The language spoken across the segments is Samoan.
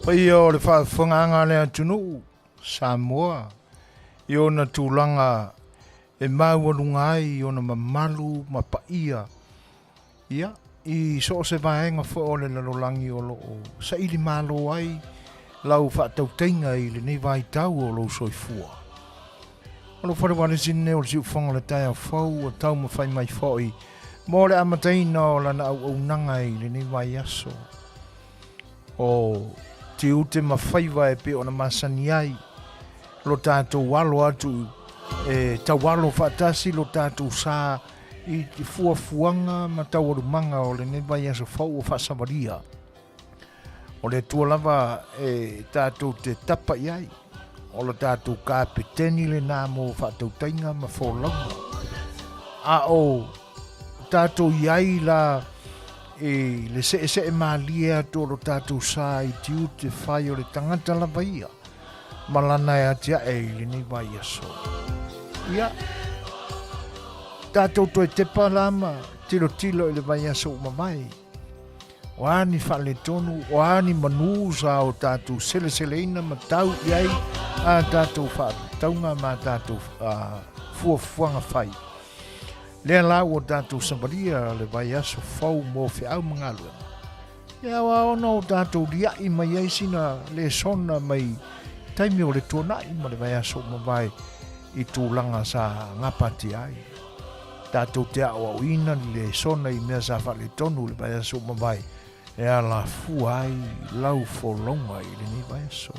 Paia o le faafofogaaga a le atunuu, Samoa, i ona tulaga e maualuga ai ona mamalu ma paia, ia, i so o se vaega foi o le lalolagi o lo o saili malo ai lau faatautaiga i lenei vaitau o lou soifua. O lou fale ualesi lenei o le siufofoga o le taeao fou ua taumafai mai foi mo le amataina o lana auaunaga i lenei vaiaso. O tiute ma faiva e pei ona masani ai lo tatou alo atu e taualo faatasi lo tatou sa i fuafuaga ma taualumaga o lenei vaiaso fou ua faasavalia. O le Atua lava e tatou te tapa i ai, o le tatou kapeteni lenā mo faatautaiga ma folauga. A o tatou i ai la i le seesee malie atu o lo tatou sa i tiute fai o le tagata lava ia ma lana e atiae i lenei vaiaso. Ia, tatou toe tepa la ma tilotilo i le vaiaso ua mavae. O a ni faaletonu, o a ni manū sa o tatou seleseleina ma tau i ai a tatou faatauga ma a tatou fuafuaga fai. Lea la ua tatou savalia le vaiaso fou mo feau ma galuega. Ia aua ona o tatou lia'i mai ai sina lesona mai taimi o le tuanai ma le vaiaso ua mavae i tulaga sa gapatia ai. Tatou te aoaoina ni lesona i mea sa faaletonu i le vaiaso ua mavae e alafua ai lau folauga i lenei vaiaso.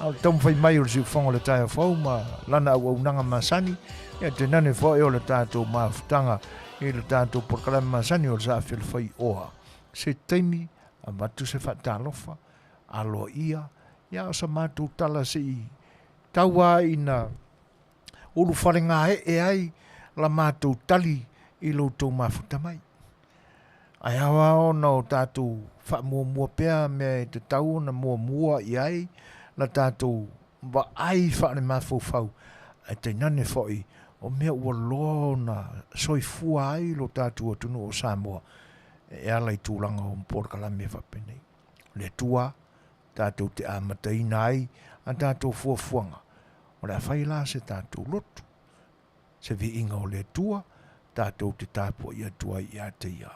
A o le taumafai mai o le siufofoga o le taeao fou ma lana auaunaga masani, ia tainane foi o le tatou mafutaga i le tatou polokalame masani o le Saafi o le Faioa. Se taimi avatu se faatalofa aloaia, ia o sa matou tala se i tau lava ina ulufalegāeʻe ai la matou tali i lo outou mafuta mai. Ae ao lava ona o tatou faamuamua pea mea e tatau ona muamua i ai la tatou vaai faalemafaufau, ae tainane foi o mea ua loa ona soifua ai lo tatou atunuu o Samoa e ala i tulaga o polokalame faapenei. O le Atua tatou te amataina ai a tatou fuafuaga, o le a fai la se tatou lotu, se viiga o le Atua tatou te tapuai atu ai ia te Ia.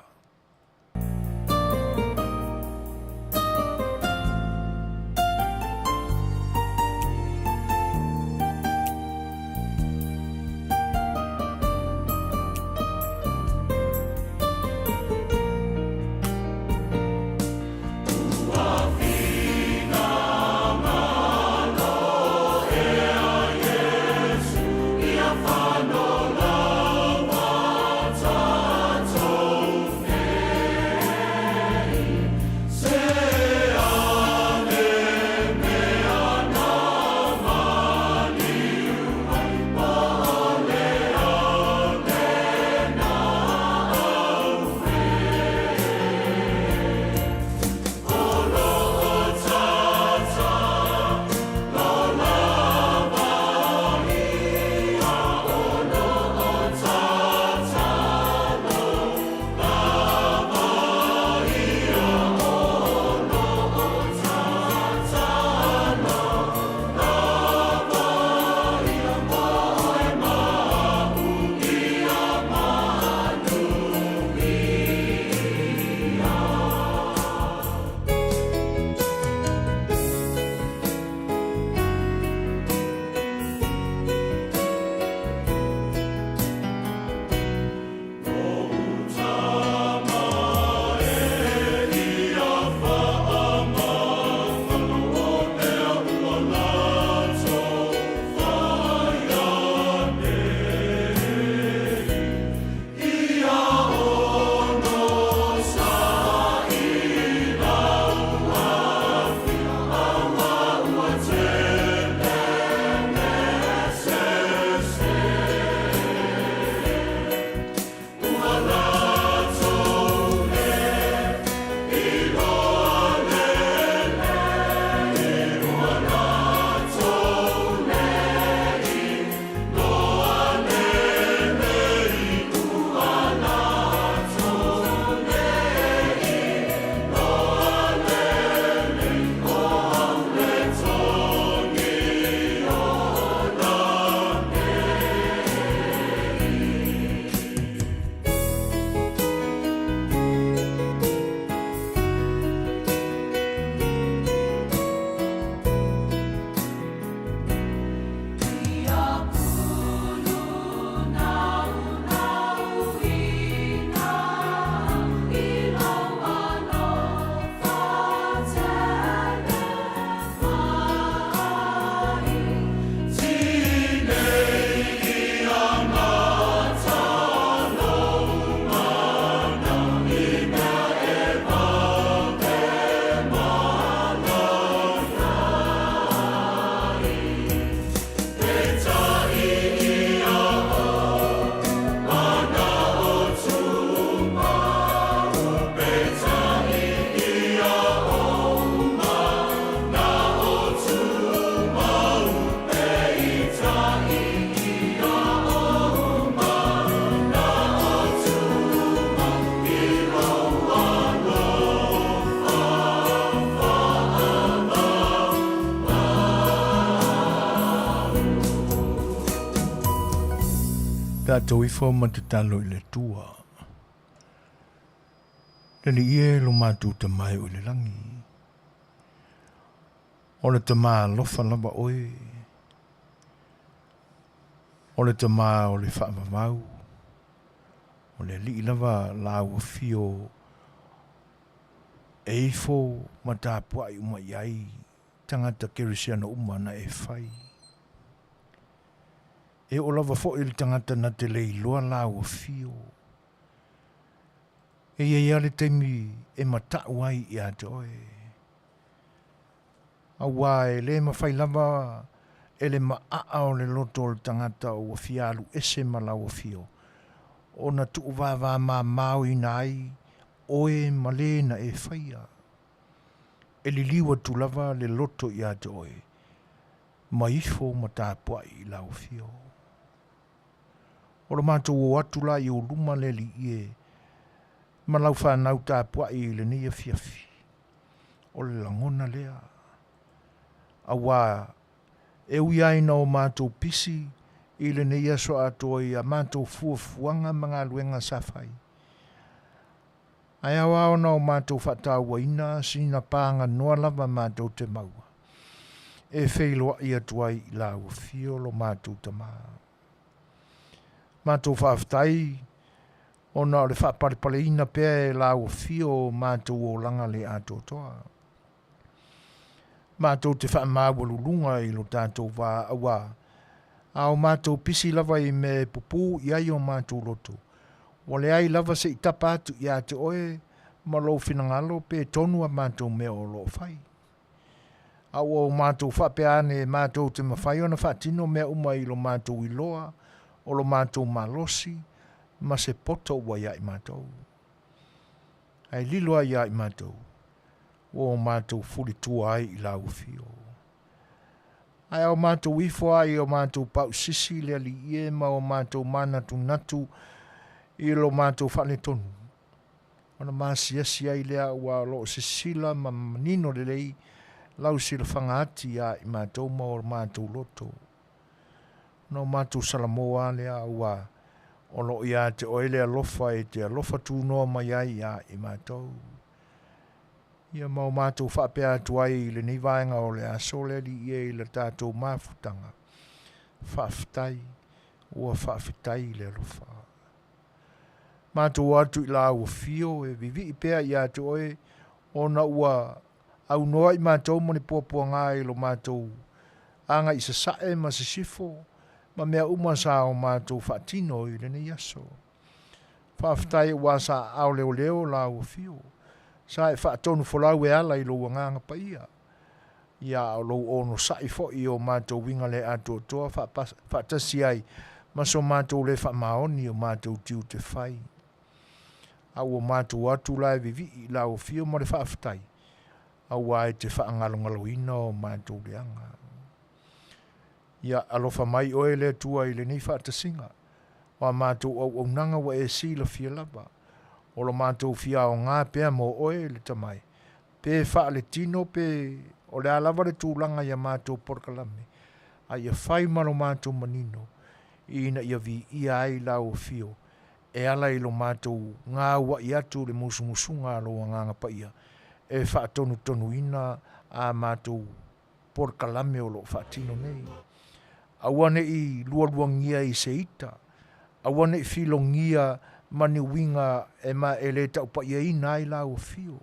Tatou ifo ma tatalo i le Atua. Le Alii e lo matou Tama e o i le lagi. O le Tama alofa lava oe. O le Tama o le faavavau. O le Alii lava lau afio e ifo ma tapuai uma i ai tagata kerisiano uma na e fai. E oo lava foi i le tagata na te le iloa lau afio. E i ai lava le taimi e mata'u ai ia te oe. Auā e le mafai lava e le maaa o le loto o le tagata ua fia alu ese ma lau afio ona tuuvavamamaoina ai oe ma le na e faia. E liliu atu lava le loto ia te oe ma ifo ma tapuai i lau afio. O lo matou o atu la i ou luma le Alii e, ma lau fanau tapuai i lenei afiafi. O le lagona lea. Auā, e ui lava ina o matou pisi i lenei aso atoa i a matou fuafuaga ma galuega sa fai, ae ao lava ona o matou faatauaina sina paganoa lava matou te maua e feiloai atu ai i lau afio lo matou Tama. Matou faafetai ona o le faapalepaleina pea e lau afio o matou olaga le atoatoa. Matou te faamaualuluga i lo tatou va auā, a o matou pisi lava i mea e pupū i ai o matou loto, ua leai lava se i tapa atu ia te oe ma lou finagalo pe tonu a matou mea o lo o fai. A ua o matou faapea ane matou te mafai ona faatino mea uma i lo matou iloa o lo matou malosi ma se poto ua ia i matou. Ae lilo ai ia i matou, ua o matou fulitua ai i lau afio. Ae a o matou ifo lava i o matou pausisi le Alii e ma o matou manatunatu i lo matou faaletonu, ona masiasi ai lea ua o lo o sisila ma manino lelei lau silafaga ati ia i matou ma o matou loto. Ona o matou salamo lava lea ua o lo o ia te oe le alofa e te alofa tunoa mai ai ia i matou. Ia ma o matou faapea atu ai i lenei vaega o le aso le Alii e i le tatou mafutaga. Faafetai, ua faafetai i le alofa. Matou o atu i lau afio e vivii pea ia te oe ona ua aunoa i matou ma le puapuaga i lo matou agai sasae ma sisifo ma mea uma sa o matou faatino i lenei aso. Faafetai aua sa aao leoleo lau afio, sa e faatonufolau e ala i lou Agaga Paia. Ia a o lou onosai foi i o matou uiga le atoatoa faatasi ai ma so matou le faamaoni i o matou tiute fai. A ua matou atu la e vivii i lau afio ma le faafetai, aua e te faagalogaloina o matou leaga. Ia alofa mai oe le Atua i lenei faatasiga o a matou auaunaga ua e silafia lava, o lo matou fia aoga pea mo oe le Tama e, pe faaletino pe o le a lava le tulaga i a matou polokalame, a ia fai ma lo matou manino ina ia viia ai lau afio e ala i lo matou gaua'i atu i le musumusuga a lou Agaga Paia e faatonutonuina a matou polokalame o lo o faatino nei. Aua ne i lualuagia i se ita, aua ne i filogia ma ni uiga e ma e le taupaiaina ai lau afio,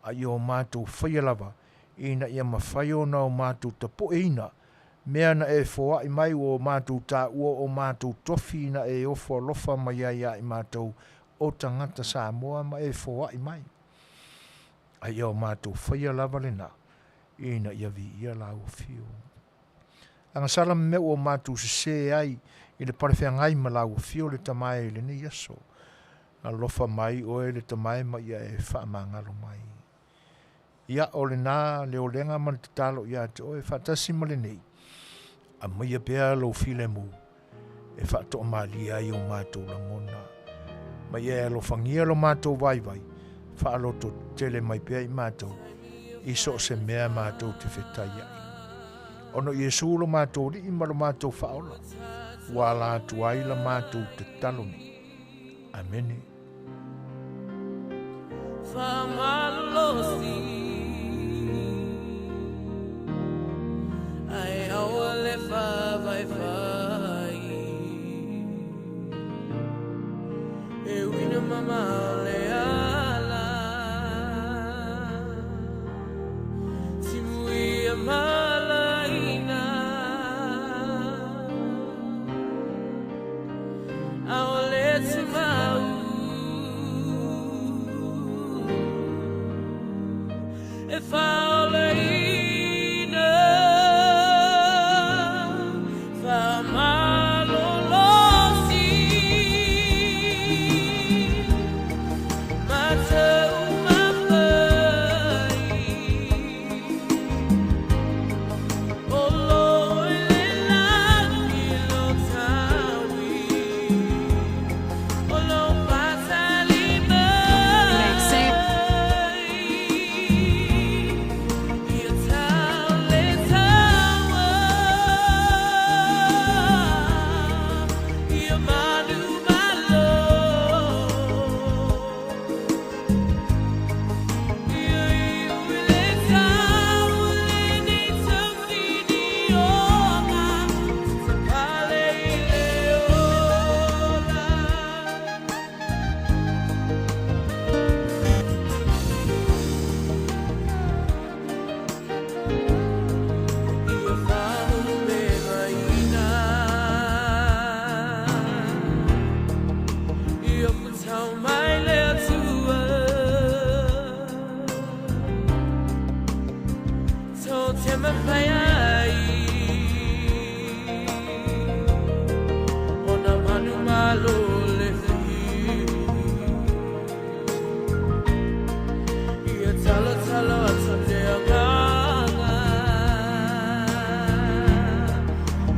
a ia o matou faia lava ina ia mafai ona o matou tapueina mea na e foai mai ua o matou taua o matou tofi na e ofo alofa mai ai ia i matou o tagata Samoa ma e foai mai. A ia o matou faia lava lena ina ia viia lau afio. Agasala ma mea ua matou sesē ai i le palefeagai ma lau afio le Tama e i lenei aso. Alofa mai oe le Tama e ma ia e faamagalo mai. Ia, o lena le olega ma le tatalo ia te oe faatasi ma lenei, aumaia pea lou filemu e faatoamalie ai o matou lagona. Ma ia e alofagia lo matou vaivai, faalototele mai pea i matou i so o se mea matou te fetaiai. Ona o Iesu lo matou Alii ma lo matou Faaola, Ua ala atu ai la matou tatalo nei. Amene. Faamalolosi ae aua le faavaivai e uina mamao le ala timuia malaina aole tumau e faolaina faamalolosi mataumafai o lo i le lagi lo taui o lo fatalima ia tau le taua ia manu malo ia iu i le tau lenei taufinioga te pale i le ola. Ia faaulumevaina ia futau mai le Atua to te mawhai ai ona manu malo le whiu ia talo talo atu le agaga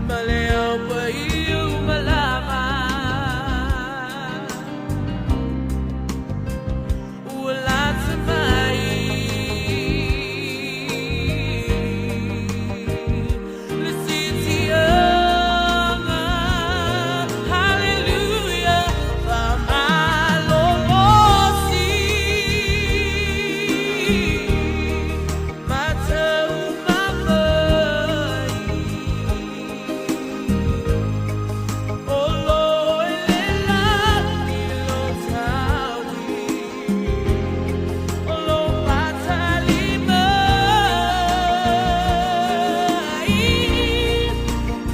ma le au paiu malama ua lata mai le sitiaga. Hallelujah, faamalolosi mataumafai o lo i le lagi lo taui o lo fatalima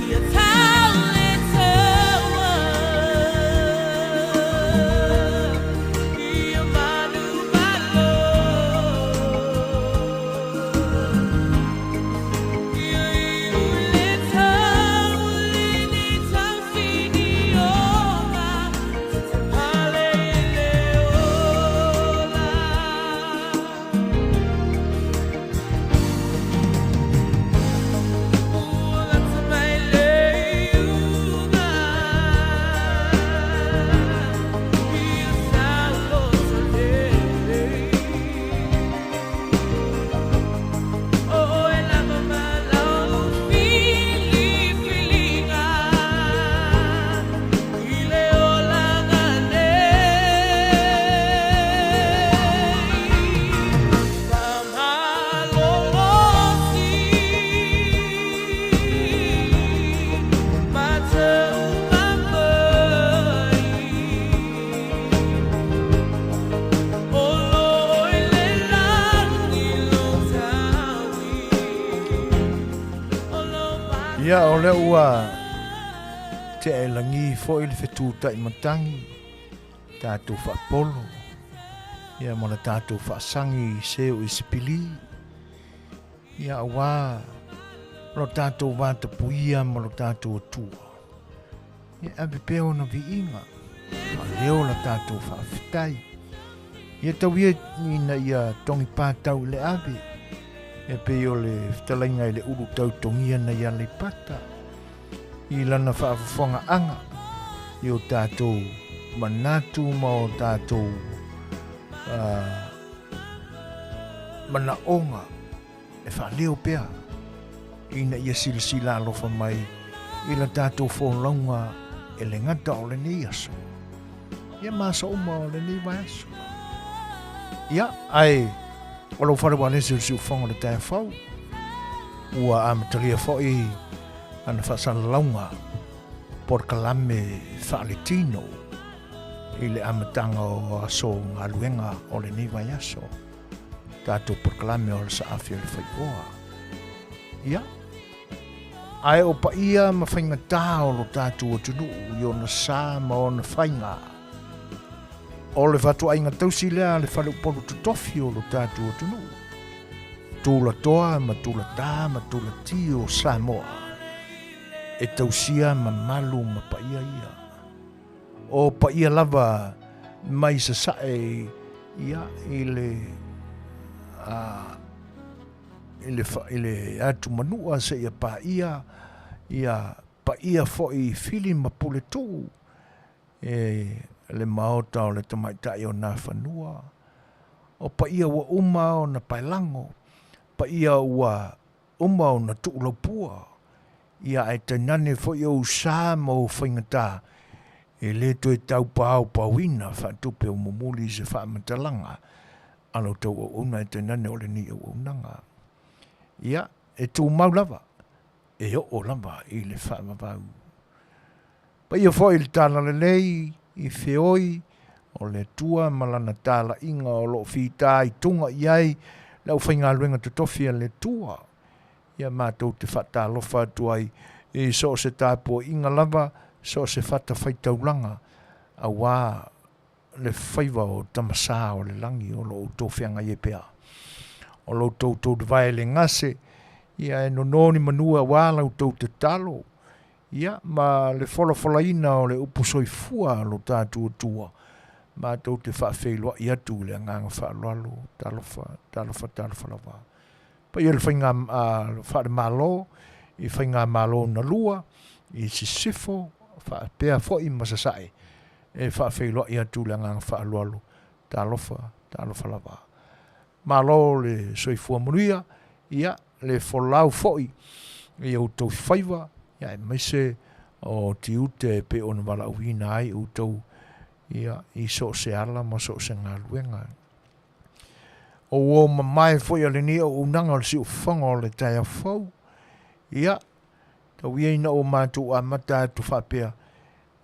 ia tau le taua ia manu malo ia iu i le tau lenei taufinioga te pale i le ola. Ua lata mai le iuga ia taloto lelei o e lava ma lau filifiliga i le olaga nei faamalolosi mataumafai o lo i le lagi lo taui o lo Ia, o lea ua tea i lagi foi le fetutai matagi, tatou faapolo, ia ma le tatou faasagi i se o i sipili, ia auā lo tatou vatapuia ma lo tatou Atua. Ia ave pea ona viiga, faaleo la tatou faafetai. Ia tau ia ina ia togi patau i le ave, e pei o le fetalaiga i le ulu tautogia nai Aleipata, i lana faafofogaaga i o tatou manatu ma o tatou manaoga e faaleo pea ina ia silasila alofa mai i la tatou folauga e le gata o lenei aso, ia ma aso uma o lenei vaiaso. Ia, ae o lou fale ualesi o le siufofoga o le taeao fou, ua amatalia foi ana faasalalauga polokalame faaletino i le amataga o aso galuega o lenei vaiaso, tatou polokalame o le saafi o le faioa. Ia, ae o paia ma faigatā o lo tatou atunuu i ona sa ma ona faiga, o le fatuaiga tausi lea a le faleupolu totofi o lo tatou atunuu, tulatoa ma tulatā ma tulatī o Samoa, e tausia mamalu ma paia ia. O paia lava mai sasae ia i le a, i le, i le atu manua seia paia ia paia foi i Fili ma Puletuu e le maota o le tamaitai o Nafanua. O paia ua uma ona paelago, paia ua uma ona tuulaupua, ia ae tainane foi ou sa ma ou faigata e le toe taupaopaoina faatupe o mumuli i se faamatalaga a lo outou auauna e tainane o lenei auaunaga. Ia, e tumau lava, e oo lava i le faavavau. Paia foi i le talalelei i feoi o le Atua ma lana talaiga o lo o fita i tuga i ai le aufaigaluega totofi a le Atua. Ia matou te faatalofa atu ai i so o se tapuaiga lava, so o se fatafaitaulaga, auā le faiva o Tama Sa o le lagi o lo o outou feagai ai pea. O lo outou toulivae le gase, ia e nono ni manu auā la outou tatalo, ia ma le folafolaina o le upu soifua a lo tatou Atua, matou te faafeiloai atu i le agaga faaaloalo, talofa, talofa, talofa lava. Paia le faiga faale-Malo i faigamalo na lua i Sisifo faapea foi ma Sasae e faafeiloai atu le agaga faaaloalo, talofa, talofa lava. Malo le soifua manuia, ia le folau foi i outou faiva, ia aemaise o tiute e pei ona valaauina ai outou ia i so o se ala ma so o se galuega. O uo mamae foi a lenei auaunaga o le siufofoga o le taeao fou, ia, tau ia ina o matou amata atu faapea,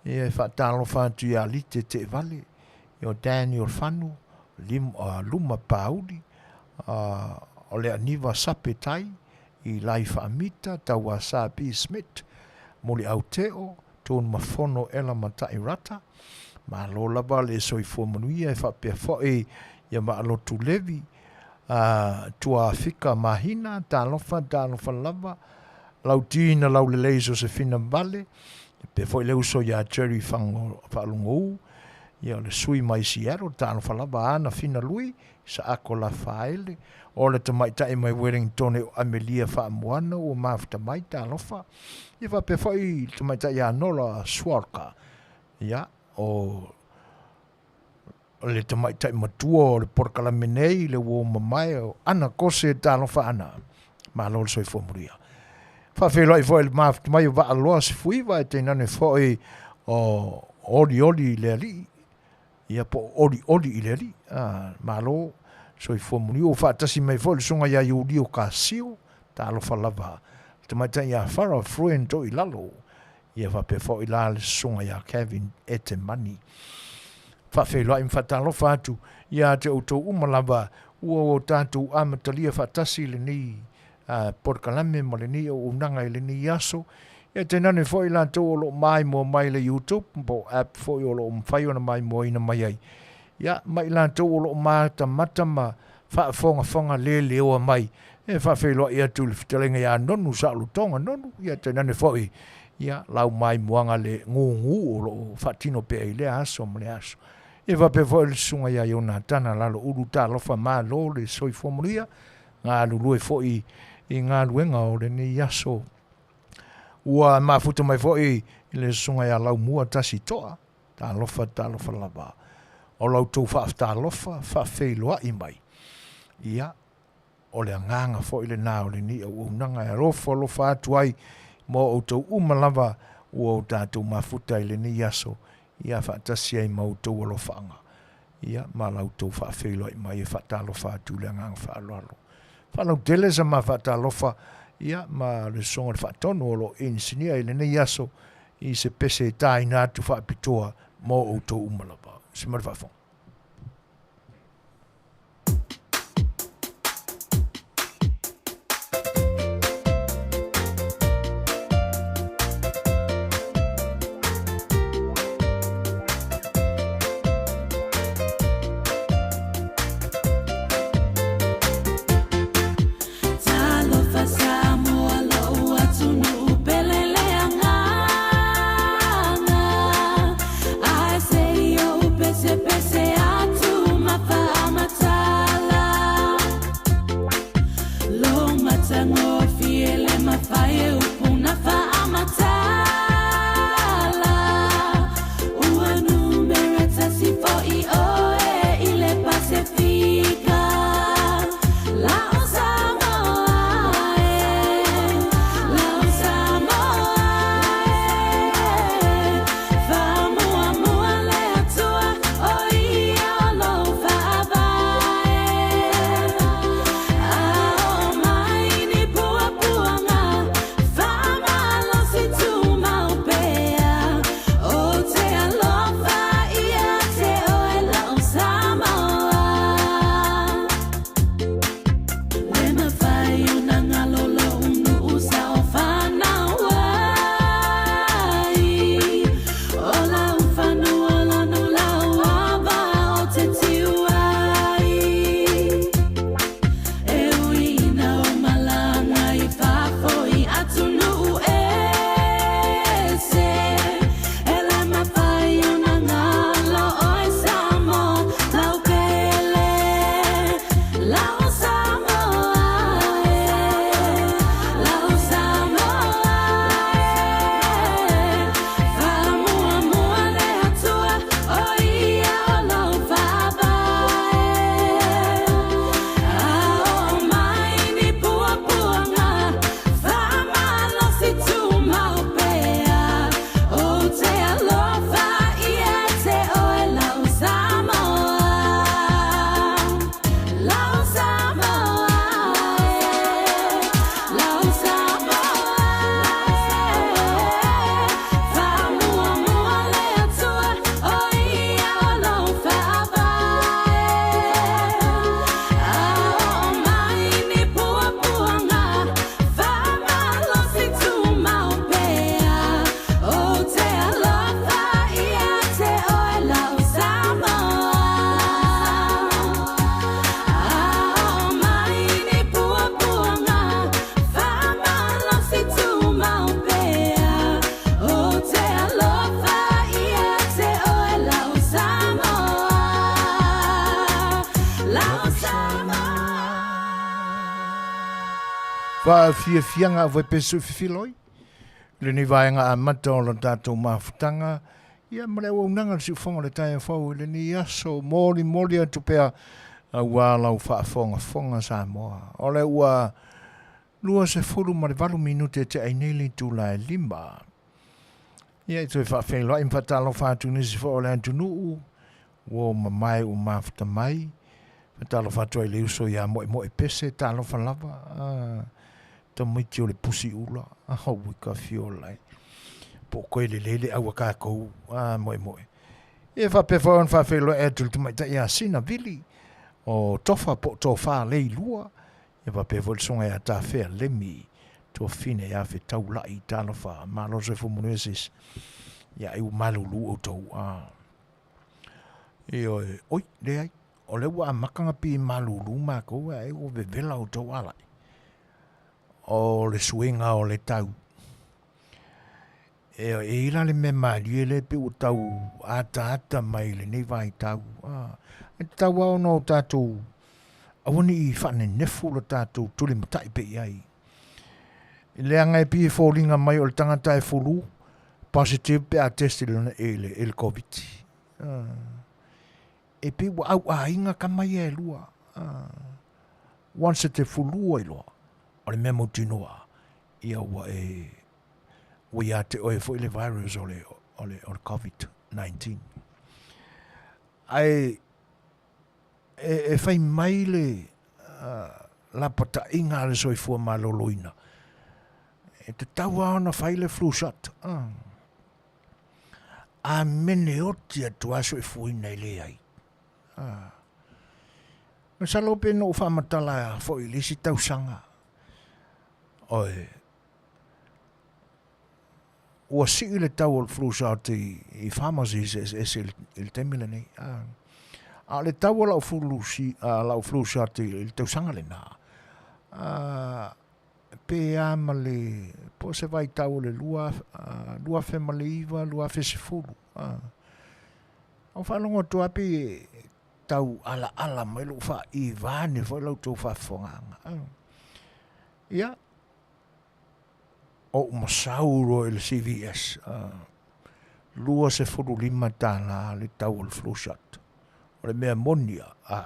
ia e faatalofa atu ia Lite Teevale, ia o Daniel Fanu, Lim, uh, Luma Pauli, uh, o le Aniva Sape Tai, i Lai Faamita, Tauasa B. Smith, Muli Auteo, Tun Mafono Ela Matai Rata, Malo lava le soifua manuia e faapea foi ia Vaalotu Levi, a Tua Afika Mahina, talofa, talofa lava, Lautina Laulelei Sosefina Vale, faapea foi le uso ia Jerry Fago, Faalogou, ia o le sui mai Seattle, talofa lava Ana Fina Lui, Saako Lafaele, o le tamaitai mai Wellingtone o Amelia Faamoana ua mafuta mai, talofa. Ia faapea foi le tamaitai ia Nola Swarka, ia, o le tamaitai matua o le polokalame nei, le uo mamae o Ana Kose, talofa Ana. Malo le soifua manuia. Faafeiloai foi i le mafuta mai o Vaaloa Sefuiva, e tainane foi o Olioli i le Alii, ia po o Olioli i le Alii. Ah, malo soifua manuia. Ua faatasi mai foi le susuga ia Iulio Kasio, talofa lava. Le tamaitai ia Farah Fruen Toilalo, ia faapea foi la le susuga ia Kevin Etemani. Faafeiloai ma faatalofa atu ia te outou uma lava ua o tatou amatalia faatasi lenei polokalame ma lenei auaunaga i lenei aso. Ia tainane foi latou o lo o maimoa mai i le YouTube po o app foi o lo o mafai ona maimoaina mai ai. Ia, ma i latou o lo o matamata ma faafogafoga leleoa mai e faafeiloai atu i le fetalaiga ia Nonu Saolotoga Nonu, ia tainane foi ia lau maimoaga le gūgū o lo o faatino pea i lea aso ma lea aso. Ia faapea foi le susuga ia Ionatana Lalo Ulu Talofa malo le soifua manuia, galulue foi i galuega o lenei aso. Ua mafuta mai foi i le susuga ia Laumua Tasi Toa, talofa talofa lava. O la outou faatalofa faafeiloai mai, ia, o le agaga foi lena o lenei auaunaga e alofa alofa atu ai mo outou uma lava ua o tatou mafuta i lenei aso, ia faatasi ai ma outou alofaaga, ia ma la outou faafeiloai mai e faatalofa atu i le agaga faaaloalo. Faalautele sa ma faatalofa, ia ma le Susuga i le Faatonu o lo o inisinia i lenei aso i se pese e taina atu faapitoa mo outou uma lava. Se ma le faafofoga. Talofa Samoa lou atunuu pele le agaga. Ae se i ou pesepese atu ma faamatala. Lo matagofie le mafai e upu na faamatala. Ua numera tasi foi oe i le Pasefika. Lau Samoa e, lau Samoa e. Faamuamua le Atua o ia o lou faavae. A oo mai ni puapuaga, faamalosi tumau pea. Ou te alofa ia te oe lau Samoa. Le mafai ona galo lou nuu sa ou fanau ai. O lau fanua lanu lau ava ou te tiu ai. E ui ina ou malaga i fafo i atunuu ese, e le mafai ona galo oe Samoa lau pele. Lau Samoa e, lau Samoa e. Faamuamua le Atua o ia o lou faavae. A oo mai ni puapuaga, faamalosi tumau pea. Ou te alofa ia te oe lau Samoa. Lau Samoa e, lau Samoa e. Faamuamua le Atua o ia o lou faavae. A oo mai ni puapuaga, faamalosi tumau pea. Ou te alofa ia te oe lau Samoa. A oo mai ni puapuaga, faamalosi tumau pea. Ou te alofa ia te oe lau Samoa. Lau Samoa. Faafiafiaga a Voepesu Fifiloi, lenei vaega amata o la tatou mafutaga, ia ma le auaunaga le siufofoga o le taeao fou i lenei aso, molimoli atu pea aua lau faafogafoga Samoa. O le ua 28 minute te ai nei le itula e 5. Ia e toe faafeiloai ma faatalofa atu nisi foi o le atunuu ua mamae ua mafuta mai. Faatalofa atu ai le uso ia Moemoe Pese, talofa lava. Ah, tamaiti o le pusi ula. Ah, ui ka fiola e. Po koe le lele aua kākou. Ah, Moemoe. E faapea foi ona faafeiloai atu le tamaitai ia Sina Vili o Tofa po o Tofa Leilua. E faapea foi le susuga ia Tafea Lemi Tuafine ia Fetaulai. Talofa, malo soifua manuia sis. Ia ai ua malulu outou. Ah. Ioe, oi, leai, o lea ua amata ona pi malulu matou ae ua vevela outou alai. O le suiga o le tau. E i ai la le mea malie lea pei ua tau ataata mai i lenei vaitau. Ah, e tatau lava ona o tatou aua ne i faanenefu lo tatou tulimatai pea i ai. Leaga e pei e foliga mai o le tagata e fulu positive pe a test i le, i le, i le Covid. Ah. E pei ua auaiga tama ia e lua. Ah. Once e te fulu ai loa, o le mea mautinoa, ia ua e Ua ia te oe foi le virus o le, o le, o le COVID-19. Ae e, e fai mai le uh, lapataiga a le soifua maloloina, e tatau lava ona fai le flu shot. Uh. A mene oti atu a soifuaina e leai. Uh. Masalo pe na ou faamatala foi i le isi tausaga, oe, ua sii le tau o le flu shot i, i pharmacies eseese i le taimi lenei. A, a o le tau o lau flu, si, a, lau flu shot i, i le tausaga lena, a, pe a ma le, po o se vaitau o le 2009, 2010. A, o faalogo atu lava pei e tau alaala mai lou faai vaeane foi la outou faafofogaaga. Ia, ou masau loa i le CVS, $25 le tau o le flu shot. O le mea moni a, a.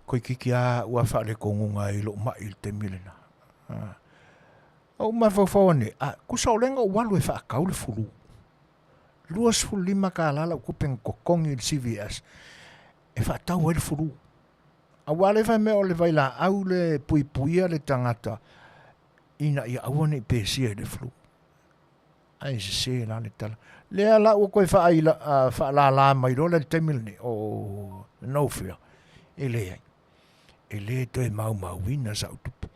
Toeitiiti lava ua faalekonuga ai lou mai i le taimi lena. Ou mafaufau ane, a, tusa o lea na ou alu e faatau le fulu. $25 lau tupe na totogi i le CVS e faatau ai le fulu. Aua le fai mea o le vailaau lea e puipuia le tagata ina ia aua ne i pesia i le flu. Ae sese la le tala. Lea la ua toe faalala mai loa le taimi lenei, oh, no fear. E leai. E le toe maumauina sau tupe.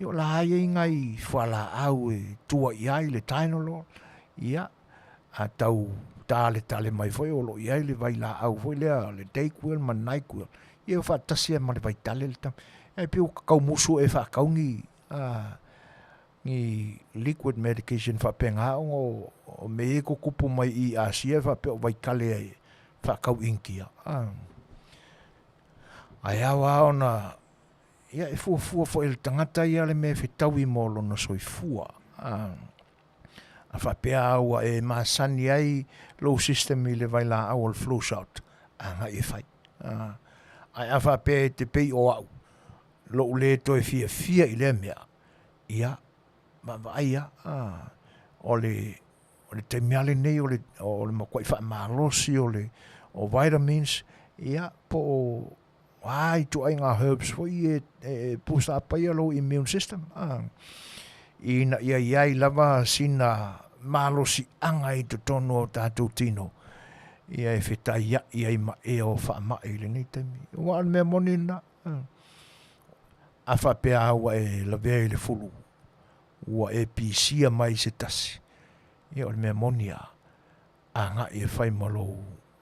Ia o la e i ai nai fualaau e tua i ai le Tylenol, ia, a tau taletale mai foi o lo o i ai le vailaau foi lea, le Dayquil ma le Nyquil, ia e faatasi ai ma le vaitale le tama. Ae pei ua tau musu e faatau ni, ni liquid medication faapena ona o mea ia e tutupu mai i Asia e faapea o vaitale e faatau Initia. Ae ao lava ona ia e fuafua foi e le tagata ia le mea e fetaui mo lona soifua. A faapea lava ua e masani ai lou system i le vailaau o le flu shot, agai e fai. Ae a faapea e te pei o au, lou le toe fiafia i lea mea, ia, vaavaai lava, o le o le taimi lava lenei o le, o le matuai faamalosi o le o vitamins, ia, po o a ituaiga herbs foi e, e boost up ai lou immune system, a, ina ia i ai lava sina malosiaga i totonu o tatou tino, ia e fetaiai ai ma ea o faamai i lenei taimi. Aua o le mea moni lena, a faapea ua e lavea i le fulu, ua e pisia mai se tasi, ia o le mea moni lava, agai e fai ma lou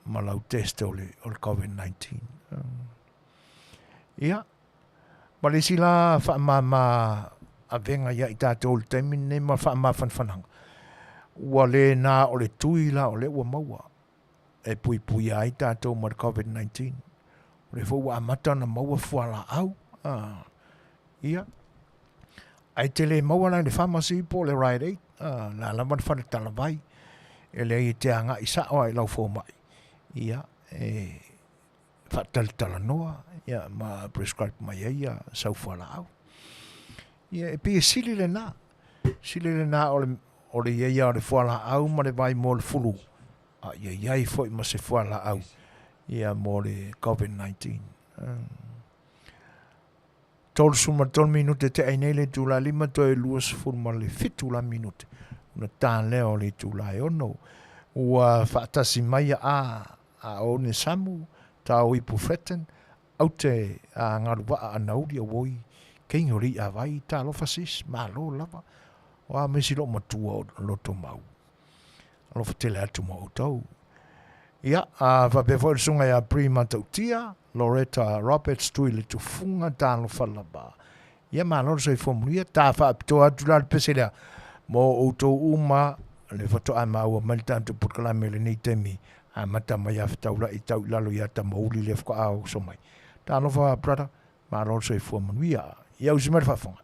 ma lau test o le, o le COVID-19. Ia, ma le isi la faamama avega ia i tatou i le taimi lenei ma faamafanafanaga, ua le na o le tui la o lea ua maua e puipuia ai tatou ma le COVID-19. O lea foi ua amata ona maua fualaau. Ah, ia, ae te le maua la i le pharmacy po o le Rite Aid, ah, la lava le fale talavai, e leai e te agai sao lava i lau fomai, ia, e faatalatalanoa, ia, ma prescribe mai ai ia sau fualaau. Ia, e pei e sili lena, sili lena o le, o le i ai lava o le fualaau ma le vai mo le fulu, a ia i ai foi ma se fualaau, ia, mo le COVID-19. 33 minute te ai nei le itula 5 toe 27 la minute ona ta lea o le itula e 6. Ua faatasi mai a a one samu tao ipu freten aute a ngalu waa a nauli a woi keingi o lei a vai talofa sis malo lava o a mesi lo matua o loto mau. Alofa tele atu ma outou. Ia, a faapea foi le susuga ia Pri Matautia, Loretta Roberts, Tui le Tufuga, talofa lava. Ia, malo le soifua manuia. Ta faapitoa atu la le pese lea mo outou uma le faatoa maua mai le tatou polokalame i lenei taimi amata mai ia Fetaulai tau i lalo ia Tamauli lea faatoa oso mai. Talofa brother, malo le soifua manuia. Ia usi mai le faafofoga.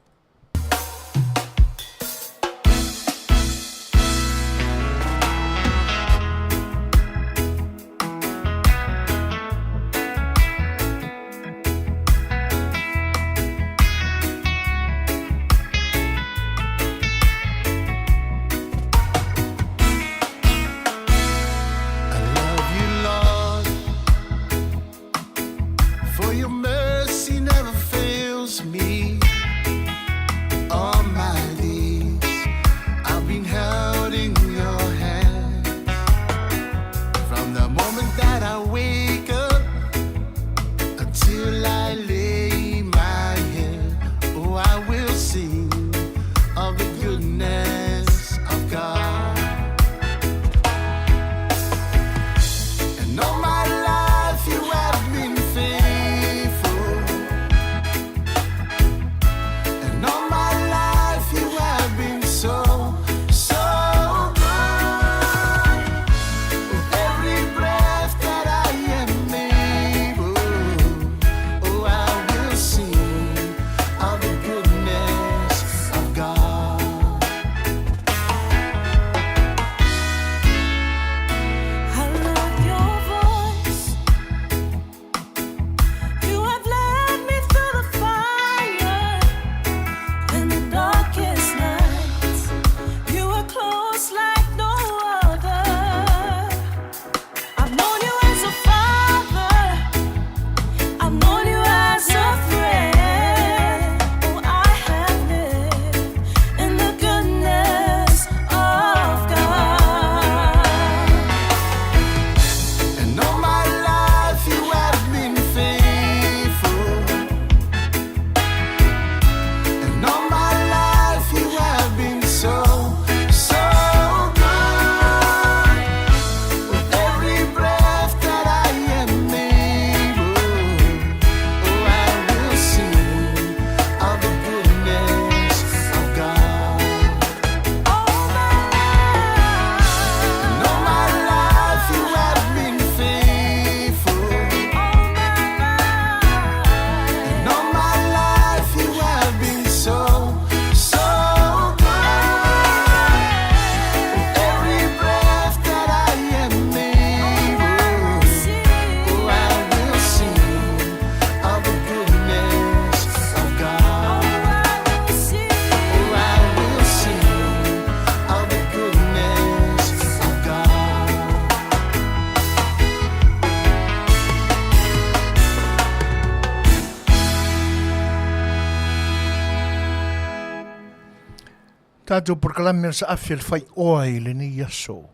Tatou polokalame o le saafi o le faioa i lenei aso. O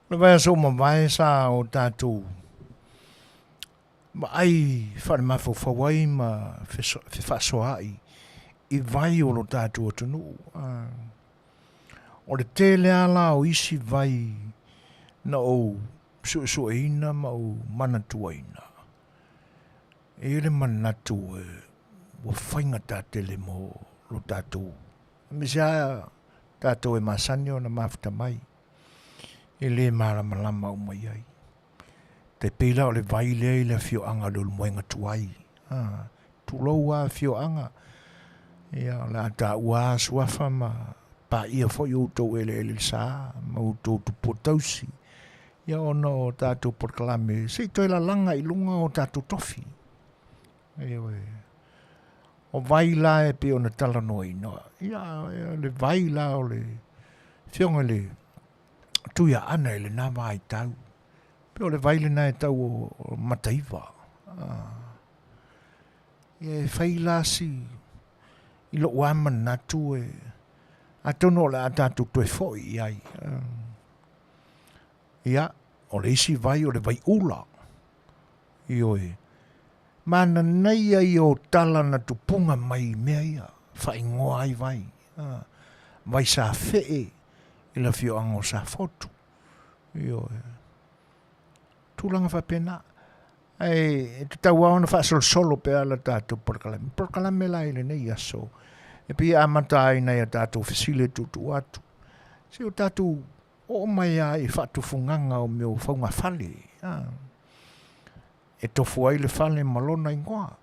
le vaiaso ua mavae sa o tatou vaai faalemafaufau ai ma fefaasoaai i vai o lo tatou atunuu. O le tele lava la o isi vai na ou suesueina ma ou manatuaina, e i ai le manatu ua faigata tele mo lo tatou, aemaise lava tatou e masani ona mafuta mai, e le malamalama uma i ai. Tai pei la o le vai lea i le afioaga o Leulumoega tuai. A, tulou lava afioaga, ia o le a taua lava suafa ma paia foi outou eleele sa ma outou tupua tausi, ia ona o tatou polokalame se i toe lalaga i luga o tatou tofi. Ioe. O vai la e pei ona talanoaina, ia le vai la o le afioga i le Tuiaana i lena vaitau, pei o le vai lena e tau o Mataiva. Ia e fai la si, i lou lava manatu e, atonu o le a tatou toe foi i ai. Ia, o le isi vai o le vai ula. Ioe. Mananaia ia o tala na tupuga mai i mea ia, faaigoa ai vai. Vai Safee i le afioaga o Safotu. Ioe. Tulaga faapena. Ae e tatau lava ona faasolosolo pea la tatou polokalame. Polokalame la i lenei aso, e pei e amata ai nai a tatou fesili e tuutuu atu. Se o tatou oo mai lava i faatufugaga o mea o faugafale. E tofu ai le fale ma lona igoa.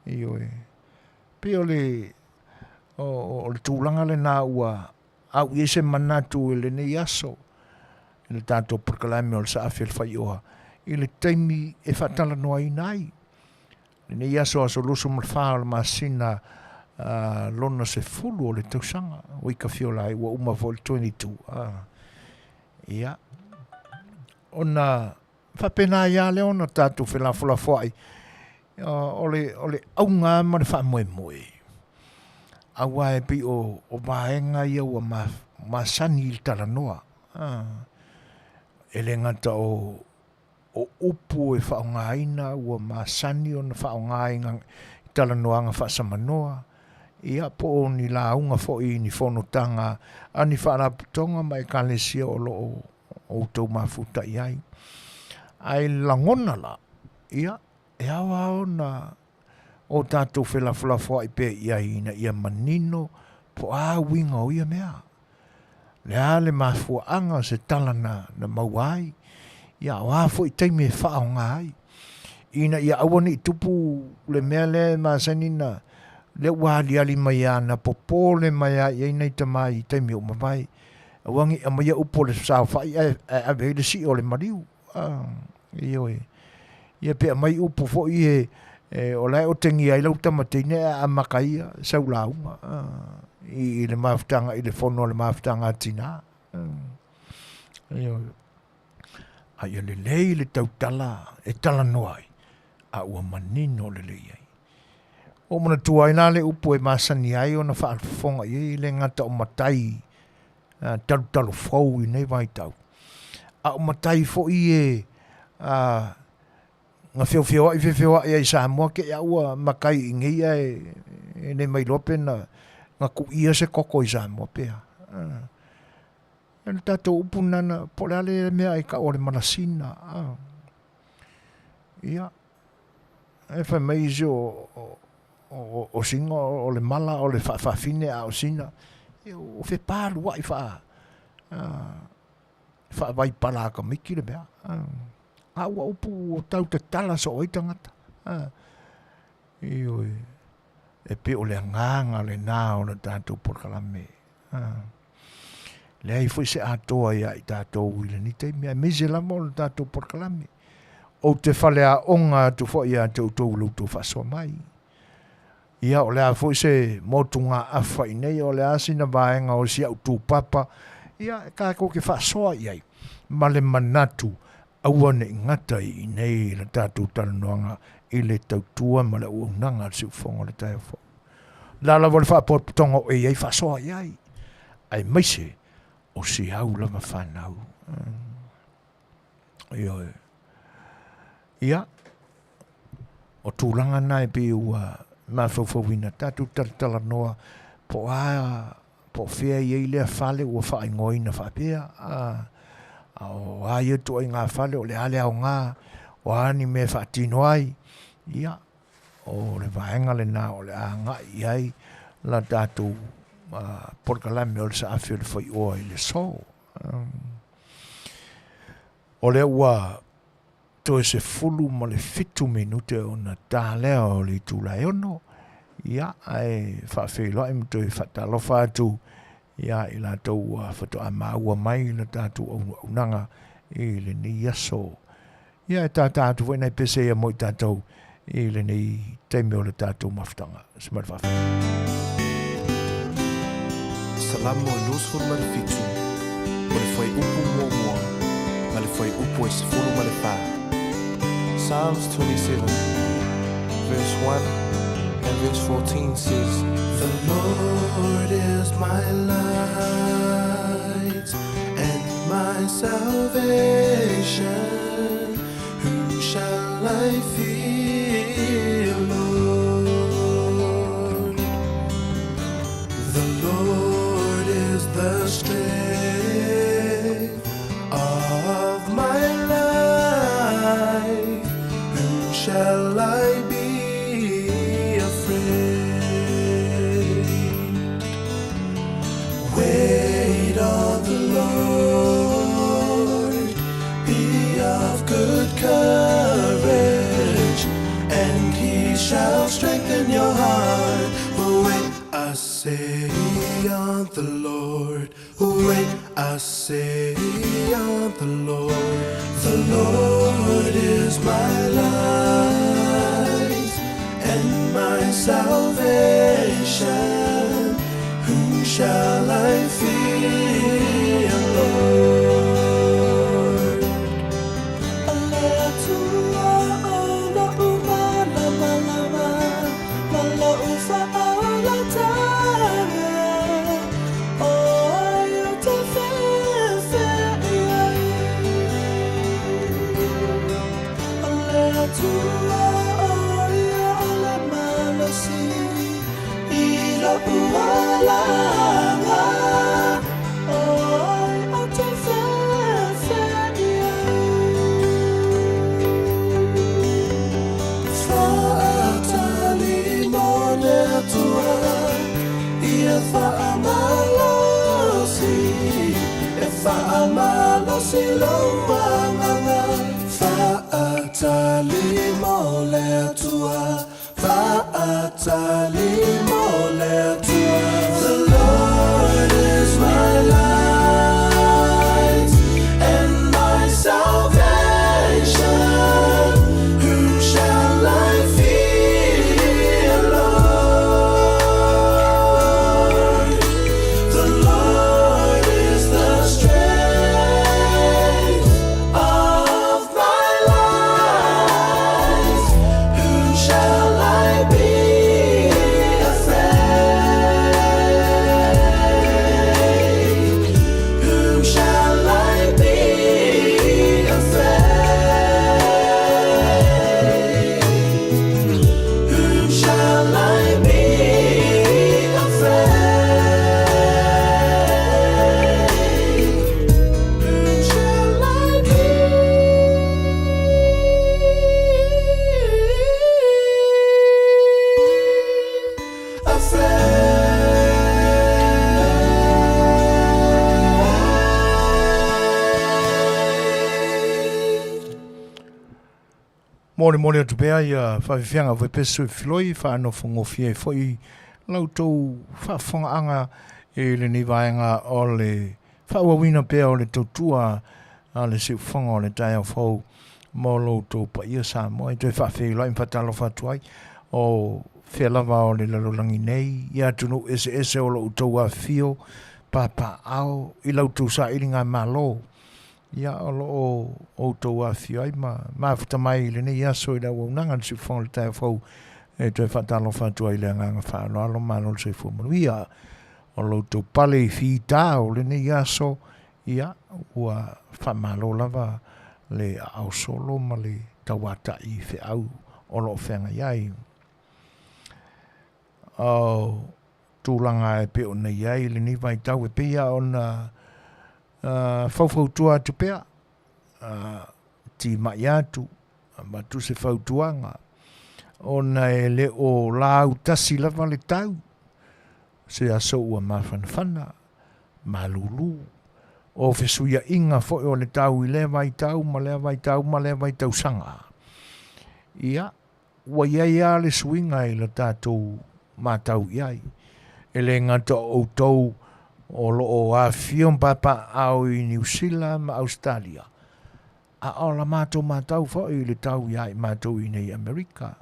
Ioe. Pei o le, o, o le tulaga lena ua au i ai se manatu i lenei aso, i le tatou polokalame o le Saafi o le Faioa, i le taimi e faatalanoaina ai. Lenei aso, aso 24 o le masina lona 10 o le tausaga, ua i ka fiola ai, ua uma foi le 22. Ia, ona faapena ai lava lea ona tatou felafolafoai, o le, o le auga ma le faamoemoe, aua e pei o, o vaega ia ua masani i le talanoa. E le gata o, o upu e faaaogaina ua masani ona faaaoga i talanoaga faasamanoa, ia po o ni lauga foi i ni fonotaga a ni faalapotopotoga ma ekalesia o lo o outou mafuta i ai. Ae lagona la, ia, e ao lava ona o tatou felafolafoai pea i ai ina ia manino po o a uiga o ia mea. Le a le mafuaaga o se tala na, na maua ai, ia o a foi taimi e faaaoga ai, ina ia aua ne i tupu le mea lea e masani na, lea ua aliali mai lava na popole mai lava i ai nai tama i taimi ua mavae, aua ne i aumaia upu o le saofai ae, ae ave ai le sii o le maliu. Ah, ioe. Ia pe aumai upu foi e, e o la e otegia ai lau tama teine ae amata ia sau lauga ah, i, i le mafutaga i le fono a le mafutaga a tinā. Ioe. A ia lelei le tautala e talanoa ai, a ua manino lelei ai. Ua ou manatua ai la le upu e masani ai ona faafofoga i ai, e le gata o matai talutalu fou i nei vaitau, a o matai foi e na feofeoai feofeoai ai i Samoa te i a ua matai i inei ae e le mailoa pe na na tuia se koko i Samoa pe a. O le tatou upu lena na, po o le a le mea e tau o le malasina. Ia, e fai mai isi o, o, o sina o le mala o le faafafine a o sina, ia o fepaluai faa, faavaipala a tamaiti le mea. A ua upu ua tau tatala soo ai tagata. Ioe, e pei o le agaga lena o le tatou polokalame. Leai foi se atoa ia i tatou i lenei taimi, aemaise lava o le tatou polokalame. Ou te faleaoga atu foi ia te outou i lo outou faasoa mai. Ia, o le a foi se motugaafa i nei, o le a sina vaega o si au tupapa, ia, e tatou te faasoa i ai, ma le manatu, aua ne i gata i inei le tatou talanoaga i le tautua ma le auaunaga a le Siufofoga o le taeao fou. Le a lava le faapotopotoga o e i ai faasoa i ai, aemaise o si au lava fanau. Ioe. Ia, o tulaga na e pei ua mafaufauina tatou talatalanoa po o a po o fea e i ai lea fale ua faaigoaina faapea, a, a o a ia ituaiga fale, o le a le aoga, o a ni mea e faatino ai, ia, o le vaega lena o le a agai i ai la tatou polokalame o le saafi o le faioa i le aso. O lea ua toe 17 minute ona ta lea o le itula e 6, ia, ae faafeiloai ma toe faatalofa atu ia i latou ua faatoa maua mai le tatou auaunaga i lenei aso. Ia e tātā atu foi nai pese ia mo i tatou i lenei taimi o le tatou mafutaga. Se mai le faafetai. Salamo e 27, o le fuaiupu muamua ma le fuaiupu e 14. Psalms 27, verse 1 and verse 14 says, The Lord is my light and my salvation. Whom shall I fear, Lord? The Lord is the strength of my life. Whom shall I be afraid? Wait on the Lord, be of good courage, and he shall strengthen your heart. Wait, I say on the Lord. Wait, I say on the Lord. The Lord is my light and my salvation. Whom shall I fear, Lord? O le Atua o loʻu mālamalama, ma loʻu faaolataga, o ai ou te feafea i ai? O le Atua ʻo ia o le malosi i loʻu olaga, o ai ou te feafea i ai? Faatali mo le Atua, ia faamalosi, e faamalosi lou agaga. Faatali mo le Atua, faatali mo le Atua. The Lord is my light and my salvation. Whom shall I fear, Lord? The Lord is the strength of my life. Whom shall I be afraid? Whom shall I be afraid? Whom shall I be afraid? Whom shall I be afraid? Molimoli atu pea ia faafeafeaga foi pesu e filoi faanofogofie ai foi la outou faafofogaaga i lenei vaega o le faaauauina pea o le tautua a le siufofoga o le taeao fou mo lo outou paia Samoa. E toe faafeiloai ma faatalofa atu ai o fea lava o le lalolagi nei i atunuu eseese o lo outou afifio papaaao i la outou sailiga malo. Ia, o lo o outou afifio ai ma mafuta mai i lenei aso i le auaunaga a le Siufofoga o le Taeao Fou E toe faatalofa atu ai i le agaga faaaloalo, malo le soifua manuia. O lo outou pale i fita o lenei aso, ia, ua faamalo lava le aao solo ma le tauatai i feau o lo o feagai ai. O tulaga e pei ona i ai lenei vaitau e pei lava ona faufautua atu pea, timai atu, avatu se fautuaga, ona e le o lautasi lava le tau, se aso ua mafanafana, malulu, o fesuiaiga foi o le tau i lea vaitau ma lea vaitau ma lea vaitausaga. Ia, ua i ai lava le suiga i le tatou matau i ai. E le gata o outou o lo o afifio ma papaaao i Niu Sila ma Ausetalia, a o la matou matau foi i le tau iā i matou i inei i Amerika.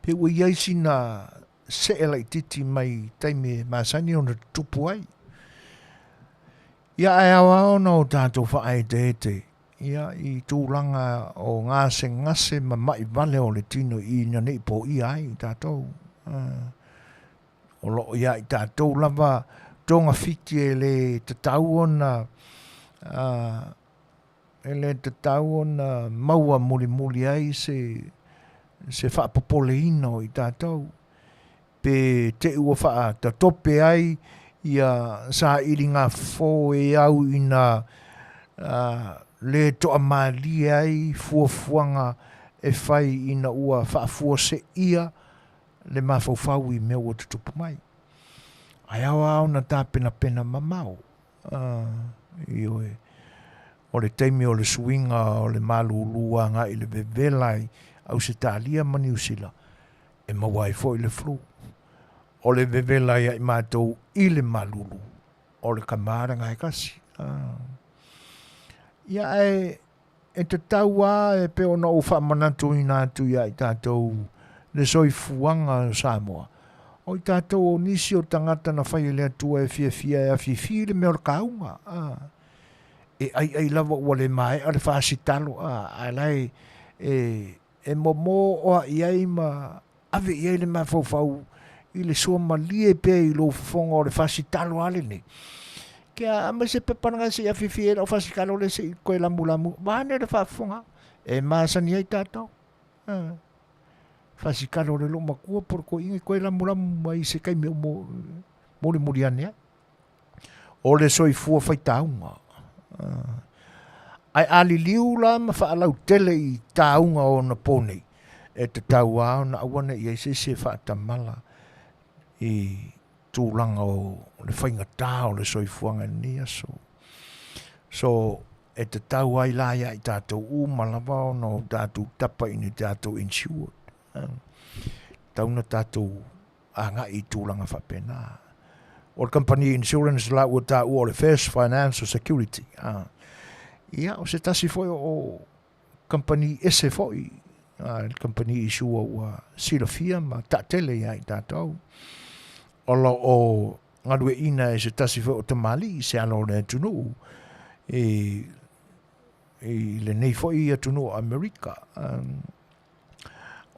Pe ua i ai sina see laitiiti mai taimi e masani ona tutupu ai. Ia ae ao lava ona o tatou faaeteete ia i tulaga o gasegase ma mai vale o le tino ina ne i poia ai i tatou. O lo o iā i tatou lava togafiti e le tatau ona e le tatau ona maua mulimuli ai se se faapopoleina o i tatou pe te i ua faatatope ai ia sailiga fofo e au ina le toamalie ai fuafuaga e fai ina ua faafuaseia le mafaufau i mea ua tutupu mai. Ae ao lava ona tapenapena mamao, ioe, o le taimi o le suiga o le malulu agai i le vevela i Ausetalia ma Niu Sila, e maua ai foi le flu. O le vevela ia i matou i le malulu, o le kama lena e tasi. Ia ae e tatau lava e pei ona ou faamanatuina atu ia i tatou le soifuaga o Samoa, o i tatou o nisi o tagata na fai e le Atua e fiafia e afifi le mea o le kauga. E aiai lava ua le maea le fasitalo, ae la e, e, e momo oa i ai ma ave i ai le mafaufau i le suamalie pea i lou fofoga o le fasitalo lava lenei. Ke a aumai se pepa lena se i afifi ai lau fasitalo lea se i toe lamulamu, vaeane le faafofoga e masani ai tatou. Fasitalo le loomatua po o le toeaina toe lamulamu mai i se taimi o mulimuli ane ai. O le soifua faitauga. Ae a liliu la ma faalautele i tauga o ona po nei, e tatau lava ona aua ne i i ai se isi e faatamala i tulaga o le faigata o le soifuaga i lenei aso. So, e tatau ai la ia i tatou uma lava ona o tatou tapa ina ia tatou insured. Tatau ona tatou agai i tulaga faapena. O le company insurance la ua taua o le First Financial Security. Ia, o se tasi foi o kamupani ese foi, le kamupani isua ua silafia ma taatele ia i tatou. O lo o galueaiina e se tasi foi o tamalii se alo o le atunuu i, i lenei foi atunuu o Amerika.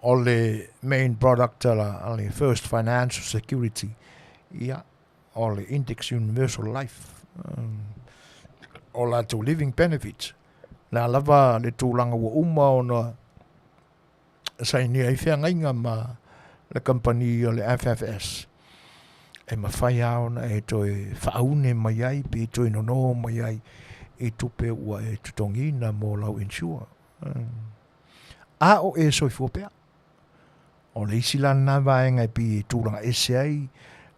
O le main product a le First Financial Security, ia, o le Index Universal Life, o latou living benefits, le a lava le tulaga ua uma ona sainia ai feagaiga ma le kamupani o le FFS, e mafai lava ona e toe faaune mai ai pe toe nono mai ai i tupe ua e totogiina mo lau insure. A o e soifua pea. O le isi la lena vaega e pei e tulaga ese ai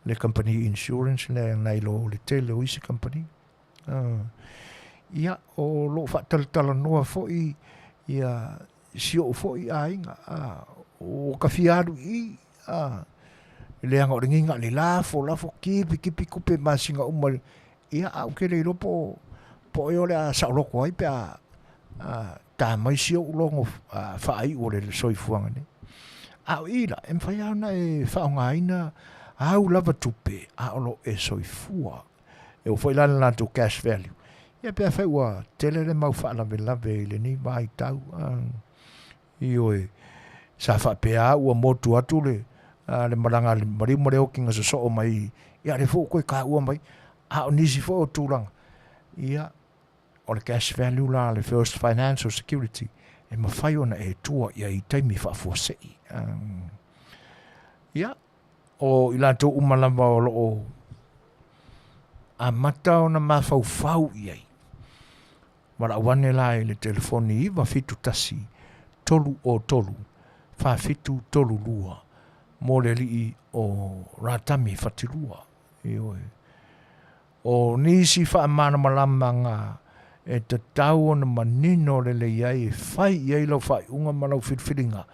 le company insurance lea nai lo le tele o isi company. Ia, o lo o faatalatalanoa foi ia si ou foi aiga, ua ta fia alu i i, leaga o lenei na o le lafo, lafo, kipi, kipi tupe masina uma, ia ae ou te le iloa po o ai o le a saoloto ai pe a ta mai si ou logo faaiu o le soifuaga nei. A o i la, e mafai lava ona e faaaogaina au lava tupe a o lo o e soifua. E oo foi la i le latou cash value, ia pe afai ua tele le mau faalavelave i lenei vaitau, ioe. Sa faapea lava ua motu atu le le malaga a le maliu ma le okiga sosoo mai, ia lea foi ua toe taua mai. A o nisi foi o tulaga, ia, o le cash value la a le First Financial Security e mafai ona e tua i ai i taimi faafuasei. Ia, o i latou uma lava o lo o amata ona mafaufau i ai, valaau ane la i le telefoni 971 303 4732 mo le alii o Ratami Fatilua. Ioe. O nisi faamalamalamaga e tatau ona manino lelei ai e fai i ai lau faaiuga ma lau filifiliga,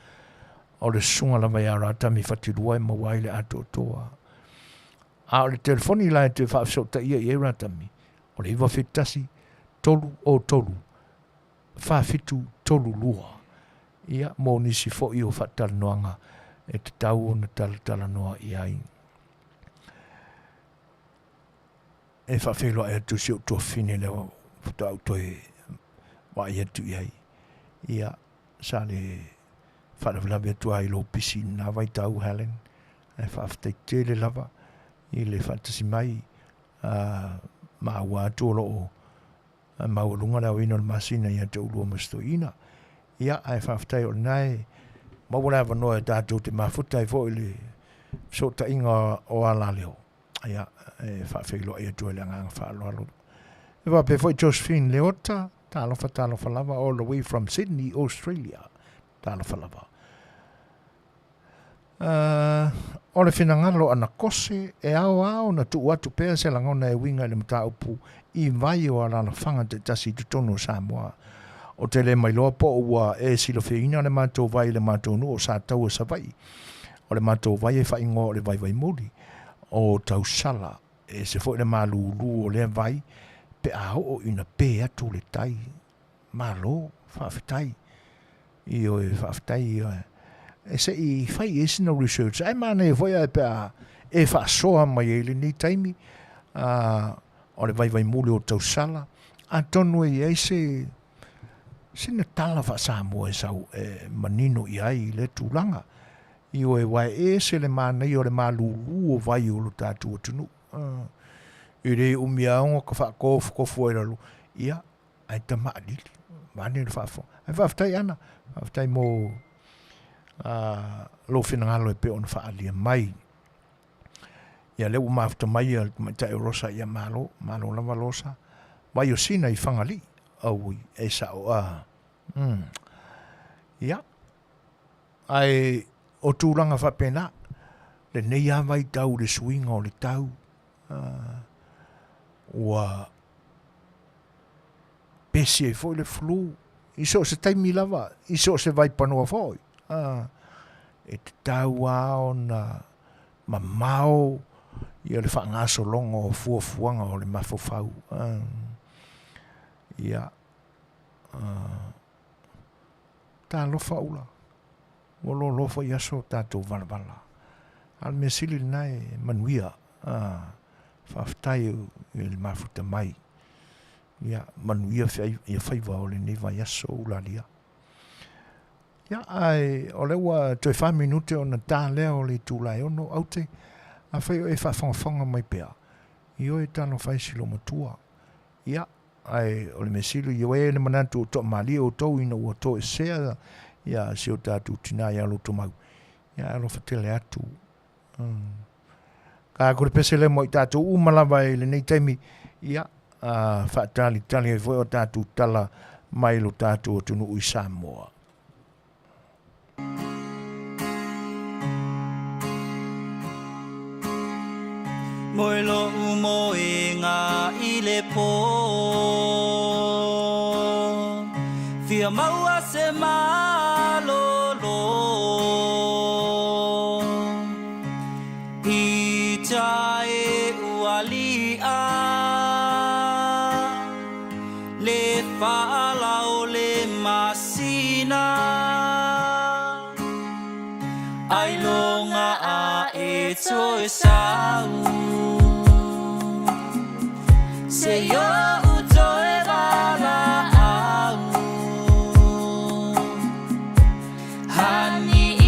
o le susuga lava ia Ratami Fatilua e maua ai le atoatoa. A o le telefoni la e te faafesootaia i ai Ratami, o le 971 303 4732. Ia, mo nisi foi o faatalanoaga e tatau ona talatalanoa i ai. E faafeiloai atu si ou tuafafine lea faatoa ou toe vaai atu i ai. Ia, sa le faalavelave atu lava i lou pisi i lena vaitau Helen, ae faafetai tele lava i le faatasi mai, maua atu o lo o maualuga le aoina o le masina ia te oulua ma si toeaina. Ia, ae faafetai o lena e maua le avanoa e tatou te mafuta ai foi i le fesootaiga o alaleo. Ia, e faafeiloai atu ai le agaga faaaloalo. E faapea foi Josephine Leota, talofa talofa lava all the way from Sydney, Australia. Talofa lava. O le finagalo a Nakose, e ao lava ona tuu atu pea se lagona e uiga i le mataupu i vai o alalafaga taitasi i totonu o Samoa. Ou te le mailoa po o ua e silafiaina le matou vai i le matou nuu o Sataua i Savaii. O le matou vai e faaigoa o le Vaivaimuli o Tausala. E ese foi le malulu o lea vai pe a oo ina pe atu le tai. Malo, faafetai. Ioe, faafetai, ioe. E se i fai i ai sina research, ae manaia foi ae pe a e faasoa mai ai i lenei taimi, o le Vaivaimuli o Tausala, atonu e i ai se, sina tala faa-Samoa e sau e manino i ai i lea tulaga. Ioe, aua e ese le manaia o le malulu o vai o lo tatou atunuu. E le umi lava ona ta faatofutofu ai lalo, ia, ae tamalili vaeane le faafofoga. Ae faafetai Ana, faafetai mo lou finagalo e pei ona faaalia mai. Ia lea ua mafuta mai le tamaitai o Rosa, ia malo, malo lava Rosa. Vai o Sina i Fagalii, aui, e sao a. Ia, ae o tulaga faapena, lenei lava vaitau i le suiga o le tau, ua pesi ai foi le flu i so o se taimi lava, i so o se vaipanoa foi. E tatau lava ona mamao ia le faagasologa o fuafuaga o le mafaufau. Ia, talofa ula, ua loaloa foi aso o tatou valavala. A o le mea sili lena e manuia. Faafetai i le mafuta mai. Ia manuia ia faiva o lenei vaiaso ulalia. Ia, ae o lea ua toe 4 minute ona ta lea o le itula e 6 aute. Afai o e faafogafoga mai pea, ioe talofa e si lou matua. Ia, ae o le mea sili, ioe le manatu o toamalie outou ina ua toesea ia si o tatou tina ia Lotomau. Ia, ae alofa tele atu. Ka ko le pese lea mo i tatou uma lava i lenei taimi, ia, faatalitali ai foi o tatou tala mai lo tatou atunuu i Samoa. Moe lo'u moega i le pō Fia maua se malolo I tai ua li'a Le fa'ala o le masina Ailoga a e toe sau Se io'u toe vala'au Hani.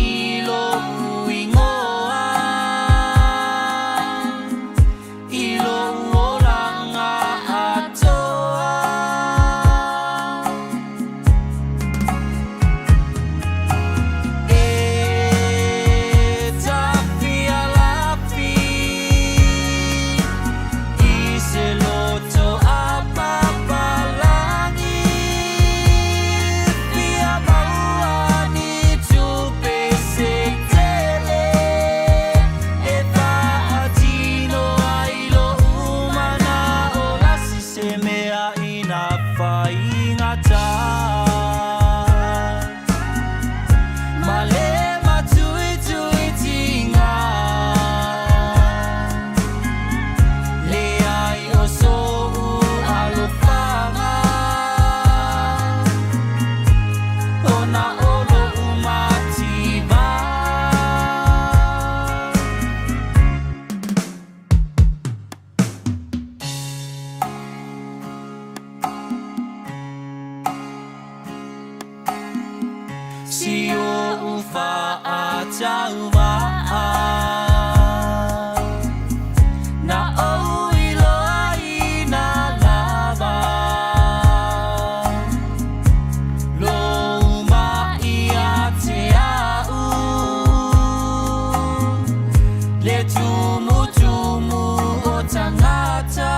Le tumutumu o tagata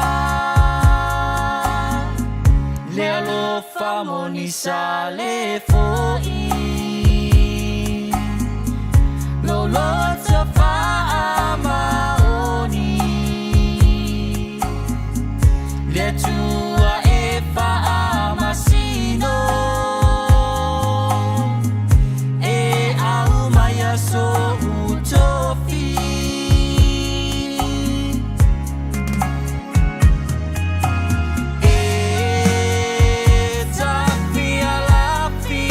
Le alofa monisa le fo'i Lo loto faamaoni Le Atua e faamasino E aumaia so'u tofi E tafialafi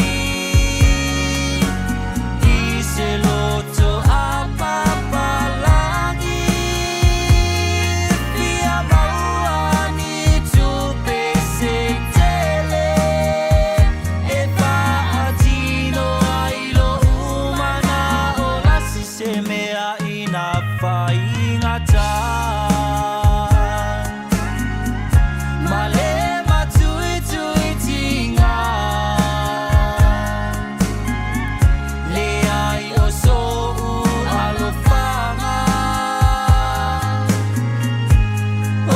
I se loto apapalagi Fia maua ni tupe se tele E faatino ai lo'u mana'o lasi se mea ina faigata Ma le matuituitiga Leai o so'u alofaga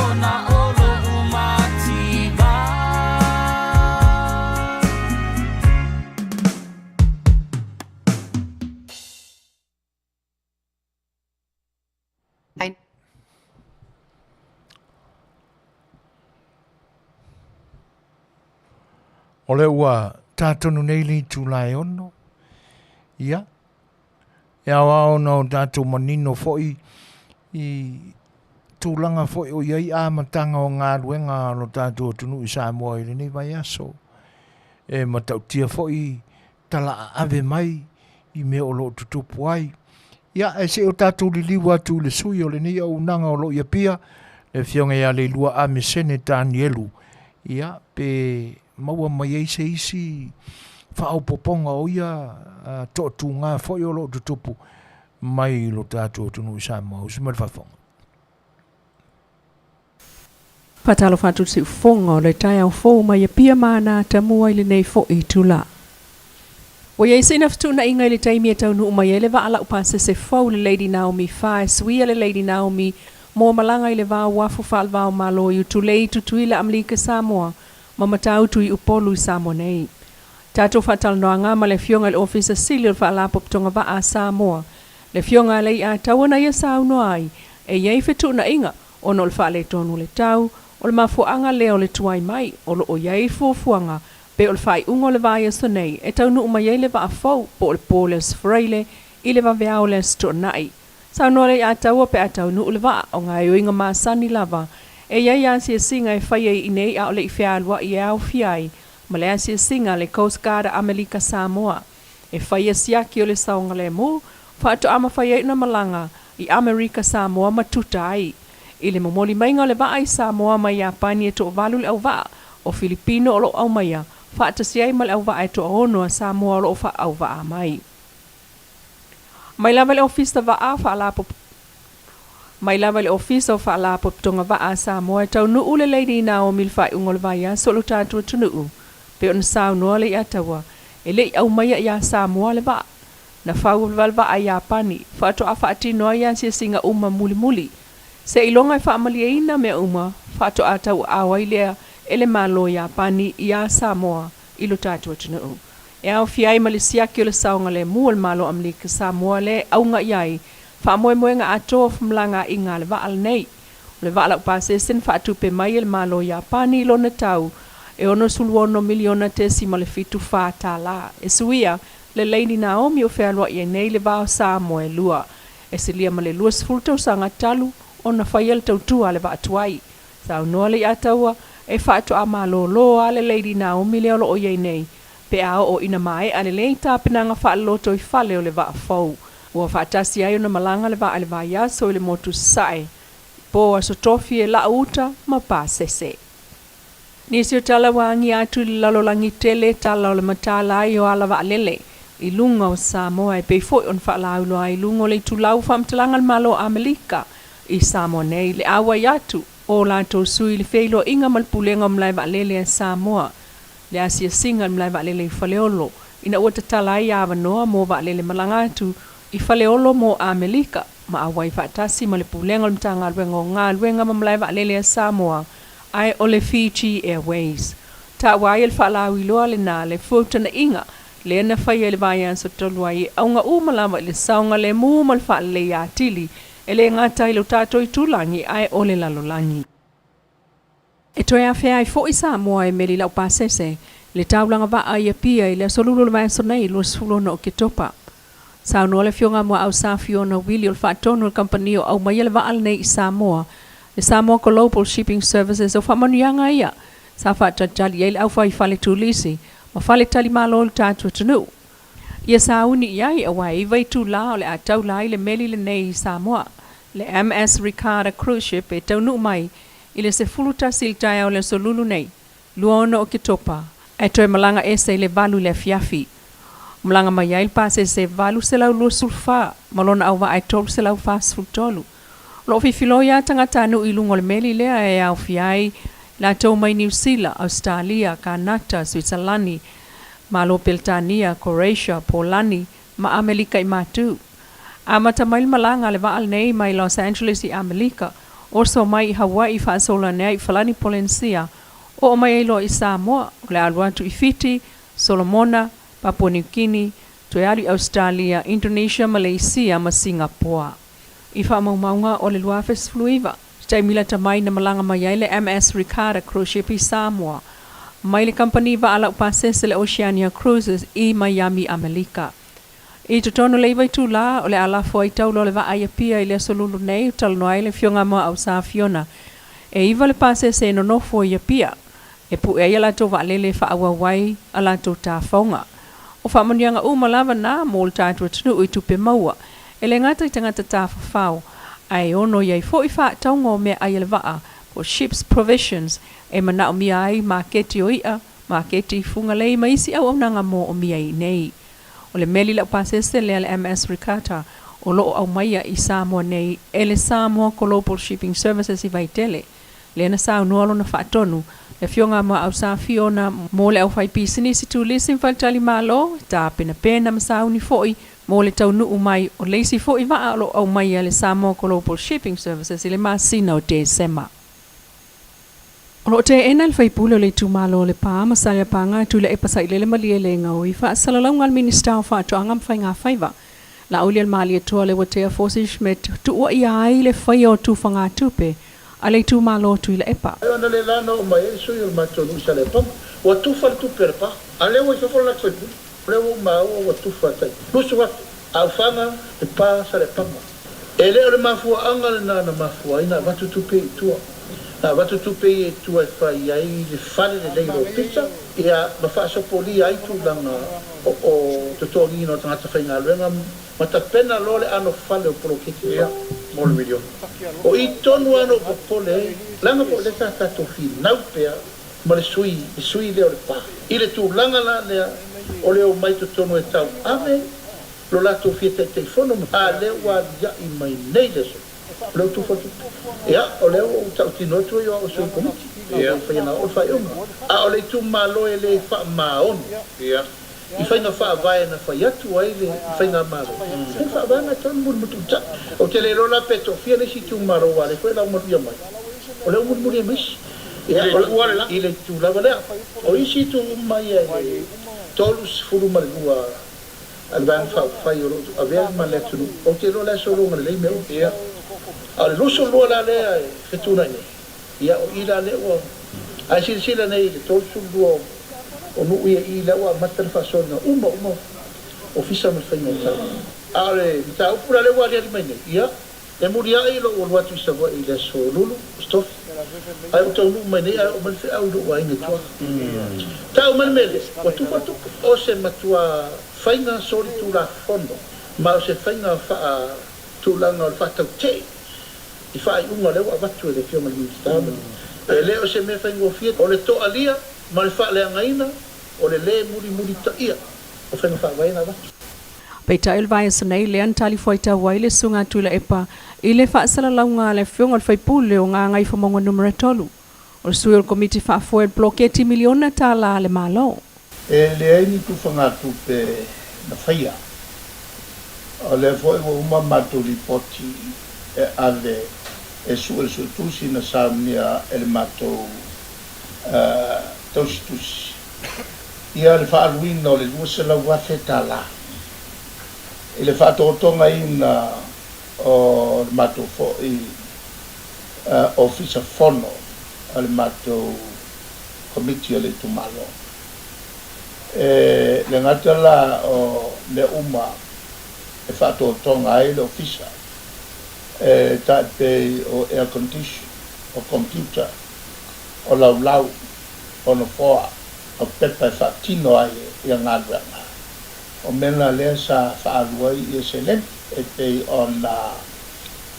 Ona o lo'u mativa. O lea ua tatonu nei le itula e 6. Ia, e aoao ona o tatou manino foi i tulaga foi o i ai amataga o galuega a lo tatou atunuu i Samoa i lenei vaiaso. E matautia foi talaaave mai i mea o lo o tutupu ai. Ia, ae se i o tatou liliu atu i le sui o lenei auaunaga o lo o i Apia, le Afioga ia Leilua Amesene Tanielu, ia, pe maua mai ai se isi faaopoopoga o ia toatuga foi o lo o tutupu mai i lo tatou atunuu i Samoa. Usu mai le faafofoga. Faatalofa atu i le siufofoga o le taeao fou mai Apia ma ana atamua i lenei foi itula. Ua i ai sina fetuunaiga i le taimi e taunuu mai ai le vaa laupasese fou le Lady Naomi 4 e suia le Lady Naomi mo malaga i le va o uafu faale-va o Malo i Utulei, Tutuila, Amelika, Samoa ma Matautu i Upolu i Samoa nei. Tatou faatalanoaga ma le Afioga i le Ofisa Sili o le Faalapotopotoga Vaa a Samoa, le Afioga a Leiataua na ia saunoa ai e i ai fetuunaiga ona o le faaletonu o le tau, o le mafuaaga lea o le tuai mai o lo o i ai fuafuaga pe o le faaiuga o le vaiaso nei e taunuu mai ai le vaa fou po o le po o le Aso Faraile i le vaveao o le Aso Toonai. Saunoa Leiataua pe a taunuu le vaa, o gaoioiga masani lava e i ai asiasiga e fai ai i inei a o le i fealuai e aofia ai ma le asiasiga a le Coast Guard a Amelika Samoa e faia siaki o le saogalemu faatoa mafai ai ona malaga i Amerika Samoa ma tuta ai. I le momoli maiga o le vaa i Samoa mai Iapani e toavalu le auvaa o Filipino o lo o aumaia faatasi ai ma le auvaa e toaono a Samoa o lo o faauvaa mai. Mai lava i le Ofisa Vaa Mai lava i le Ofisa o Faalapotopotoga Vaa a Samoa e taunuu le Lady Naomi i le faaiuga o le vaiaso o lo tatou atunuu, pei ona saunoa Leiataua, e le i aumaia iā Samoa le vaa. Na fau lava le vaa i Iapani, faatoa faatino ai asiasiga uma mulimuli. Seiloga e faamalieina mea uma, faatoa tauaao ai lea e le Malo o Iapani iā Samoa i lo tatou atunuu. E aofia ai ma le siaki o le saogalemu o le Malo o Amerika Samoa lea e auga i ai faamoemoega atoa o femalagaaiga a le vaa lenei. O le vaa laupasese na faatupe mai e le Malo o Iapani i lona tau e 66 miliona tesima le 74 tālā. E suia le Lady Naomi o fealuai ai nei le va o Samoa e lua. E silia ma le 20 tausaga talu ona faia le tautua a le vaa tuai. Saunoa Leiataua e faatoa malōlō lava le Lady Naomi lea o lo o i ai nei pe a oo ina maea lelei tapenaga faalelotoifale o le vaa fou. Ua faatasi ai ona malaga le vaa i le vaiaso i le motu Sasae po Aso Tofi e lau uta ma pasese. Nisi o tala ua agia atu i le lalolagi tele tala o le mataala ai o ala vaalele i luga o Samoa e pei foi ona faalauiloa ai i luga o le itulau faamatalaga a le Malo o Amelika i Samoa nei le auai atu o latou sui i le feiloaiga ma le Pulega o Malae Vaalele a Samoa le asiasiga i le malae vaalele i Faleolo ina ua tatala ai avanoa mo vaalele malaga atu i Faleolo mo Amelika. ma auai faatasi ma le Pulega o le Matagaluega o Galuega ma Malae Vaalele a Samoa ae o le Fiji Airways. Taua ai e le faalauiloa lena le feutagaiga lea na faia i le vaiaso talu ai e auga uma lava i le saogalemu ma le faaleleia atili e le gata i lo tatou itulagi ae o le lalolagi. E toe afea ai fo'i Samoa e meli laupasese le taulaga vaa i Apia i le aso Lulu o le vaiaso nei 26 o Oketopa. Saunoa le Afioga Muaau Safiona Wili o le faatonu o le kamupani o aumaia le vaa lenei i Samoa, le Samoa Global Shipping Services, o faamanuiaga ia sa faatalitali i ai le aufaifale turisi ma faletalimalo o le tatou atunuu. Ia sauni i ai auā e 9 itulā o le a taula ai le meli lenei i Samoa. Le MS Ricarda Cruise Ship e taunuu mai i le 11 i le taeao o le aso Lulu nei, 26 Oketopa, ae toe malaga ese i le 8 i le afiafi. Malaga mai ai le pasese 824 ma lona auvaa e 343. O lo o fifiloi lava tagatanuu i luga o le meli lea e aofia ai latou mai Niu Sila, Ausetalia, Kanata, Suisalani, Malo Peletania, Croatia, Polani ma Amelika i Matu. Amata mai le malaga a le vaa lenei mai Los Angeles i Amelika, oso mai i Hawaii faasolo ane ai i Falani Polenisia, oo mai ai loa i Samoa, o le a alu atu i Fiti, Solomona, Papua Niu Kini, toe alu i Ausetalia, Indonesia, Maleisia ma Singapoa. I faamaumauga o le 2019, se taimi lata mai na malaga mai ai le MS Ricarda Cruise Ship i Samoa mai le kamupani vaa laupasese le Oceania Cruises i Miami, Amelika. I totonu o le 9 itulā o le a lafo ai taula o le vaa i Apia i le aso Lulu nei, talanoa ai le Afioga Muaau Safiona. E 9 le pasese e nonofo i Apia e pue ai a latou vaalele e faaauau ai a latou tafaoga. O faamanuiaga uma lava na mo le tatou atunuu i tupe maua, e le gata i tagata tafafao, ae ono i ai foi faatauga o meaai a le vaa po o ships provisions e manaomia ai maketi o i'a, maketi fugalei ma isi auaunaga moomia i inei. O le meli laupasese lea le MS Regatta o lo o aumaia i Samoa nei e le Samoa Global Shipping Services i Vaitele, lea na saunoa lona faatonu, le Afioga Muaau Safiona mo le aufaipisinisi turisi ma faletalimalo, tapenapena ma sauni foi mo le taunuu mai o le isi foi vaa o lo o aumaia e le Samoa Global Shipping Services i le masina o Tesema. O lo o teena e le faipule o le itumalo o Lepa ma Saleapaga Tuilaepa Sailele Malielegaoi i faasalalauga a le Minisita o Faatoaga ma Faigafaiva, Laaulialemalietoa Leuatea Fosi Schmidt tuuaia ai le faia o tufagatupe a le itumalo o Tuilaepa. Ai ona le la na oo mai ai le sui o le matou nuu i Saleapaga, ua tufa le tupe a Lepa, a lea ua i fafo le latou faipule. O lea ua ou maua ua tufa tai 20,000 a Ufaga, Lepa, Saleapaga. E le o le mafuaaga lena na mafua ai na avatu tupe i tua. Na avatu tupe ia i tua e fai ai le fale lelei o le ofisa, ia, ma faasopolia ai tulaga o totogiina o tagata faigaluega ma tapena loa le anofale o poloketi ia mo le miliona. O i tonu lava na ou popole ai, leaga foi o lea sa tatou finau pea ma le sui, le sui lea o Lepa, i le tulaga la lea o le omai totonu e tauave lo latou fia Taitaifono ma a lea ua aliaʻi mai nei le aso o lea ua tufa le tupe. Ia, o lea ua ou tautino atu ai o au o sui komiti, ua fai ana oo le faaiuga. A o le itumalo e le faamaoni i faiga faavae na fai atu ai le faigamalo, faiga faavae na e tatau ona mulimulitai. Ou te le iloa la pe toafia le isi itumalo aua o lea foi e laumaluia mai, o lea ua mulimuli ai ma isi. Ia, i le itu lava lea. O isi itu uma ia i le 32 a le Vaega Faaupufai o lo o avea ma le atunuu, ou te iloa o le a sologa lelei mea uma. Ia, a o le 22 la lea e fetuunai nei, ia o i la lea ua. Ae silasila nei i le 32 o nuu ia i lea ua amata le faasoaina uma uma ofisa ma le faiga o tau. A o le mataupu la lea ua aliali mai nei, ia, E muliai lou alu atu i Savaii i le aso Lulu, Stofi, ae ou taunuu mai nei ae oo mai le feau i lou aiga i tua. Tau mai le mea lea, ua tufa le tupe. O se matua faiga solitulafono ma o se faiga faa tulaga o le faatautee i faaiuga lea ua avatu e le Afioga i le Minisita ma le. E le o se mea faigofie o le toalia ma le faaleagaina o le le mulimulitaia o faiga faavae na avatu. Peitai o le vaiaso nei lea na talifuaitau ai le Susuga Tuilaepa i le faasalalauga a le Afioga o le Faipule o Gagaifomauga Numera 3, o le sui o le Komiti Faafoe o le Poloketi Miliona Tala a le Malo. E leai ni tufagatupe na faia O lea foi ua uma a matou lipoti e ave e sue le suetusi na saunia e le matou tausitusi ia le faaaluina o le $200,000 i le faatotogaina o le matou foi Ofisa Fono a le matou Komiti o le Itumalo. E le gata la o mea uma e faatotoga ai le ofisa, e tai pei o air condition, o computer, o laulau, o nofoa, o pepa e faatino ai ia galuega. O mea na lea sa faaalu ai ia seleni e pei ona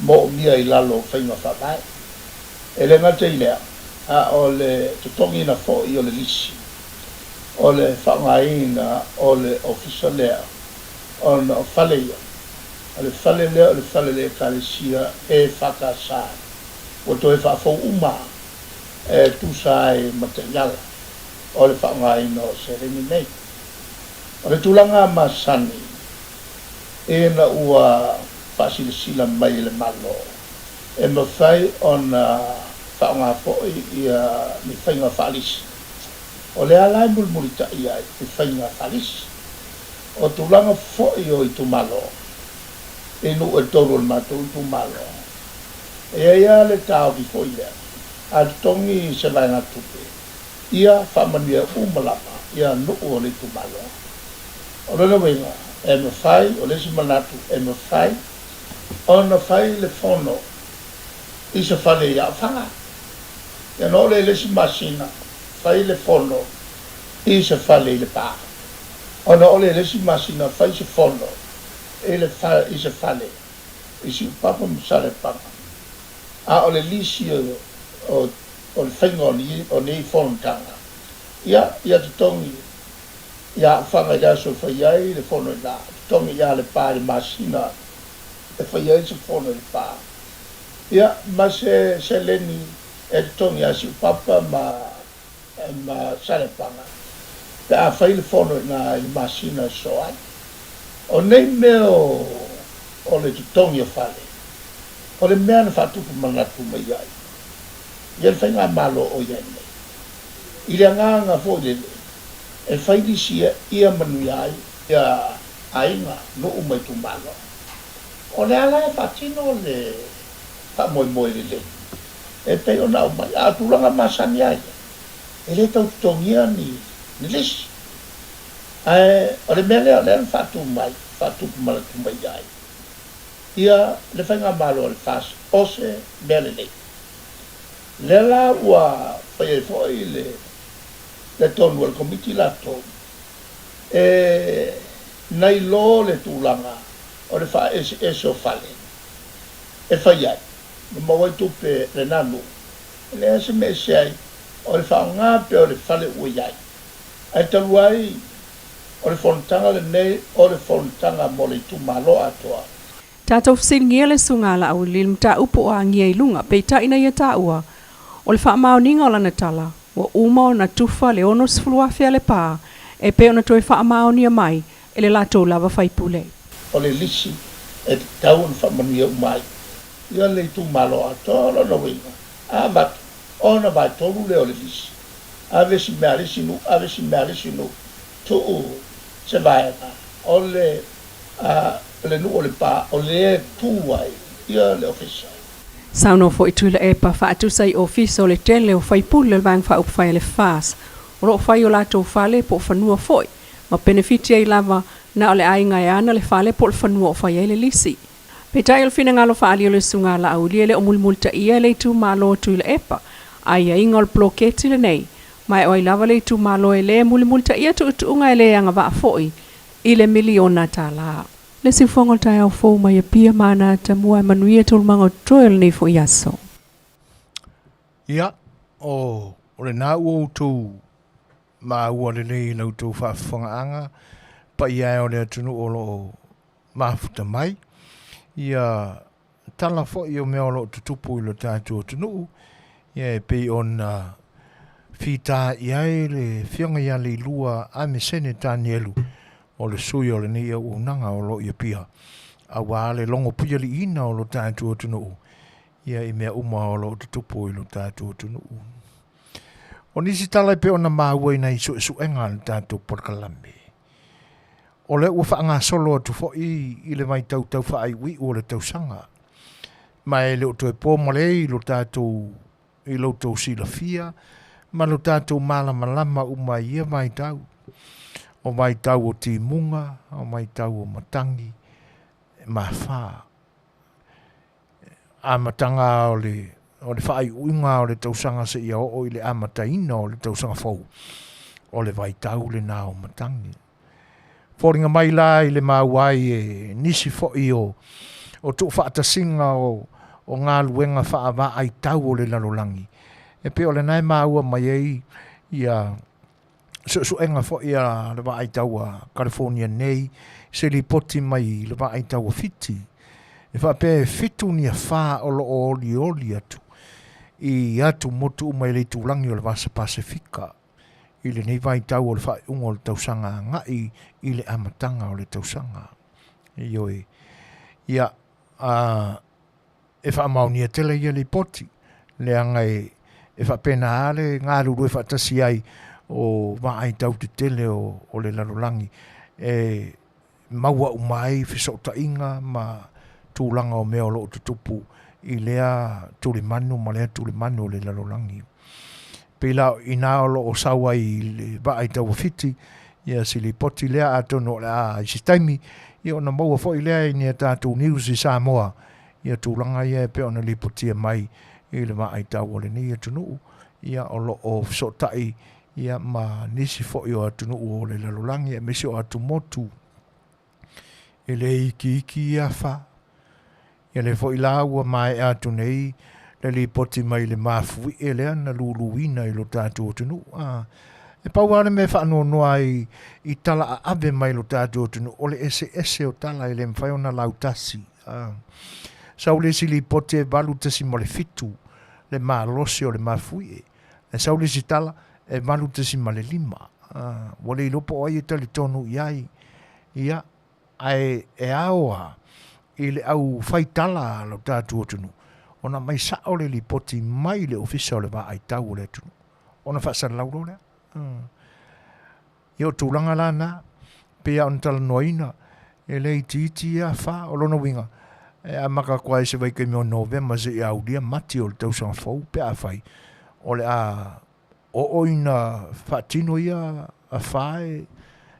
moomia i lalo o faiga faavae. E le gata i lea, a o le totogiina foi o le lisi o le faaaogaina o le ofisa lea ona o fale ia. O le fale lea o le fale o le Ekalesia EFKS ua toe faafou uma e tusa ai ma taiala o le faaaogaina o seleni nei. O le tulaga masani ina ua faasilasila mai e le Malo e mafai ona faaaoga foi ia ni faiga faalisi. O le a la e mulimulitai ai i faiga faalisi? O tulaga foi o itumalo, i nuu e tolu o le matou itumalo, e i ai lava le taofi foi lea, a totogi se vaegatupe, ia faamanuia uma lava ia nuu o le itumalo. O lona uiga, e mafai, o le isi manatu, e mafai ona fai le fono i se fale i Aofaga. Ia ona oo lea i le isi masina, fai le fono i se fale i Lepa. Ona oo lea i le isi masina, fai se fono i le i se fale i Siupapa ma Saleapaga. A o le lisi o o le faiga o ni o nei fonotaga, ia, ia totogi i Aofaga i le aso e fai ai le fono i ina, totogi ia Lepa i le masina e fai ai se fono i Lepa. Ia, ma se seleni e totogi ia Siupapa ma ma Saleapaga pe a fai le fono i ina i le masina e sosoo ai. O nei mea o o le totogi o fale, o le mea na faatupu manatu mai ai ia le faigamalo o i ai nei. I le agaga foi lele e fai lisi ia manuia ai ia aiga, nuu ma itumalo. O le a la e faatino le faamoemoe lelei e pei ona aumai, a o tulaga masani lava ia, e le tau totogia ni lisi. Ae o le mea lea o lea na faatu mai, faatupu manatu mai ai ia le faigamalo a le FAST o se mea lelei. Lea la ua fai ai foi le le tonu a le Komiti latou e nailo le tulaga o le faaeseese o fale e fai ai ma maua ai tupe a lena nuu, e leai se mea e ese ai o le faaaoga pea o le fale ua i ai. Ae talu ai o le fonotaga lenei o le fonotaga mo le itumalo atoa. Tatou fesiligia le Susuga a Laauli i le mataupu o agia i luga, peitai ina ia taua, o le faamaoniga o lana tala, ua uma ona tufa le 60,000 a Lepā e pei ona toe faamaonia mai e le latou lava faipule. O le lisi e tatau ona faamanuia uma ai ia le itumalo atoa. O lona uiga, a avatu, ona vaetolu lea o le lisi, ave si mea a le isi nuu, ave si mea a le isi nuu, tuu se vaega o le le nuu o Lepa o lea e tu ai ia le ofisa. Saunoa foi Tuilaepa faatusa i ofisa o le tele o faipule o le Vaega Faaupufai a le FAST o lo o fai o latou fale po o fanua foi ma penefiti ai lava na o le aiga e ana le fale po o le fanua o fai ai le lisi. Peitai o le finagalo faaalia o le Susuga a Laauli e le o mulimulitaia e le itumalo o Tuilaepa aiaiga o le poloketi lenei ma e o ai lava le itumalo e le mulimulitaia tuutuuga e le agavaa foi i le miliona tala. Le siufofoga o le taeao fou mai Apia ma ana atamua e manuia taualumaga o totoe o lenei foi aso. Ia, o lena ua outou maua lelei i la outou faafofogaaga, paia e o le atunuu o lo o mafuta mai, ia tala foi o mea o lo o tutupu i lo tatou atunuu, ia e pei ona fita i ai le Afioga ia Leilua Amesene Tanielu, o le sui o lenei auaunaga o lo o i Apia. Auā le logo puialiiina o lo tatou atunuu, ia i mea uma o lo o tutupu i lo tatou atunuu. O nisi tala e pei ona maua i nai suesuega a le tatou polokalame, o lea ua faagasolo atu foi i le vaitau tau faaiuiu o le tausaga, ma e le o toe po ma le i lo tatou i lo outou silafia ma lo tatou malamalama uma i ia vaitau, o vaitau o timuga, o vaitau o matagi ma afa. Amataga o le o le faaiuiuga o le tausaga seia oo i le amataina o le tausaga fou, o le vaitau lena o matagi. Foliga mai la i le maua ai e nisi foi o o tuufaatasiga o o galuega faavaaitau o le lalolagi, e pei o lena e maua mai ai ia suesuega foi a le vaaitau a California nei, se lipoti mai le vaaitau a Fiti, e faapea e 7 ni afa o lo o olioli atu i atumotu uma i le itulagi o le Vasa Pasefika i lenei vaitau o le faaiuga o le tausaga agai i le amataga o le tausaga. Ioe. Ia, a, e faamaonia tele ia lipoti, leaga e, e faapena lava le galulue faatasi ai o vaaitau tetele o, o le lalolagi e maua uma ai fesootaiga ma tulaga o mea o lo o tutupu i lea tulimanu ma lea tulimanu o le lalolagi. Pei la inā o lo o sau ai i le vaaitau a Fiti ia si lipoti lea, atonu o le a i se taimi ia ona maua foi lea i ni a tatou news i Samoa ia tulaga ia e pei ona lipotia mai i le vaaitau o lenei atunuu ia o lo o fesootai ia ma nisi foi o atunuu o le lalolagi aemaise o atumotu e le ikiiki ia afa. Ia lea foi la ua maea atu nei le lipoti mai le mafuie lea na luluina i lo tatou atunuu. A, e pau lava le mea e faanoanoa ai i tala aave mai i lo tatou atunuu, o le eseese o tala e le mafai ona lautasi. A, sau le isi lipoti e 8.7 le malosi o le mafuie, ae sau le isi tala e 8.5. A, ua le iloa po o ai e talitonu i ai. Ia, ae e ao lava i le au faitala a lo tatou atunuu ona aumai sao le lipoti mai le Ofisa o le Vaaitau o le atunuu ona faasalalau loa lea. Ia o tulaga la na, pei lava ona talanoaina, e le itiiti ia afa. O lona uiga, e amata atu lava i se vaitaimi o Novema seia aulia Mati o le tausaga fou pe afai o le a oo ina faatino ia afa e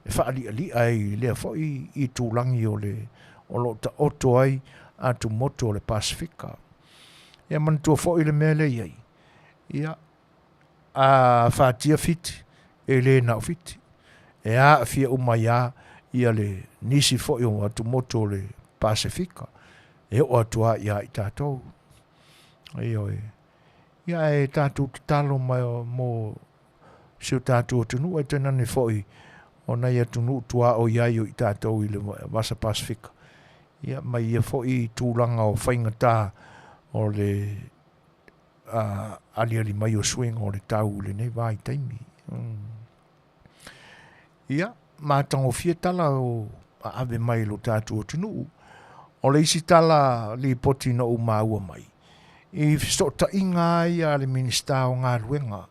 faalialia ai i lea foi itulagi o le o lo o taoto ai atumotu o le Pasefika. Ia manatua foi le mea lea e i ai, ia, a afatia Fiti, e le na o Fiti, e aafia uma ai lava ia le nisi foi o atumotu o le Pasefika, e oo atu lava ia i tatou. Ioe. Ia ae tatou tatalo mai mo si o tatou atunuu ae tainane foi o nai atunuu tuaoi ai o i tatou i le Vasa Pasefika, ia ma ia foi tulaga o faigata o le aliali mai o suiga o le tau i lenei vaitaimi. Ia, matagofie tala o aave mai i lo tatou atunuu. O le isi tala lipoti na ou maua mai, i fesootaiga lava ia a le Minisita o Galuega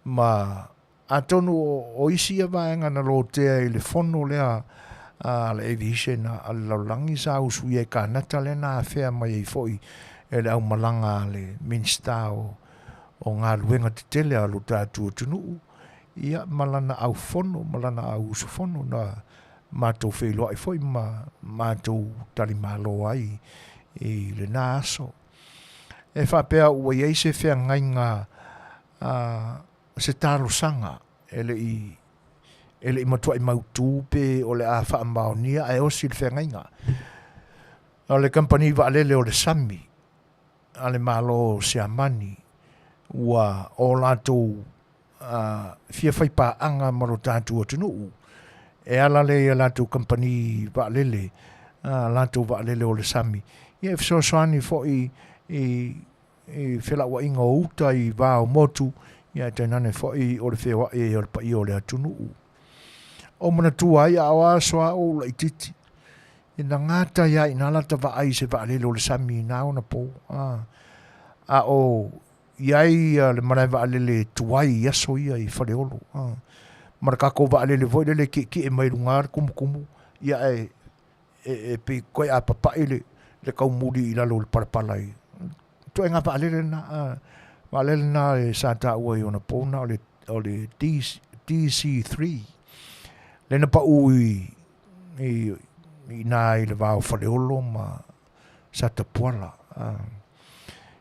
ma atonu o isi ia vaega na lotea i le fono lea a le Aviation a le lalolagi sa usuia i Kanata lea na afea mai ai foi e le aumalaga a le Minisita o Galuega Tetele a lo tatou atunuu ia ma lana aufono ma lana au usufono na matou feiloai foi ma matou talimalo ai i lena aso. E faapea ua i ai se feagaiga a se talosaga e le i e le i matuai mautu pe o le a faamaonia ae osi le feagaiga. O le kamupani vaalele o le Sami a le Malo o Siamani ua o latou fia fai paaga ma lo tatou atunuu e ala lea i a latou kamupani vaalele, a latou vaalele o le sami, ia e fesoasoani foi i i felauaiga o uta i va o motu, ia ae tainane foi o le feoai ai o le paia o le atunuu. O manatua ai a o aso a o ou laitiiti. Ina gata ai lava i ina lata vaai i se vaalele o le sami i na ona po. A o i ai le malae vaalele tuai i aso ia i Faleolo. Ma le tatou vaalele foi lele e tietie mai luga le tumutumu, ia ae e pei toe apapai le taumuli i lalo o le palapala i ituaiga vaalele lena. Vaalele lena sa taua i ona po na o le DC-3 lea na pau i ina i le va o Faleolo ma Satapuala.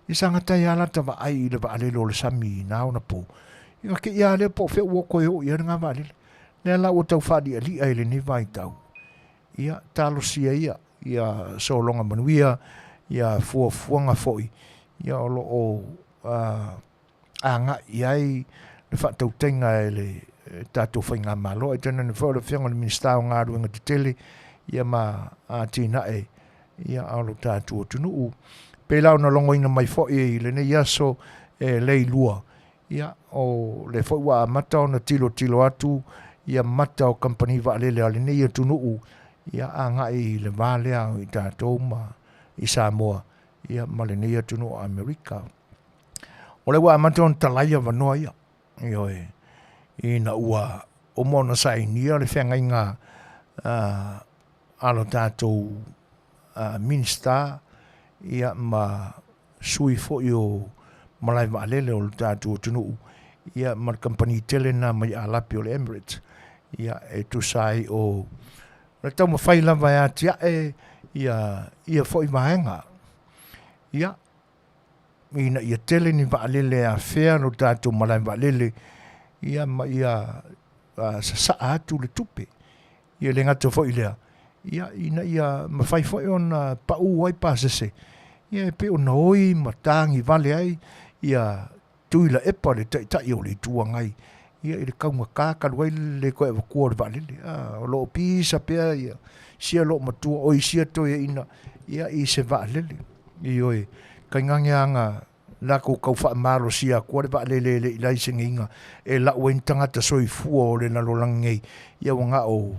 Ia sa gata ai lava lata vaai i le vaalele o le sami i na ona po. Ia te i lava lea po o fea ua toe oo i ai lena vaalele. Lea la ua tau faalialia i lenei vaitau, ia talosia ia, ia sologa manuia, ia fuafuaga foi, ia o lo o agai i ai le faatautaiga e le tatou faigamalo, ae tainane foi o le Afioga i le Minisita o Galuega Tetele ia ma atinae ia a lo tatou atunuu. Pei la ona logoina mai foi i lenei aso e Leilua, ia o lea foi ua amata ona tilotilo atu ia mata o kamupani vaalele a lenei atunuu ia agai i le va lea o i tatou ma i Samoa ia ma lenei atunuu o Amerika. O lea ua amata ona talai avanoa ia, ioe, ina ua uma ona sainia le feagaiga a lo tatou Minisita ia ma sui foi o malae vaalele o lo tatou atunuu ia ma le kamupani tele lena mai Alapi o le Emirates ia e tusa ai o le taumafai lava e atiae ia foi vaega. Ia, ina ia tele ni vaalele e afea lo tatou malae vaalele ia ma ia sasaa atu le tupe. Ia e le gata foi i lea, ia ina ia mafai foi ona pau ai pasese, ia e pei ona oi ma tagi vale ai ia Tuilaepa le Taitai o le Itu Agai ia i le taugata talu ai le le toe avatua o le vaalele. O lo o pisa pea ia sia loomatua oi sia toeaina ia i se vaalele. Ioe, tainane lava na latou tau faamalosia atua le vaalele e le i laiseniina e lau ai ni tagata soifua o le lalolagi nei, ia ua na o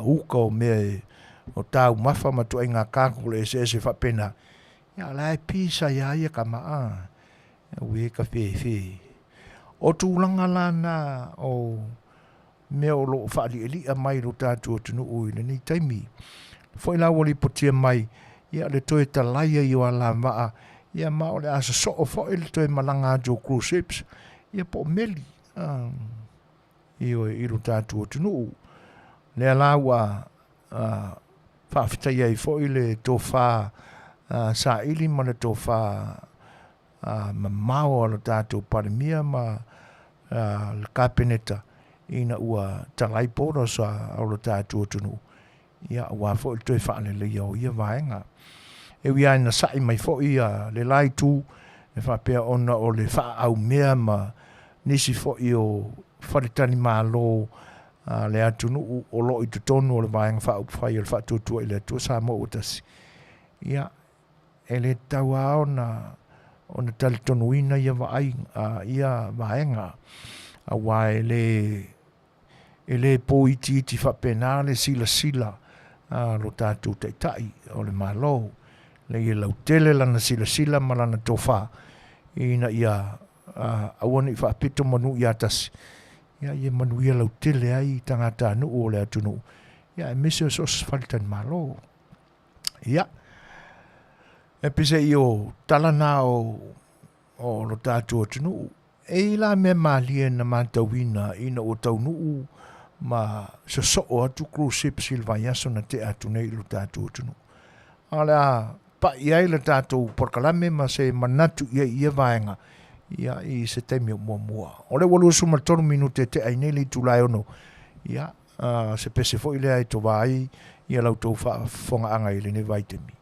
uta o mea o taumafa ma ituaiga cargo eseese faapena, ia a o la e pisa ai lava ia tama, a, ue ka fefe. O tulaga la na o mea o lo o faalialia mai i lo tatou atunuu i lenei taimi. Foi la ua lipotia mai, ia le toe talai ai o alavaa, ia ma o le a sosoo foi le toe malaga atu o cruise ships, ia po o meli, ioe, i lo tatou atunuu. Lea la ua faafetaia ai foi le tofa saili ma le tofa mamao a lo tatou Palemia ma le Kapeneta ina ua talai borders o lo tatou atunuu, ia aua foi le toe faaleleia o ia vaega. E ui lava ina sa'i mai foi le la itu e faapea ona o le faaaumea ma nisi foi o faletalimalo a le atunuu o lo o i totonu o le Vaega Faaupufai o le Faatuatua i le Atua Samoa ua Tasi, ia e le tatau lava ona talitonuina ia vaai, ia vaega, aua e le e le poitiiti faapena le silasila a lo tatou Taitai o le Malo, ina ia lautele lana silasila ma lana tofa ina ia aua ne i faapito manu ia tasi, ia ia manuia lautele ai tagatanuu o le atunuu, ia aemaise o so o se faletalimalo. Ia, e pei se i o tala na o o lo tatou atunuu. E i ai la mea malie na matauina ina ua taunuu ma sosoo atu cruise ships i le vaiaso na tea atu nei i lo tatou atunuu. A o le a pai ai le tatou polokalame ma se manatu i ai i ia vaega ia i se taimi o muamua. O lea ua 23 minute e tea ai nei le itula e 6, ia se pese foi lea e tova ai ia la outou faafofogaaga i lenei vaitaimi.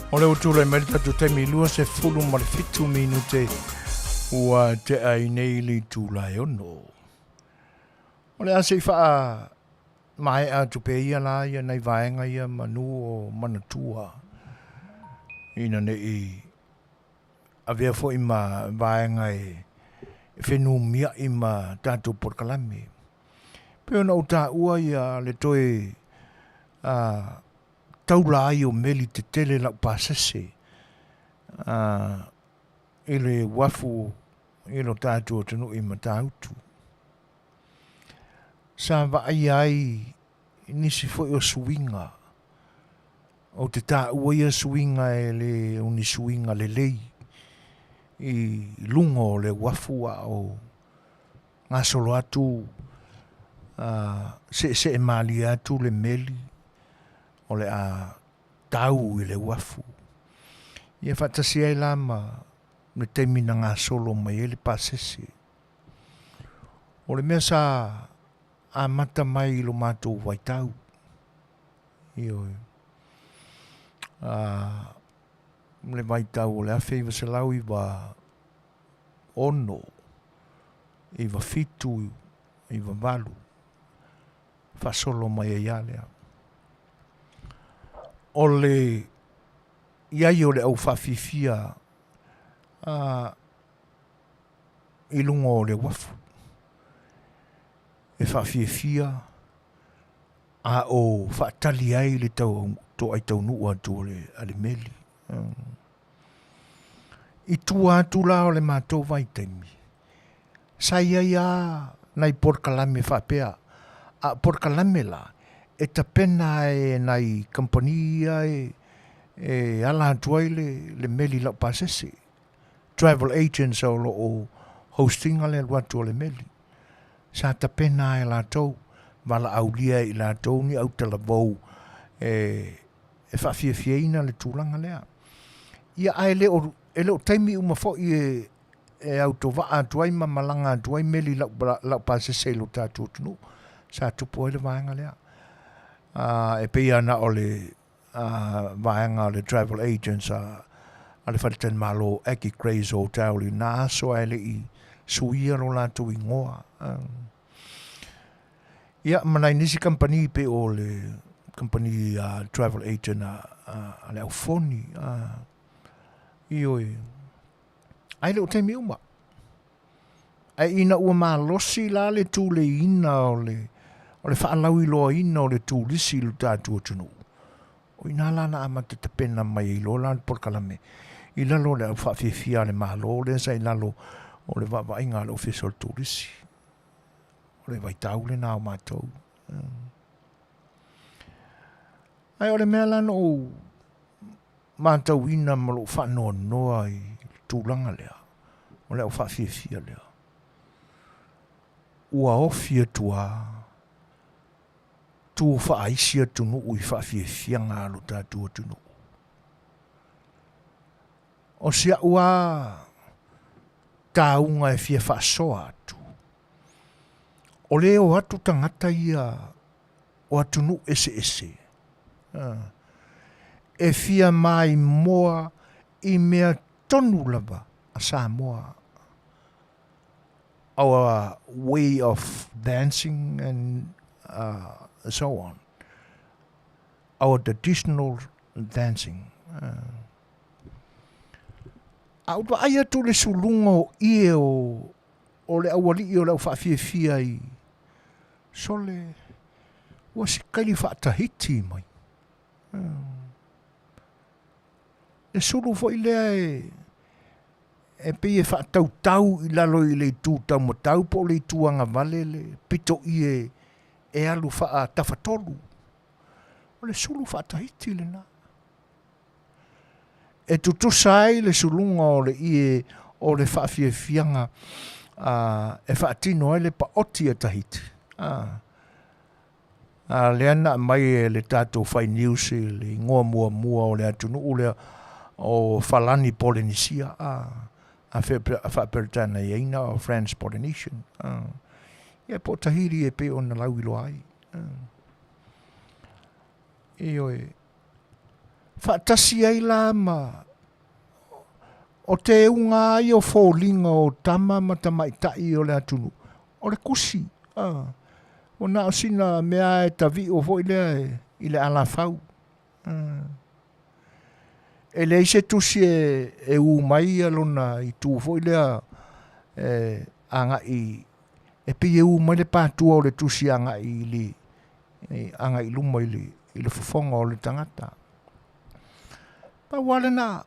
O lea ua tulai mai le tatou taimi 27 minute ua tea ai nei le itula e 6. O le a se i faa maea atu pea ia la ia nai vaega ia manu o manatua ina ne i avea foi ma vaega e fenumiai ma tatou polokalame. Pei ona ou taua ia le toe taula ai o meli tetele laupasese i le uafu i lo tatou atunuu i Matautu. Sa vaaia ai nisi foi o suiga, ou te taua ia suiga e le o ni suiga lelei i luga o le uafu a o gasolo atu seesee malie atu le meli o le a tau i le uafu. Ia faatasi ai la ma le taimi na gasolo mai ai le pasese. O le mea sa amata mai i lo matou vaitau, ioe, le vaitau o le 1996, 97, 98, faasolo mai ai lava lea. O le i ai o le au faafiafia i luga o le uafu e faafiafia a o faatali ai le toai taunuu atu a le meli. I tua atu la o le matou vaitaimi, sa i ai lava nai polokalame faapea, a o polokalame la, e tapena e nai kamupani ia e ala atu ai le meli laupasese, travel agents o lo o host ina le alu atu o le meli. Sa tapena e latou, valaaulia e i latou ni autalavou e faafiafiaina le tulaga lea. Ia ae le o, e le o taimi uma foi e autovaa atu ai ma malaga atu ai meli laupasese i lo tatou atunuu. Sa tupu ai le vaega lea. E pei lava na o le vaega o le travel agents a le faletalimalo Aggie Grey's Hotel i na aso ae le i suia lo latou igoa. Ia, ma nai nisi kamupani pei o le kamupani travel agent a le Aufoni. Ioe, ae le o taimi uma. Ae ina ua malosi la le tuleiina o le o le faalauiloaina o le turisi i lo tatou atunuu, o i ina la na amata tapena mai ai loa la le polokalame i lalo o le au faafiafia a le Malo lea sa i lalo o le vaavaaiga a le Ofisa o le Turisi. O le vaitau lena o matou. Ae o le mea la na ou matauina ma lou faanoanoa i le tulaga lea, o le au faafiafia lea, ua ofi atu lava tu faaisi atunuu i faafiafiaga a lo tatou atunuu. O si au lava tauga e fia faasoa atu, o le o atu tagata ia o atunuu eseese e fia maimoa i mea tonu lava a Samoa, our way of dancing and so on, our traditional dancing. A ou vaai atu i le suluga o ie o le aualii o le au faafiafia i Sole, ua se kaili faa-Tahiti mai. Le sulu foi lea e pei e faatautau i lalo i le itu taumatau po o le itu agavale le pito ie e alu faatafatolu. O le sulu faa-Tahiti lena. E tutusa ai le suluga o le ie o le faafiafiaga e faatino ai le paoti a Tahiti. A lea na aumai e le tatou fai news i le igoa muamua o le atunuu lea o Falani Polenisia, a faa-Peretaniaina o French Polynesian. Ia po o Tahiti e pei ona lauiloa ai. Ioe. Faatasi ai la ma o teuga lava ia o foliga o tama ma tamaitai o le atunuu, o le kusi. Ua na o sina mea lava e tavi'o foi lea i le alafau. E leai se tusi e u mai lona itu foi lea e agai e pei e u mai le patua o le tusi agai i le agai i luma i le fofoga o le tagata. Pau lava lena.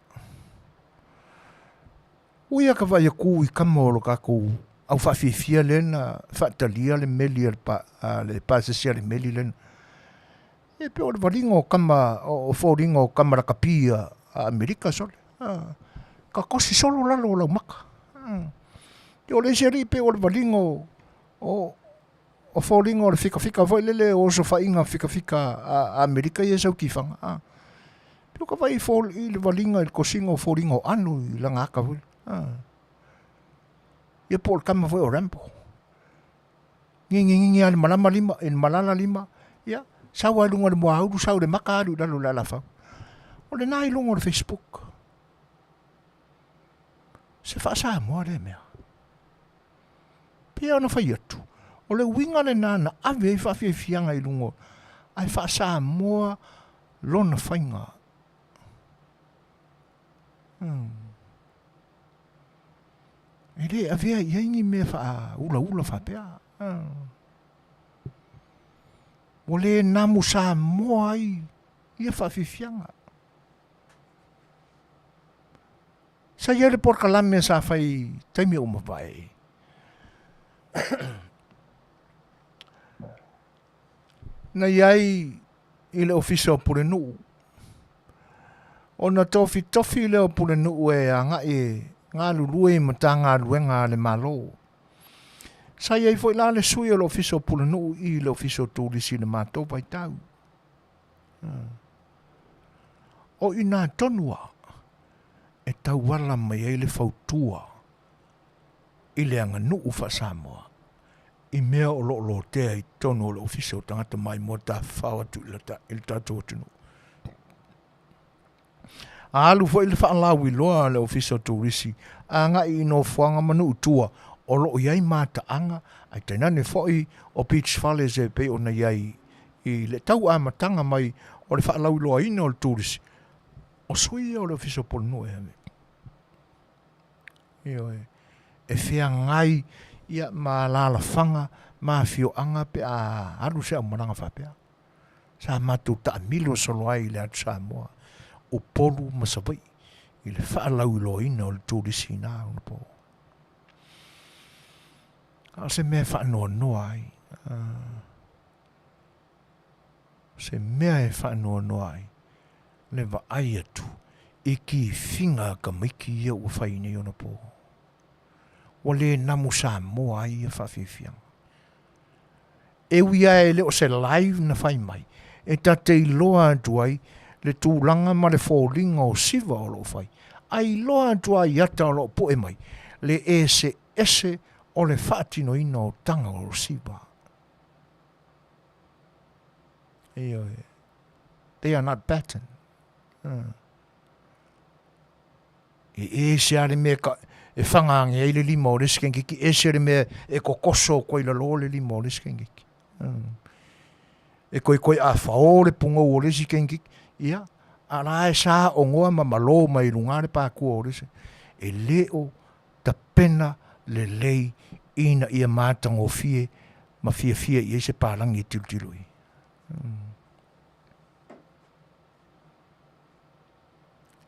Ui a ka vaai atu i kama o lo tatou au faafiafia lea na faatalia le meli a le pa, a le pasese a le meli lea. E pei o le valiga o kama, o foliga o kama lakapi a Amerika sole. Ka kosi solo lalo o lau maka. O le isi alii pei o le valiga o foliga o le fikafika foi lele o osofaiga fikafika a Amerika ia e sau i tifaga. Pei o ka vaai i le valiga i le kosiga o foliga o anu i lana aka foi. Ia po o le kama foi o Rambo. Ngingingingi lava i le malama lima, i le malala lima, ia, sau lava i luga o le muaulu, sau i le maka alu i lalo i le alafau. O lena i luga o le Facebook. Se faa-Samoa lea mea. Pei ona fai atu, o le uiga lena na ave ai faafiafiaga i luga ae faa-Samoa lona faiga. E le avea i ai ni mea faaulaula faapea. Ua le namu Samoa ai ia faafiafiaga. Sa i ai le polokalame sa fai i taimi ua mavae. Na i ai i le Ofisa o Pulenuu, ona tofitofi lea o Pulenuu e agai e galulue i Matagaluega a le Malo. Sa i ai foi la le sui o le Ofisa o Pulenuu i le Ofisa o Turisi i le matou vaitau. O i ina tonu lava e tauala mai ai le fautua i le aganuu faa-Samoa i mea o lo o lotea i totonu o le Ofisa o Tagata Maimoa Tafafao atu i le tatou atunuu. A alu foi le faalauiloa a le Ofisa o Turisi agai i nofoaga ma nuu tua o lo o i ai mataaga, ae tainane foi o beach fales e pei ona i ai i le tau amataga mai o le faalauiloaina o le turisi, o sui ia o le Ofisa o Pulenuu e ave. Ioe, e feagai ia ma alaalafaga ma afioaga pe a alu se aumalaga faapea. Sa matou taamilo solo ai i le Atu Samoa, Upolu ma Savaii i le faalauiloaina o le turisi i na onapo. A o se mea e faanoanoa ai, se mea e faanoanoa ai le vaai atu i kifiga a tamaiti ia ua fai nei ona po. Ua le namu Samoa ai ia faafiafiaga. E ui lava e le o se live na fai mai, e ta te iloa atu ai le tulaga ma le foliga o siva o lo o fai, a iloa atu lava i ata o lo o poe mai le eseese o le faatinoina o taga o siva. Ioe. They are not pattern. E ese lava le mea e whangange ai le lima o le isi kenkiki, ese le mea e kokoso koe i lalo le lima o le isi kenkiki. E koikoi a whao le pungou o le isi kenkiki, ia, a la e sa o ngoa ma malo mai lunga le pākua o le isi. E le o tapena lelei ina ia matagofie ma fiafia i ai se palagi e tilotilo i ai.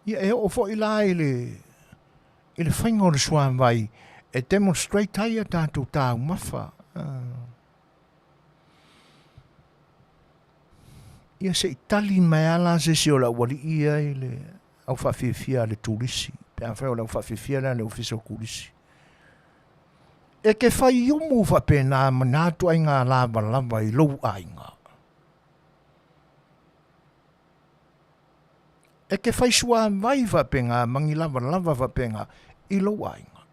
Ia e oo foi la i le i le faiga o le suavai e demonstrate ai a tatou taumafa. Ia se i tali mai lava la se isi o le aualii ia i le au faafiafia a le turisi, pe afai o le au faafiafia lea a le Ofisa o Turisi. E te faiumu faapena ma na ituaiga lavalava i lou aiga. E te fai suavai faapena ma ni lavalava faapena i lou aiga.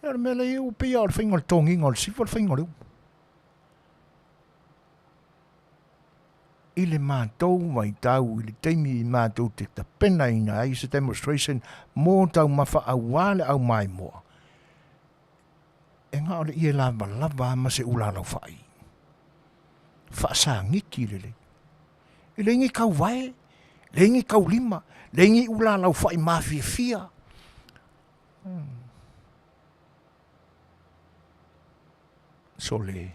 Ia o le mea lea ua pei lava o le faiga o le togiga o le siva o le faiga o le umu. I le matou vaitau i le taimi i matou te tapenaina ai se demonstration mo taumafa auā le au maimoa, e na o le ie lavalava lava ma se ula laufai. Faasagiti lelei. E leai ni tauvae, leai ni taulima, leai ni ula laufai mafiafia. Sole.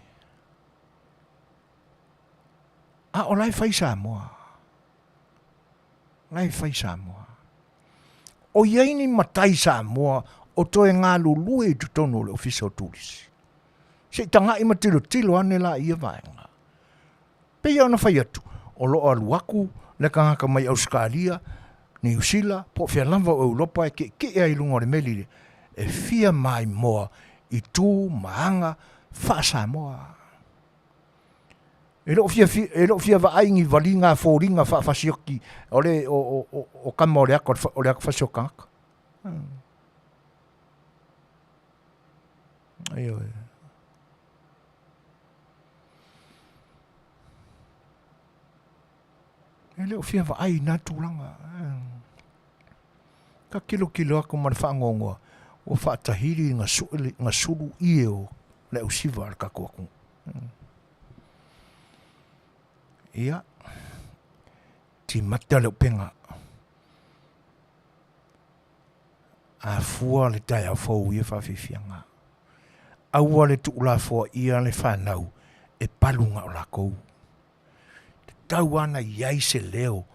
A o la e fai Samoa. La e fai Samoa. O i ai ni matai Samoa o toe galulue i totonu o le Ofisa o Turisi. Se i taga'i ma tilotilo ane la i ia vaega. Pei ona fai atu, o lo o alu atu le tagata mai Ausetalia, Niu Sila, po o fea lava o Europa e tietie ai i luga o le meli lea, e fia maimoa i tu ma aga faa-Samoa. E le o fia, e le o fia vaai ni valiga foliga faafasioki o le o, o, o, o kama o le ata o le ata fasi o tagata. Ioe. E le o fia vaai i na tulaga. Ka kilokilo aku ma le faanoanoa, ua faatahili na sulu ie o le ausiva a le tatou atunuu. Ia, timata le upega. Afua le taeao fou ia faafiafiaga. Aua le tuulafoaia le fanau e palu na o lakou. Tatau ana i ai se leo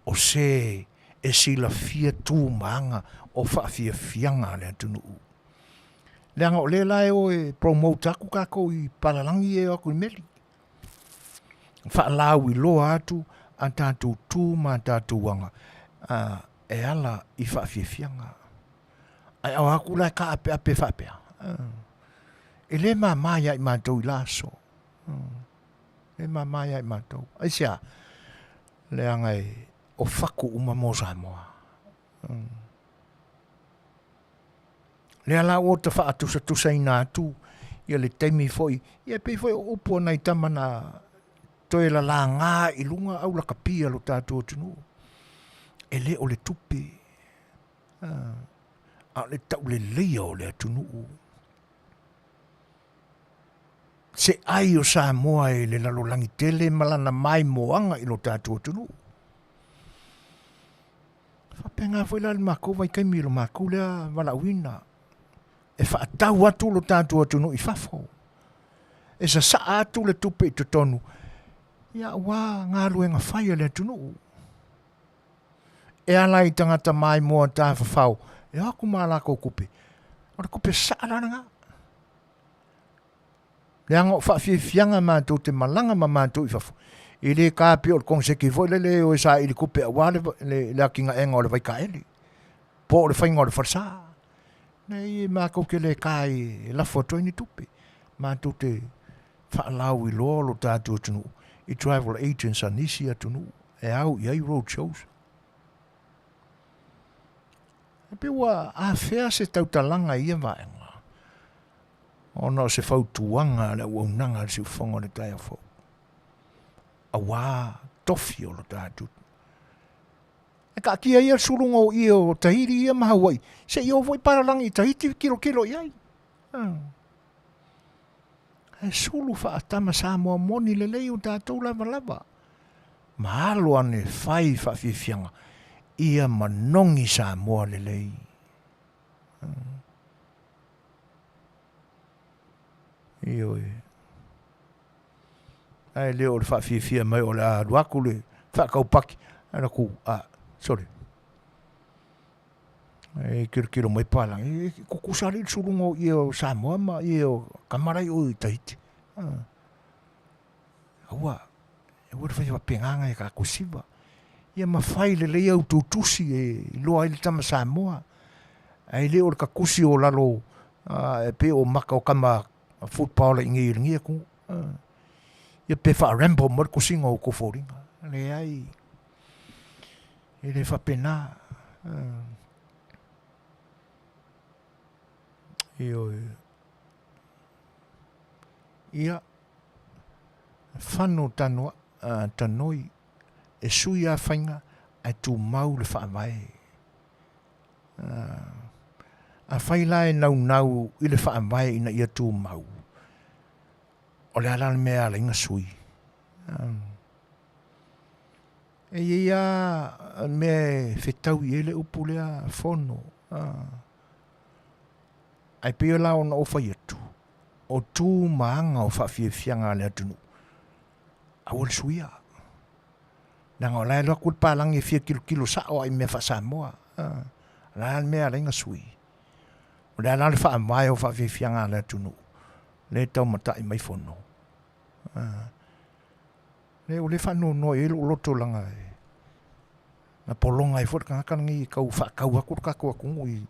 o se e silafia tu ma aga o faafiafiaga a le atunuu. Leaga o lea la e o e promote atu tatou i palalagi e o atu i meli. Faalauiloa atu a tatou tu ma a tatou aga e ala i faafiafiaga. Ae ao atu la e kaapeape faapea. E le mama ia i matou i la aso. E mama ia i matou. Aisea? Leaga e o fatu uma mo Samoa. Lea la ua ta faatusatusaina atu ia le taimi foi, ia pei foi o upu a nai tama na toe lalaga i luga au lakapi a lo tatou atunuu. E le o le tupe, a o le tauleleia o le atunuu. Se ai o Samoa e le lalolagi tele ma lana maimoaga i lo tatou atunuu. Faapena foi la le matou vaitaimi i lo matou lea valaauina e faatau atu lo tatou atunuu i fafo. E sasaa atu le tupe i totonu ia aua galuega fai a le atunuu. E ala i tagata maimoa tafafao e o atu ma a latou tupe, o le tupe sasaa la lena. Leaga o faafiafiaga matou te malaga ma matou i fafo, e le ta pei o le koneseti foi lele e o e saili tupe aua le, le, le atinaega o le vaitaele, po o le faiga o le falesa. Nei, matou te le ta e lafo atu ai ni tupe. Matou te faalauiloa lo tatou atunuu i travel agents a nisi atunuu e au i ai road shows. E pei ua afea se tautalaga i ia vaega. Ona o se fautuaga a le auaunaga a le siufofoga o le taeao fou, auā tofi o lo tatou. E kaatia ia le suluga o ie o Tahiti ia ma Hawaii, se i o foi palalagi i Tahiti kilokilo i ai. E sulu faatama Samoa moni lelei o tatou lavalava. Ma alo ane fai faafiafiaga ia manogi Samoa lelei. Ioe. Ae le o le faafiafia mai o le a alu atu le faataupaki, ae latou, a, sole. E kilokilo mai palangi, e tutusa alii le suluga o ie o Samoa ma ie o tama la i o i Tahiti. Aua, aua le fai faapena nai a tatou siva. Ia mafai lelei au tou tusi e iloa ai le tama Samoa. Ae le o le tatusi o lalo e pei o maka o tama football i nei i lenei atunuu. Ia pe faa-Rambo mai le tusiga o tou foliga. Leai, e le faapena. Ioe. Ia, fano tanoa. tanoi e sui a faiga ae tumau le faavae. Afai la e naunau i le faavae ina ia tumau, o le a la le mea e ala ai ona sui? E i ai lava mea e fetau i ai le upu lea fono. Ae pei la ona ou fai atu, o tu ma aga o faafiafiaga a le atunuu, aua le suia. Leaga o la e alu atu le palagi e fia tilotilo sao lava i mea faa-Samoa. O le a le mea e ala ai ona sui? O le a la le faavae o faafiafiaga a le atunuu lea e taumatai mai fono? Lea ua le faanoanoa i ai lou loto leaga e na pologa ai foi le tagata lenei e tau faatau atu le tatou atunuu i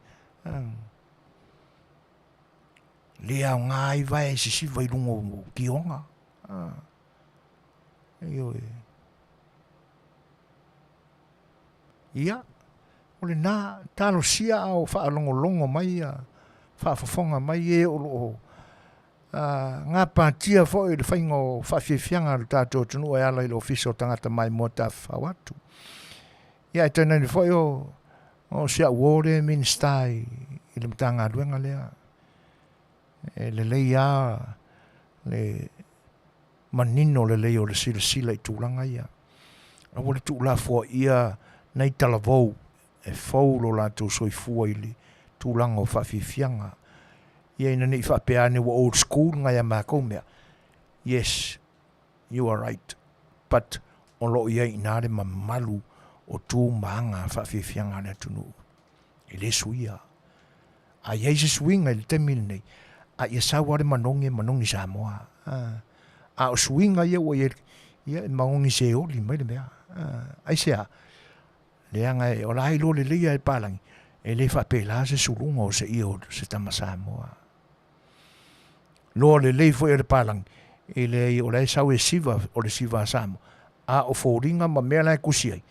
le aoga ai vae e sisiva i luga o tioga. Ioe. Ia, o lena, talosia a o faalogologo mai ia, faafofoga mai e o lo o gapatia foi i le faiga o faafiafiaga a le tatou atunuu e ala i le Ofisa o Tagata Maimoa Tafafao atu. Ia, ae tainane foi o, o si au uo lea e Minisita i, i le Matagaluega lea. E lelei lava le manino lelei o le silasila i tulaga ia. Aua le tuulafoaia nai talavou e fou lo latou soifua i le tulaga o faafiafiaga. Ia ina ne i faapea ane ua old school ngai a matou mea. Yes, you are right, but o lo o i ai i ina le mamalu o tu ma aga faafiafiaga a le atunuu. E le suia. A i ai se suiga i le taimi lenei, a ia sau lava le manogi e manogi Samoa. A o suiga ia ua i ai, ia e manogi seoli mai le mea. Aisea? Leaga o la e iloa lelei lava e palagi, e le faapela se suluga o se ie o se tama Samoa. Loa lelei foi e le palagi, e leai o la e sau e siva, o le siva a Samoa, a o foliga ma mea la e kusi ai,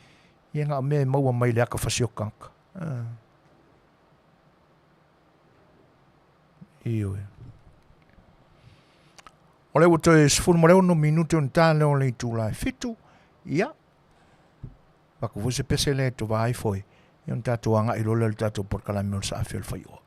ia na o mea e maua mai le ata fasi o tagata. Ioe. O lea ua toe 16 minute ona ta lea o le itula e 7, ia, avatu foi se pese lea e tovā ai foe, ia ona tatou agai loa lea i le tatou polokalame o le Saafi o le Faioa.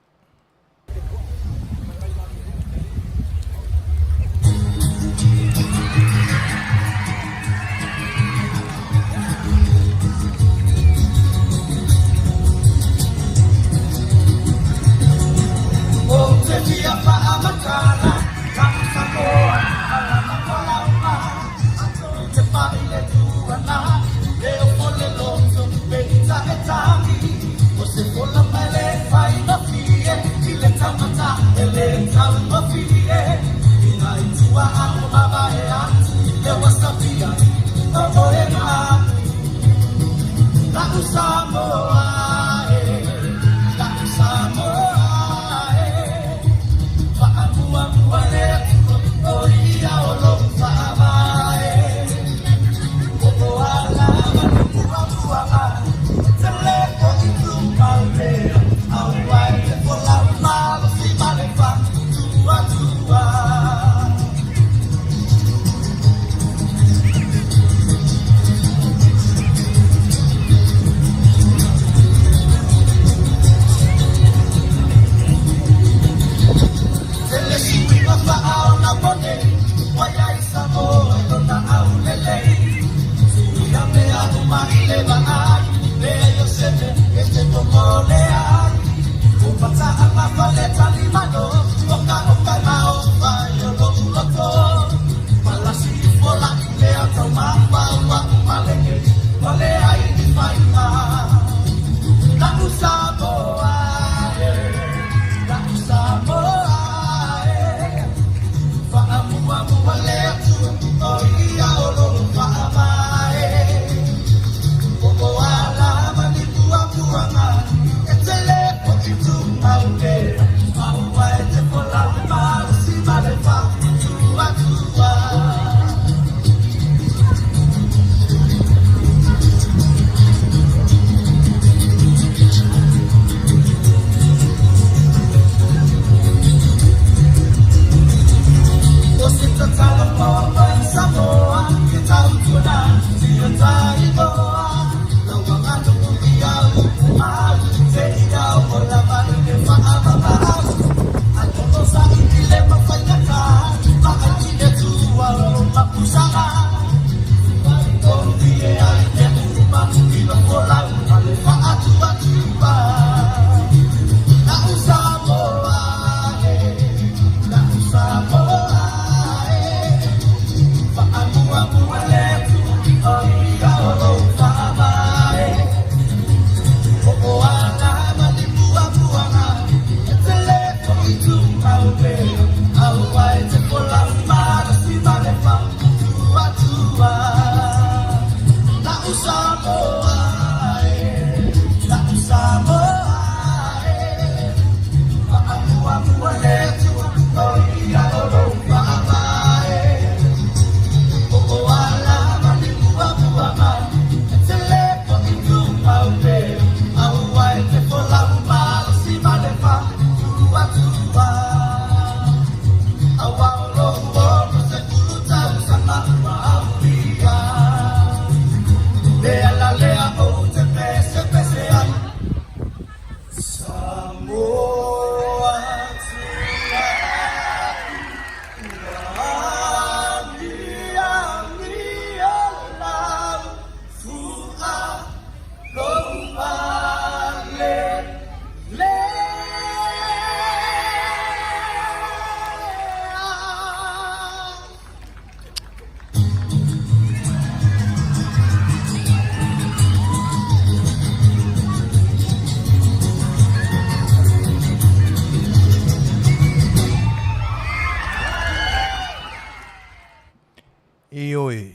Ioe,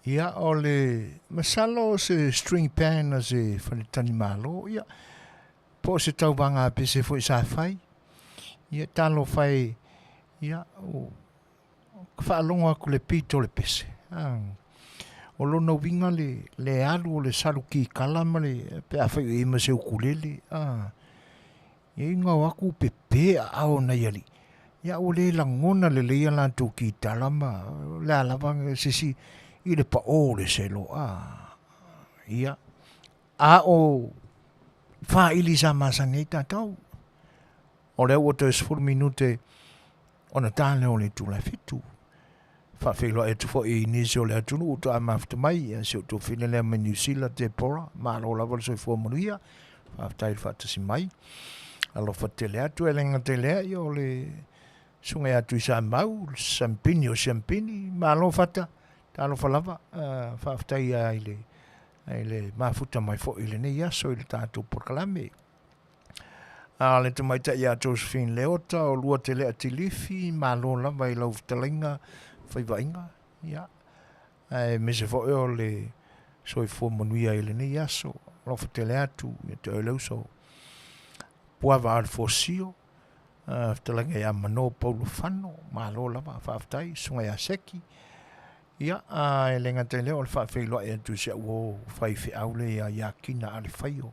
ia o le masalo o se string band a se faletalimalo, ia, po o se tauvaga pese foi sa fai, ia talofa e, ia, o ka faalogo atu i le pito o le pese, a, o lona uiga le, le alu o le salu kikala ma le, pe afai o i ai ma se ukulele, a, ia iga o atu pepe aao o nai alii, ia ua le lagona lelei a latou kitala ma o le a lava se isi i le paʻō o le selo, a, ia, a o faili sa masani ai tatou. O lea ua toe 10 minute ona ta lea o le itula e 7. Faafeiloai atu foi i nisi o le atunuu faatoa mafuta mai, si ou tuafafine lea mai Niu Sila, Deborah, malo lava le soifua manuia, faafetai i le faatasi mai. Alofa tele atu, e le gata i lea, ia o le susuga ia Tuisamau, Sampini o Siampini, malo fata, talofa lava, faafetai lava i le, i le mafuta mai foi i lenei aso i le tatou polokalame. A le tamaitai ia Josephine Leota o Luatelea Tilifi, malo lava i lau fetalaiga faivaaiga, ia, aemaise foi o le soifua manuia i lenei aso. Alofa tele atu ia te oe le uso Puava Alefosio, fetalaiga ia Mano Paulo Fano, malo lava, faafetai, susuga ia Seki. Ia, a e le gata i lea o le faafeiloai atu i si au uo faifeau lea ia Kina Alefaio.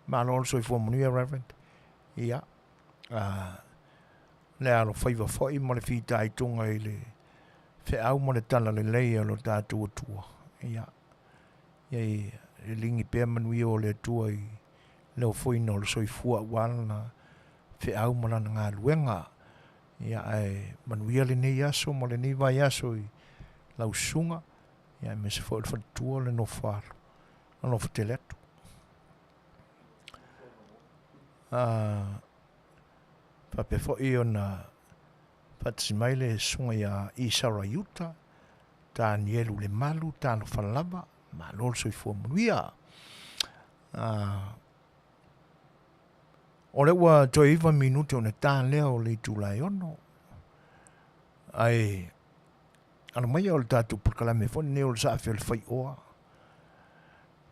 Malo le soifua manuia Reverend. Ia, a, le alofaiva foi ma le fitaituga i le feau ma le talalelei a lo tatou Atua. Ia, ia e ligi pea manuia o le Atua i le ofoina o le soifua aua lana feau ma lana galuega. Ia, ae manuia lenei aso ma lenei vaiaso i lau susuga, ia aemaise foi o le faletua o le nofo alo. Alofa tele atu. Faapea foi ona faatasi mai le susuga ia Isara Iuta, Tanielu Lemalu, talofa lava, malo le soifua manuia. O lea ua toe 9 minute ona ta lea o le itula e 6. Ae alo maia o le tatou polokalame foi lenei o le Saafi o le Faioa.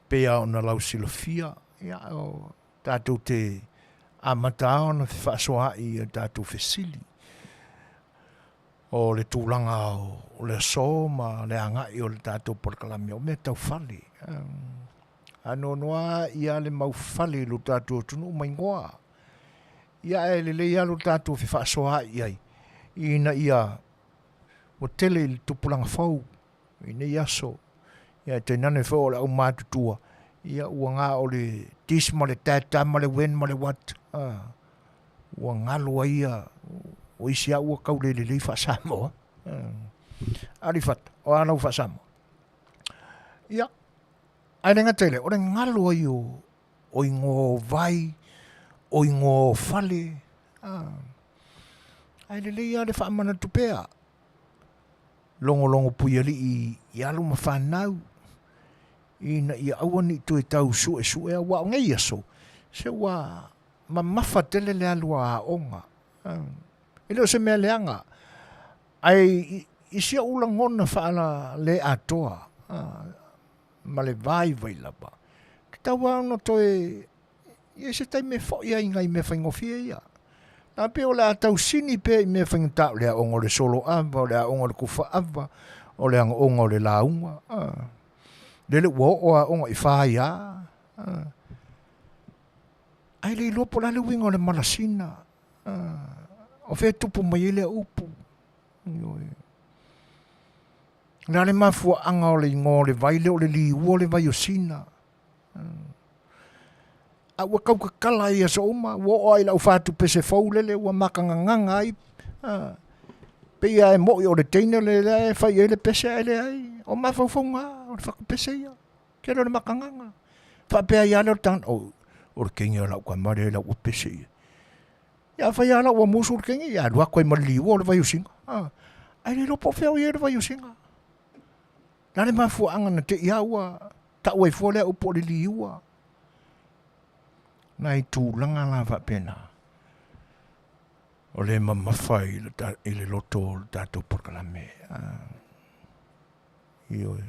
Pei lava ona lausilafia, ia, o tatou te amata lava ona fefaasoaai i a tatou fesili o le tulaga o le aso ma le agai o le tatou polokalame o mea tau fale. A noanoa ia le mau fale i lo tatou atunuu ma igoa. Ia ae lelei lava lo tatou fefaasoaai i ai ina ia ua tele i le tupulaga fou i nei aso, ia ae tainane foi o le aumatutua, ia ua na o le this ma le that ma le when ma le what, a, ua galo ai ia, o isi lava ua tau le lelei faa-Samoa. Aleifata, o a lau faa-Samoa? Ia, ae le gata i lea, o le galo ai o, o igoa o vai, o igoa o fale, a, ae lelei lava le faamanatu pea. logologo puialii i alo ma fanau ina ia aua nei toe tau suesuea, aua o nei aso se ua mamafa tele le alu a aoga. E le o se mea leaga, ae i si ou lagona faale atoa ma le vaivai lava, e tatau lava ona toe i ai se taimi e foi ai i nai mea faigofie ia. Ae pei o le a tausini pea i mea faigata o le aoga o le soloava, o le aoga o le tufaava, o le aoga o le lauga. Lele ua oo aoga i faia. Ae le iloa po o le a le uiga o le malasina. O fea e tupu mai ai lea upu. Ioe. O le a le mafuaaga o le igoa o le vai lea o le liua o le vai o Sina. A ua tautatala ai i aso uma, ua oo lava i lau fatupese fou lele ua matagagaga ai. Pei lava e moni o le teine lea e fai i ai le pese ae leai, o mafaufauga lava o le fatupese ia. Tele o le matagaga. Faapea ai lava lea o le tagata, oh, o le teine o lau tama lea ua pese ia. Ia afai lava la ua musu le teine, ia alu atu ai ma le liua o le vaiosina. Ae le iloa po o fea o i ai le vaiosina. Le a le mafuaaga na te i a ua tau ai fua lea upu o le liua. Nai tulaga la faapena, o le mamafa i le, i le loto o le tatou polokalame. Ioe.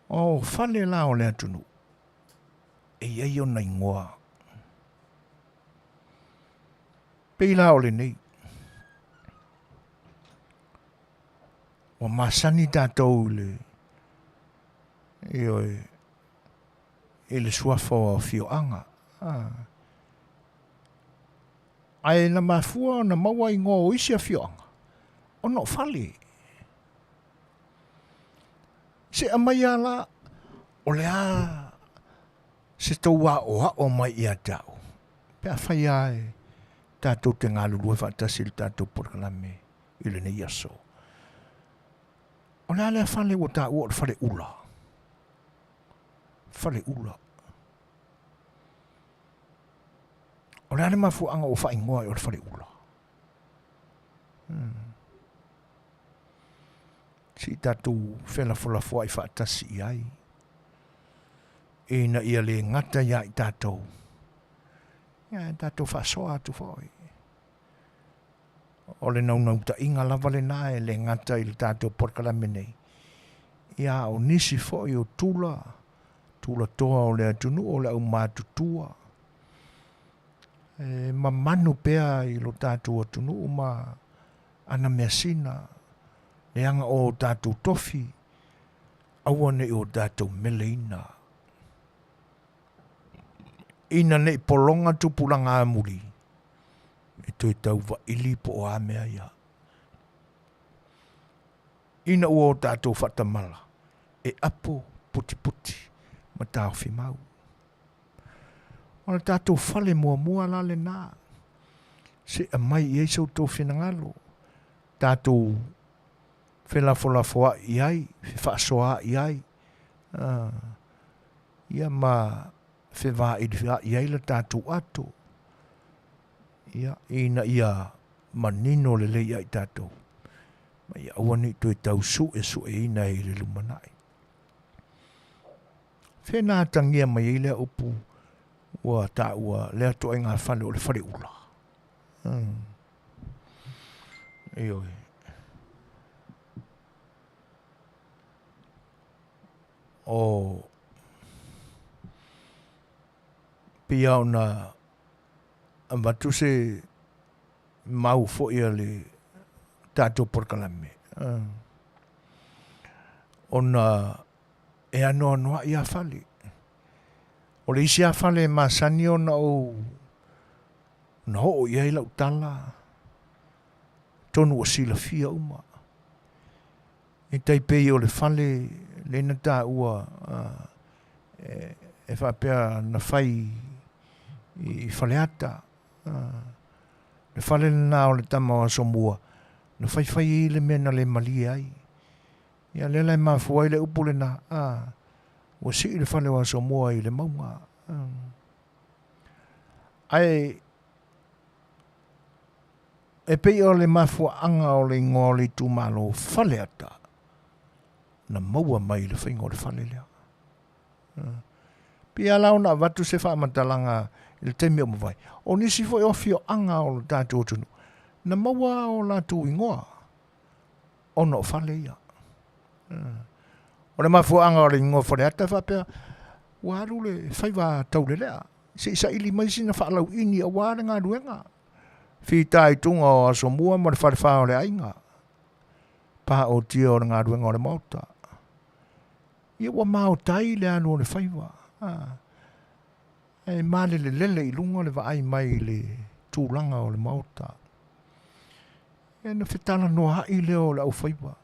O fale la o le atunuu, e i ai ona igoa. Pei la o lenei, ua masani tatou i le, ioe, i le suafa o afioaga. Ae na mafua ona maua igoa o isi afioaga, ona o fale. Se aumai lava la, o le a se tou aoao mai ia te au, pe afai lava e tatou te galulue faatasi i le tatou polokalame i lenei aso. O le a lea fale ua taua o le faleula? Faleula. O le a le mafuaaga ua faaigoa ai o le faleula? Se i tatou felafolafoai faatasi i ai, ina ia le gata ia i tatou, ae tatou faasoa atu foi. O le naunautaiga lava lena e le gata i le tatou polokalame nei, ia a o nisi foi o tula, tulatoa o le atunuu o le aumatutua, e mamanu pea i lo tatou atunuu ma ana measina, leaga o tatou tofi, aua ne i o tatou meleina. Ina ne i pologa tupulaga amuli, e toe tauvaili po o a mea ia. Ina ua o tatou faatamala, e apo putiputi ma taofi mau. O le tatou fale muamua la lena, se aumai i ai so outou finagalo, tatou felafolafoai i ai, fefaasoaai ai, ia ma fevailiai ai le tatou ato, ia, ina ia manino lelei ia i tatou, ma ia aua ne i toe tau suesueina i le lumanai. Fea na atagia mai ai lea upu ua taua lea toaiga fale o le faleula? Ioe. O pei lava ona avatu se mau foi a le tatou polokalame, ona e anoanoai lava fale. O le isi lava fale e masani ona ou ona oo i ai lau tala, atonu ua silafia uma. E tai pei o le fale lea na taua e faapea na fai i Faleata. Le fale lena o le tama o Asomua, na faifai ai le mea na le malie ai. Ia lea la e mafua ai le upu lena, ua sii le fale o Asomua i le mauga. Ae E pei o le mafuaaga o le igoa o le itumalo Faleata na maua mai i le faiga o le fale lea. Pei lava la ona avatu se faamatalaga i le taimi o mavae, o nisi foi o afioaga o le tatou atunuu na maua o latou igoa ona o fale ia. O le mafuaaga o le igoa Faleata e faapea ua alu le faiva taulelea se i saili mai sina faalauini aua le galuega fitaituga o Asomua ma le falefa o le aiga, paotia o le galuega o le maota. Ia ua maota ai le alu o le faiva, ae malelelele i luga le vaai mai i le tulaga o le maota. Ia ona fetalanoaai lea o le aufaiva,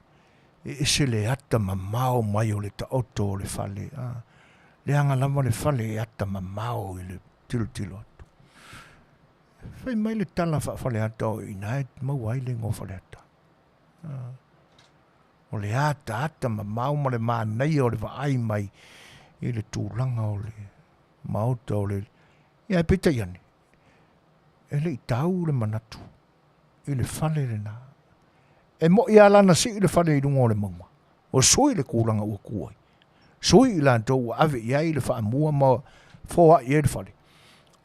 e ese le ata mamao mai o le taoto o le fale, leaga lava le fale e ata mamao i le tilotilo atu. Fai mai le tala faa-Faleata o i ina e maua ai le igoa Faleata. O le ataata mamao ma le manaia o le vaai mai i le tulaga o le maota o le... Ia ae peitai ane, e le i tau le manatu i le fale lena. E mo'i lava la na sii le fale i luga o le mauga, ua sui le tulaga ua tu ai. Sui i latou ua ave i ai le faamua ma foai ai le fale,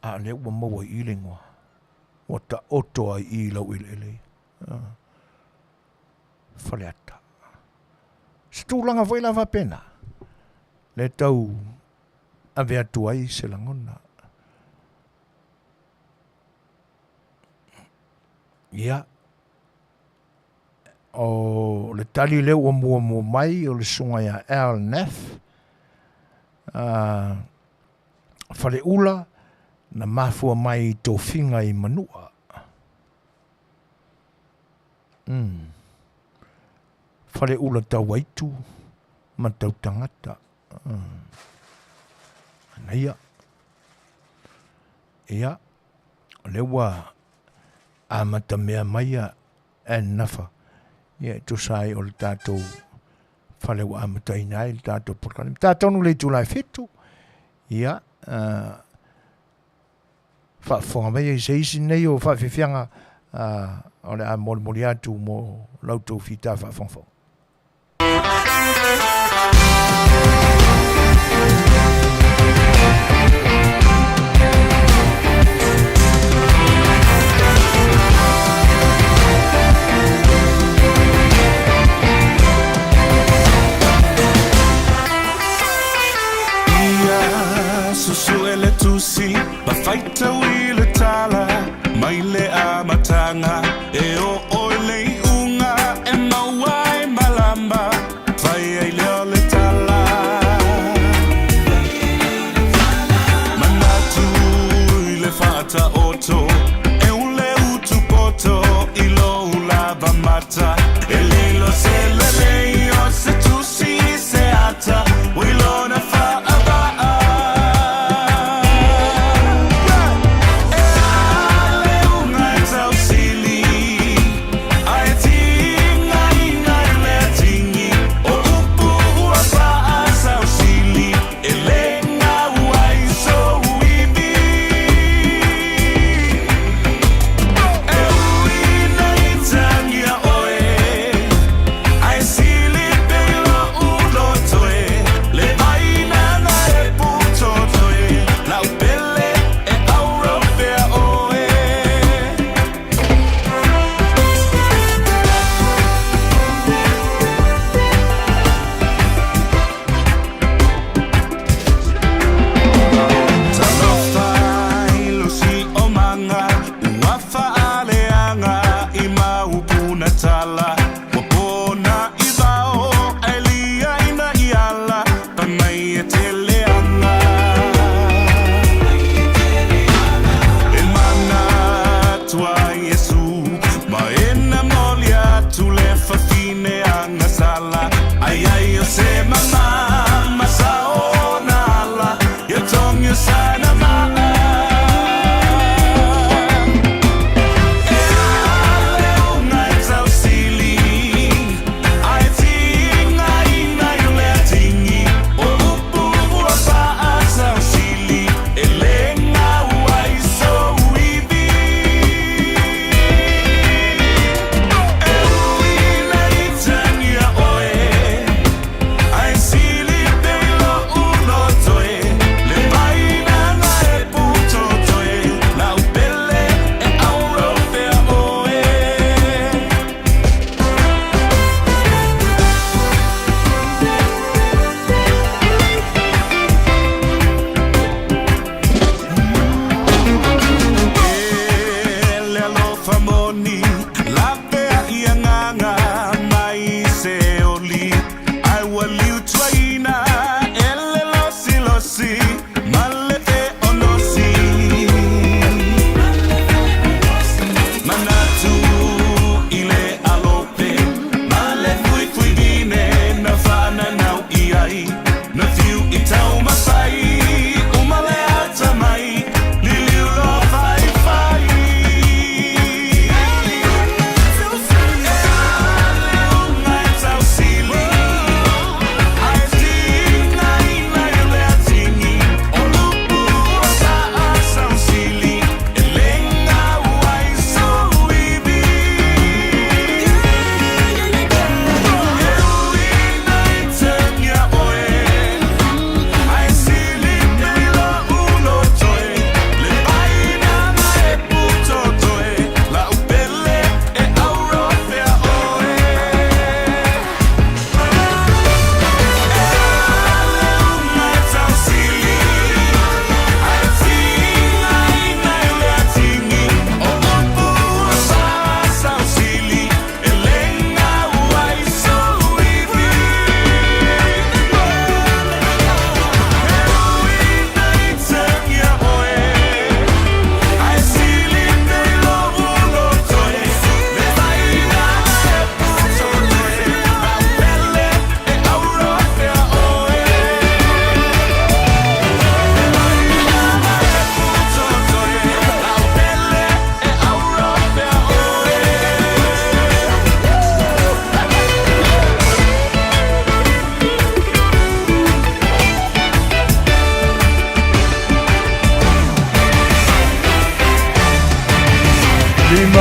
a o lea ua maua i i le igoa, ua taoto ai i i laueleele ia. Faleata. Se tulaga foi la faapena, lea tau ave atu ai se lagona. Ia, o le tali lea ua muamua mai o le susuga ia Al Neff, Faleula, na mafua mai i tofiga i Manua. Faleula Tauaitu ma Tautagata. Manaia. Ia, o lea ua amatamea mai a Ann Nafa, ia e tusa ai o le tatou fale ua amataina ai le tatou polokalame. Tatou le itula e 7, ia, faafofoga mai i se isi nei o faafiafiaga o le a molimoli atu mo la outou fita faafogafoga. Ia susue le tusi ma faitau i le tala mai le amataga e oo i le iuga e maua ai malama fai ai lea o le tala. Manatu i le faataoto e ule utu poto i lou lava mata e lilo se lelei o se tusi i se ata ua i lona faavaa. E a le uga e tausili ae tigaina i le tigi o upu ua paa sausili e le gau ai sou ivi. E ui ina itagia oe.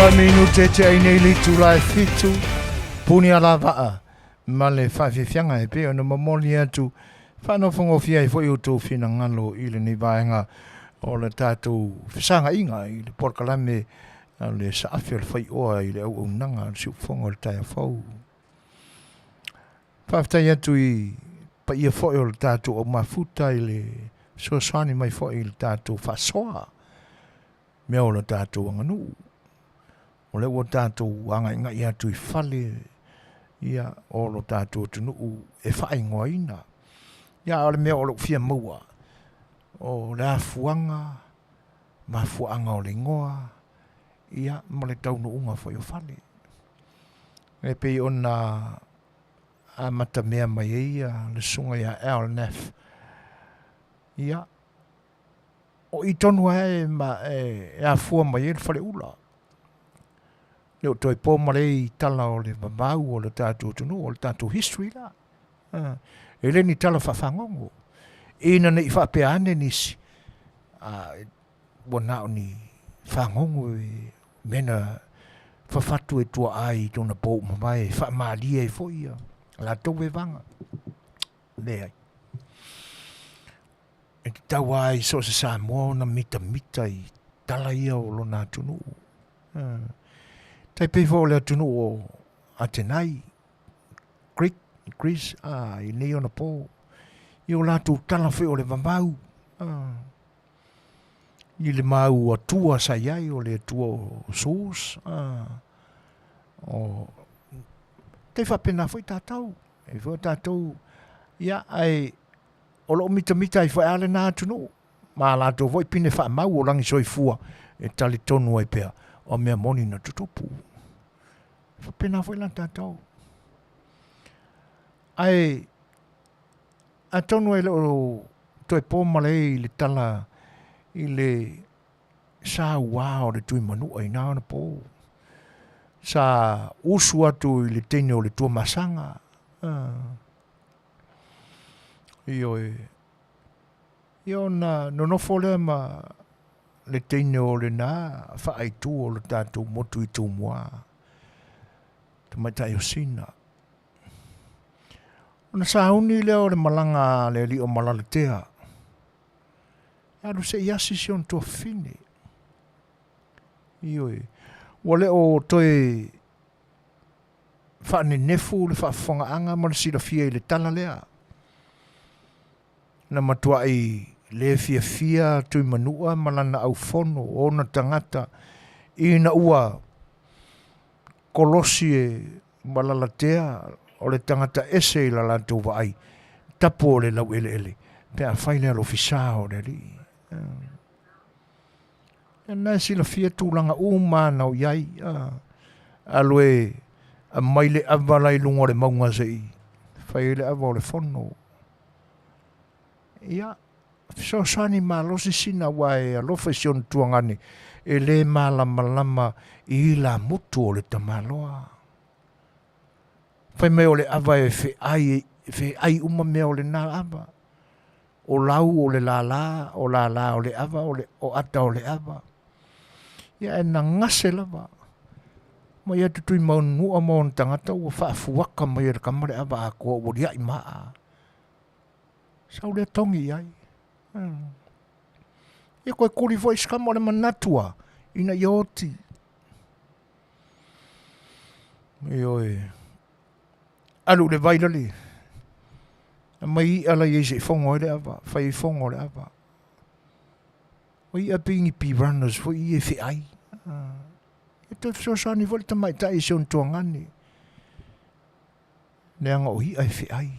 Lua minute te nei le itula e 7, puni alavaa ma le faafiafiaga e pei ona momoli atu faanofogofie ai foi outou finagalo i lenei vaega o le tatou fesagaʻiga i le polokalame a le saafi o le faioa i le auaunaga a le siufofoga o le taeao fou. Faafetai atu i paia foi o le tatou aumafuta i le fesoasoani mai foi i le tatou faasoa mea o le tatou aganuu. O lea ua tatou agaigai atu i fale ia o lo tatou atunuu e faaigoaina. Ia a o le mea o lou fia maua o le afuaga, mafuaaga o le igoa, ia ma le taunuuga foi o fale. E pei ona amatamea mai ai ia le susuga ia Al Neff. Ia, o i tonu lava e, ma, e, e afua mai ai le faleula. Le o toe po ma le i tala o le vavau o le tatou atunuu, o le tatou history la. E le ni tala faafagogo. Ina ne i faapea ane nisi, a, ua na o ni fagogo e mea na fafatu e tuaa i tona po ua mavae e faamalie ai foi ia latou vevaga. Leai. E tatau lava i so o se Samoa ona mitamita i tala ia o lona atunuu. Tai pei foi o le atunuu o Atenai, Greek, Greece, a, i nei ona po, i o latou tala foi o le vavau, i le mau Atua sa i ai, o le Atua o Zeus, o, tai faapena foi tatou, e foi tatou, ia, ae o lo o mitamita ai foi lava lena atunuu, ma a latou foi pine faamau o lagisoifua e talitonu ai pea o mea moni na tutupu. E faapena foi la tatou. Ae atonu e le o toe po malae i le tala i le sauā o le Tuimanua i na ona po. Sa usu atu i le teine o le Tuamasaga. Ioe. Ia ona nonofo lea ma le teine o lena faaaitu o le tatou motu i Tumua, tamaitai o Sina. Ona sauni lea o le malaga a le alii o Malalatea, e alu se i asi si ona tuafafine. Ioe, ua le o toe faanenefu le faafofogaaga ma le silafia i le tala lea. Na matuai le fiafia Tuimanua ma lana aufono o ona tagata ina ua kolosi e Malalatea o le tagata ese i la latou vaai tapu o le laueleele pe afai le alofi sa o le alii. Ia na e silafia tulaga uma na o i ai. Alu e aumai le ava la i luga o le mauga se i fai ai le ava o le fono. Ia, fesoasoani malosi sina aua e alofa i si ona tuagane e le malamalama i ilamutu o le tamaloa. Fai mai o le ava e feai, feai uma mea o lena ava. O lau o le lālā, o lālā o le ava, o le o ata o le ava. Ia e na gase lava. Mai atu tui maunua ma ona tagata ua faafuaka mai e le kama le ava atoa ua liaʻi maʻa. Sau lea togi i ai. Ia koe kuli foi si kama o le manatu a ina ia oti. Ioe. Alu i le vai lale. Aumai i'a la i ai se i fogo ai le ava, fai ai fogo o le ava. O i'a pei ni piranhas foi ia e feai. E toe fesoasoani foi le tamaitai i si ona tuagane. Leaga o i'a e feai.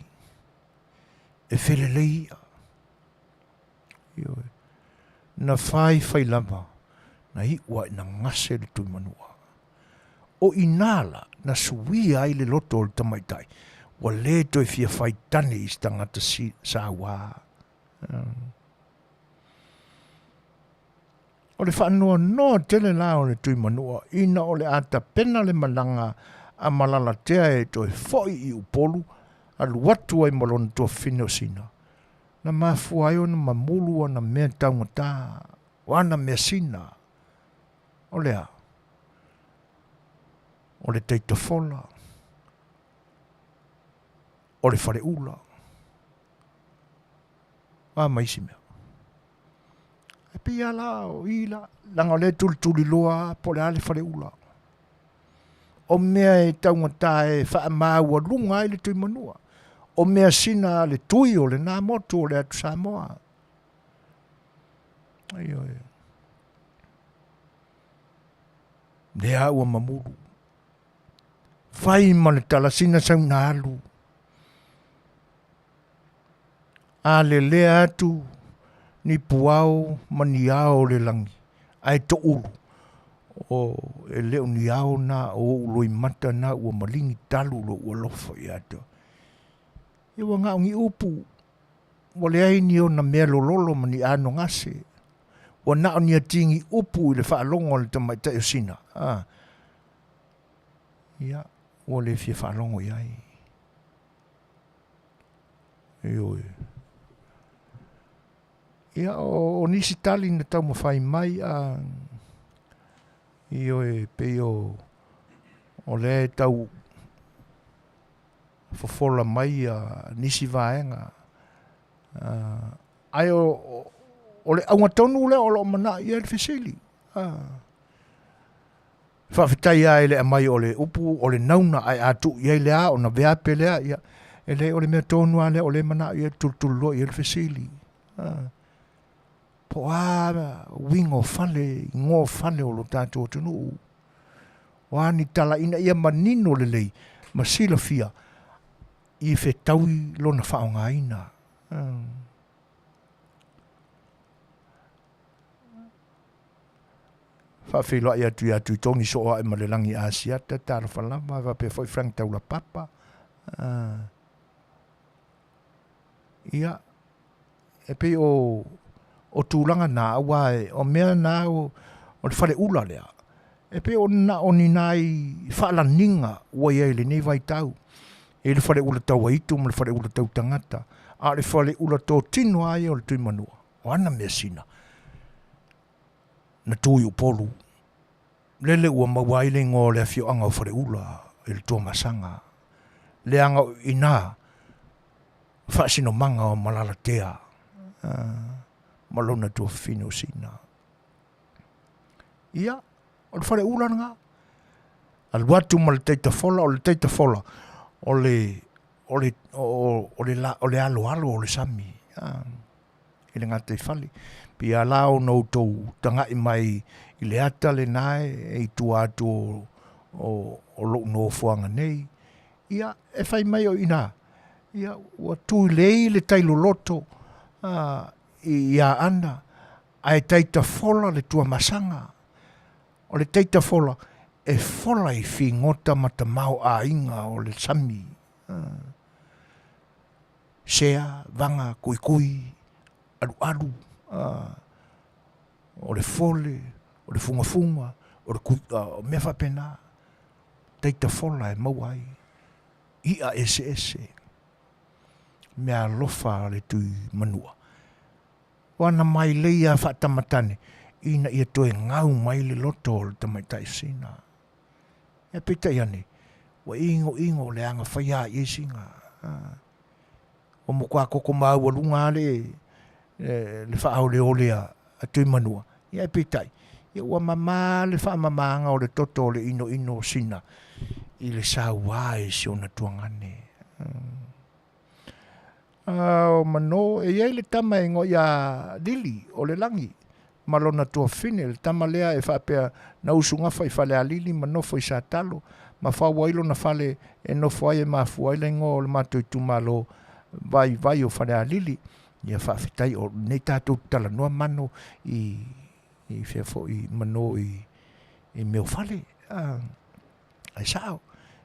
E felelei i'a. Ioe. Na faifai lava, na iu a ina gase le Tuimanua. O i ina la na suia ai le loto o le tamaitai, ua le toe fia fai tane i se tagata sauā. O le faanoanoa tele la o le Tuimanua ina o le a tapena le malaga a Malalatea e toe foi i Upolu, alu atu ai ma lona tuafafine o Sina. Na mafua ai ona mamulu ana mea taugata, o ana measina. O le a? O le taitafola, o le faleula, a ma isi mea. E pei lava la o i la, leaga o lea e tulituliloa po o le a le faleula. O mea e taugata e faamaualuga ai le Tuimanua, o measina a le tui o lena motu o le atu Samoa. Ioe. Lea ua mamulu. Fai ma le talasina sauna alu. A lelea atu ni puao ma ni ao o le lagi, ae toulu, o e le o ni ao na o ou loimata na ua maligi talu lou alofa ia te oe. Ia ua na o ni upu, ua leai ni ona mea lololo ma ni anogase, ua na o ni atigi upu i le faalogo a le tamaitai o Sina, a, ia, ua le fia faalogo i ai. Ioe. Ia, o nisi tali na taumafai mai, a, ioe, pei o, o lea e tau fofola mai ia nisi vaega. Ae o, o le auga tonu lea o lo o manao i ai le fesili. Faafetai lava i le aumai o le upu o le nauna ae a tuu i ai le a ona veape lea, ia, e leai o le mea tonu lava lea o lea e manao i ai le tulutululoa i ai le fesili. Po o a uiga o fale, igoa o fale o lo tatou atunuu. O a ni tala ina ia manino lelei ma silafia i fetaui lona faaaogaina. Faafeiloai atu ia Tuitogi Sooae ma le Lagi Asiata, talofa lava, faapea foi Frank Taulapapa. Ia, e pei o, o tulaga na, aua o mea na o, o le faleula lea, e pei o na o ni nai faalaniga ua i ai i lenei vaitau. E i ai le faleula tauaitu ma le faleula tautagata, a o le faleula totino lava ia o le Tuimanua, o ana measina, na tu i Upolu, lele ua maua ai le igoa o le afioaga o Faleula i le Tuamasaga, leaga o i ina faasinomaga o Malalatea ma lona tuafafine o Sina. Ia, o le faleula lena. Alu atu ma le taitafola, o le taitafola, o le, o le, o, o le, o le aloalo o le sami. I le gataifale. Pei a la ona outou taga'i mai i le ata lena e i tua atu o, o, o lo'u nofoaga nei, ia, e fai mai o i ina, ia, ua tuilei le tai loloto a, i Aana, ae taitafola le Tuamasaga. O le taitafola, e fola i figota ma tamaoaiga o le sami. Sea, vaga, kuikui, alualu, o le fole, o le fugafuga, o le kui, o mea faapena. Taitafola e maua ai i'a eseese, meaalofa a le Tui Manua. O ana mailei a faatamatane ina ia toe gau mai le loto o le tamaitai sina. Ia peitai ane, ua inoino le aga faia i ai sina. Ua matua koko maualuga lava le, le faaoleole a Tuimanua, ia ae peitai, ia ua mama le faamamaga o le toto o le inoino o Sina i le saua i si ona tuagane. A o Mano, e i ai le tama e igoa ia Lili o le lagi ma lona tuafafine, le tama lea e faapea na usugafa i Falealili ma nofo i Satalo, ma fau ai lona fale e nofo ai e mafua ai le igoa o le matou itumalo vaivai o Falealili. Ia faafetai o lenei tatou te talanoa Mano i i fea foi Mano i i mea o fale. Ae sao,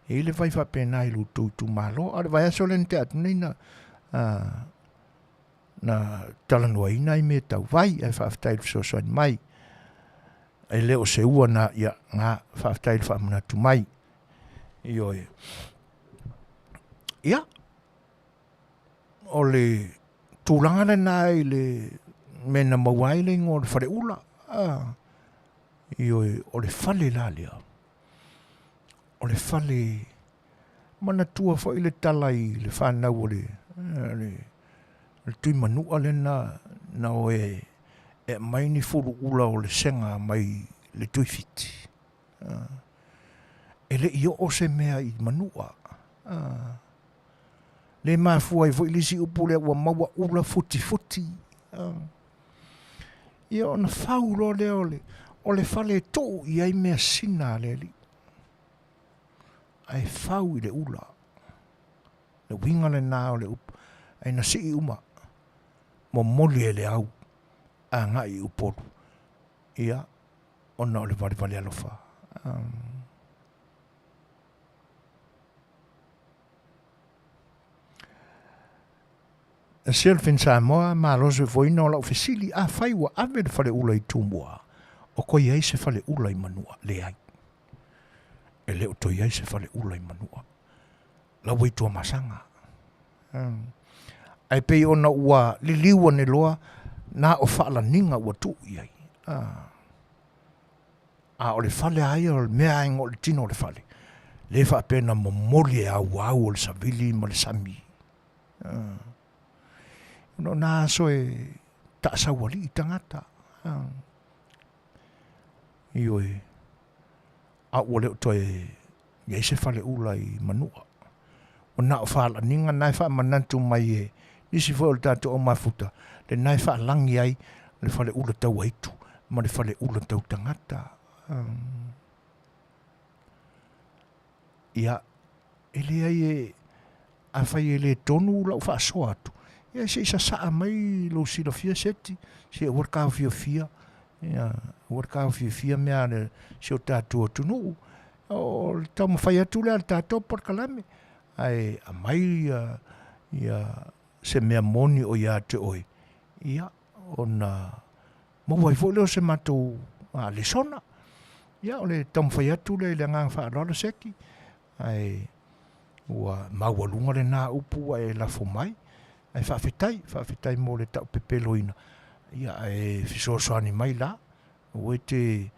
e i ai le vai faapena i lo outou itumalo. A o le vaiaso lea na tea atu nei na na talanoaina ai mea tau vai, ae faafetai i le fesoasoani mai. E le o se ua na, ia, na, faafetai i le faamanatu mai. Ioe. Ia, o le tulaga lena i le mea na maua ai le igoa o le faleula. Ioe, o le fale la lea. O le fale manatua foi le tala i le fanau o le le le Tuimanua lena na o e e aumai ni fuluula o le sega mai le Tuifiti. E le i oo se mea i Manua. Le mafua ai foi le isi upu lea ua maua ula futifuti. Ia ona fau loa lea o le, o le fale e tuu i ai measina a le Alii, ae fau i le ula. Le uiga lena o le upu, ae na sii uma, momoli e le au agai i Upolu, ia, ona o le valevale alofa. Selfin Samoa, Malo soifuaina o lau fesili, afai ua ave le faleula i Tumua, o toe i ai se faleula i Manua? Leai. E le o toe i ai se faleula i Manua. La ua i Tuamasaga. Ae pei ona ua liliu ane loa na o faalaniga ua tuu i ai. A o le fale lava ia, o le mea lava e o le tino o le fale, le faapea na momoli e auau o le savili ma le sami. Ona o na aso e taasaualii tagata. Ioe, a ua le o toe i ai se faleula i Manua. Ua na o faalaniga na e faamanatu mai e nisi foi o le tatou au mafuta, lena e faalagi ai le faleula tau aitu ma le faleula tau tagata. Ia, e leai e, afai e le tonu lau faasoa atu, ia se i sasaa mai lou silafia Seti, se aua le taofiofia, ia, aua le taofiofia mea a le, si o tatou atunuu. O le taumafai atu lea a le tatou polokalame, ae aumai ia, ia se mea moni o ia te oe, ia, ona maua ai foi lea o se matou lesona. Ia, o le taumafai atu lea i le agaga faaaloalo Seki, ae ua maualuga lena upu ua e lafo mai, ae faafetai, faafetai mo le taupepeloina, ia, ae fesoasoani mai la, aua e te,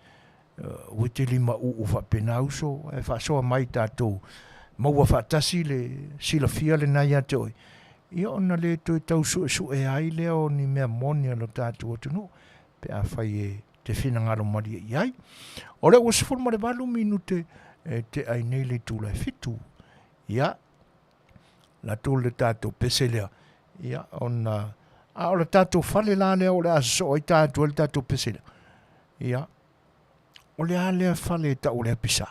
aua e te limauu faapena uso, ae faasoa mai tatou maua faatasi le silafia lena ia te oe, ia ona le toe tau suesue ai lea o ni mea moni a lo tatou atunuu, pe afai e te finagalo malie i ai. O lea ua 18 minute e tea ai nei le itula e 7. Ia, latou le tatou pese lea, ia, ona, a o le tatou fale la lea o le a sosoo ai tatou ai le tatou pese lea, ia, o le a lea fale e tau o le apisa?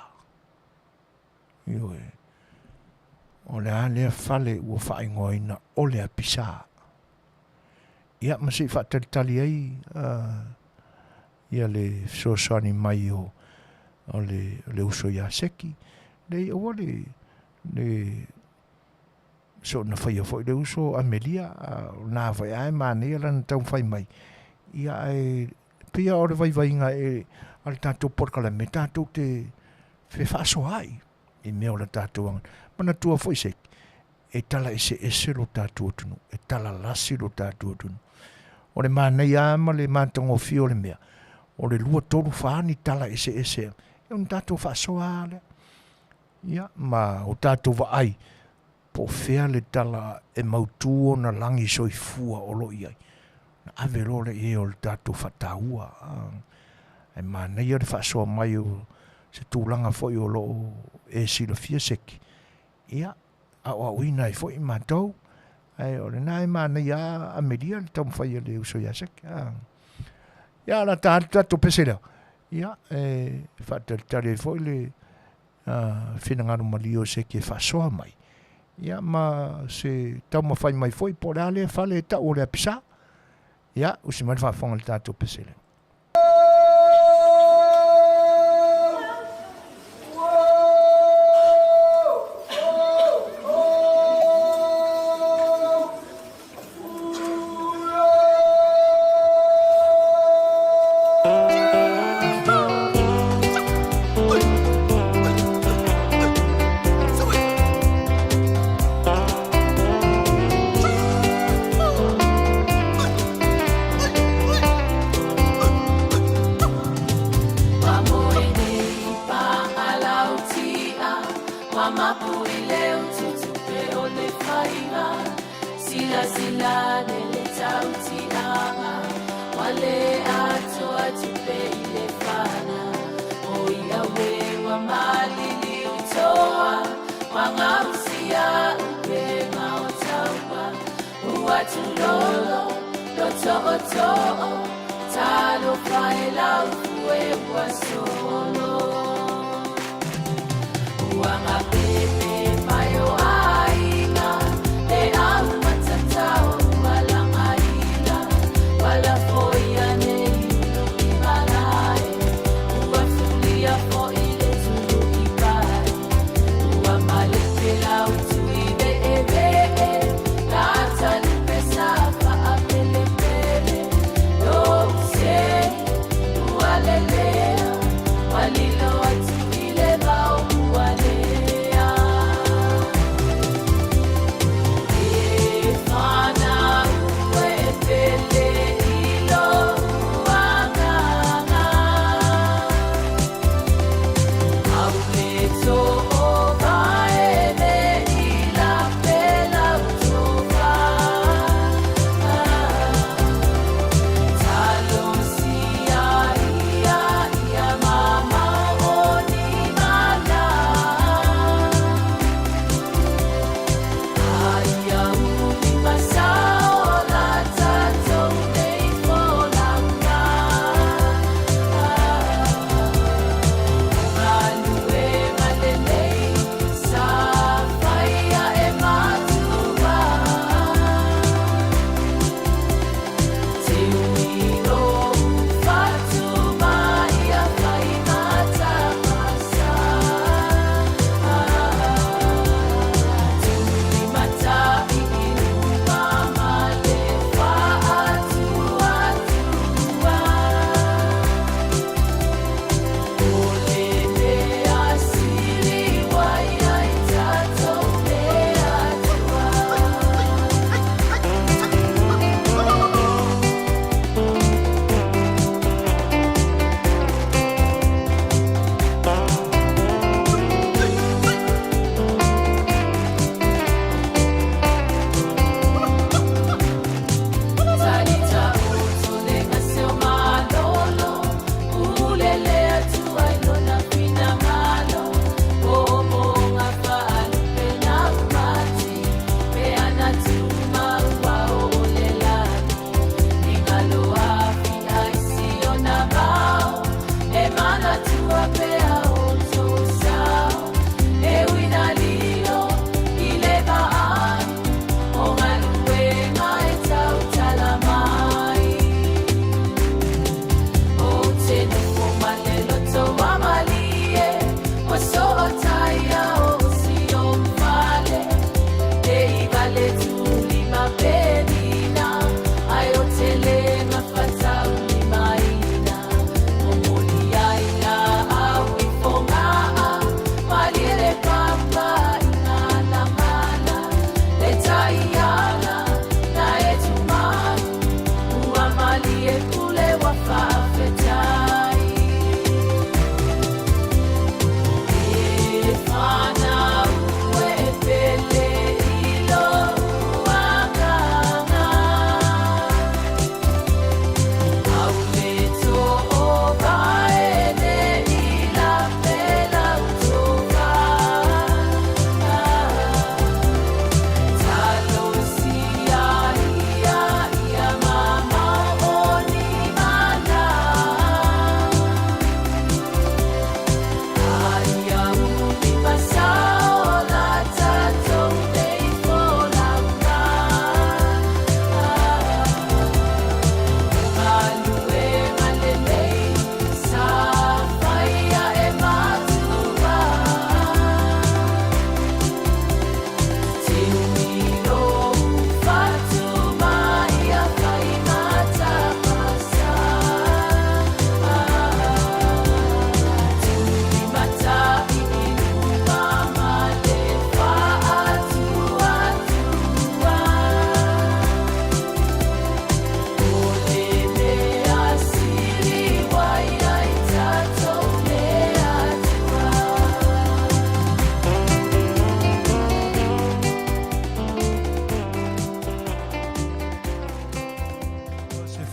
Ioe. O le a lea fale ua faaigoaina o le apisa? Ia, ma se i faatalitali ai ia le fesoasoani mai o, o le, o le uso ia Seki. Leai, aua le, le soona faia foi le uso Amelia, o na foi lava e manaia lana taumafai mai. Ia, ae pei lava o le vaivaiga e, a le tatou polokalame, tatou te fefaasoaai i mea o le tatou aganuu. Manatua foi Seki, e tala eseese lo tatou atunuu, e tala lasi lo tatou atunuu. O le manaia lava ma le matagofie o le mea, o le 2, 3, 4 ni tala eseese, ia ona tatou faasoa lava lea. Ia, ma o tatou vaai, po o fea le tala e mautu ona lagi soifua o lo o i ai. Ona ave loa lea i ai o le tatou faataua. Ae manaia le faasoa mai o se tulaga foi o lo o e silafia Seki, ia, aoaoina ai foi matou, ae o lena e manaia lava Amelia le taumafai a le uso ia Seki. Ia, o le a ta atu tatou pese lea, ia, e faatalitali ai foi le finagalo malie o Seki e faasoa mai, ia, ma se taumafai mai foi po o le a lea fale e tau o le apisa. Ia, usi mai le faafofoga i le tatou pese lea. i le ututupe o le faiga silasila ne le tautiaga ua le atoa tupe i le fana o ia ue ua maliliutoa magausia upega o taua ua tulolo lotootoo talofa e laufue ua solo ua gapepe mai o aiga le au matatao ua lagaila walafoia nei ulu i malae ua fulia fo'i le tulu i pai ua malepe lautui ve'eve'e latalupe sa fa'apelepele lousei ua lelea walilo atu i le vao ua lea.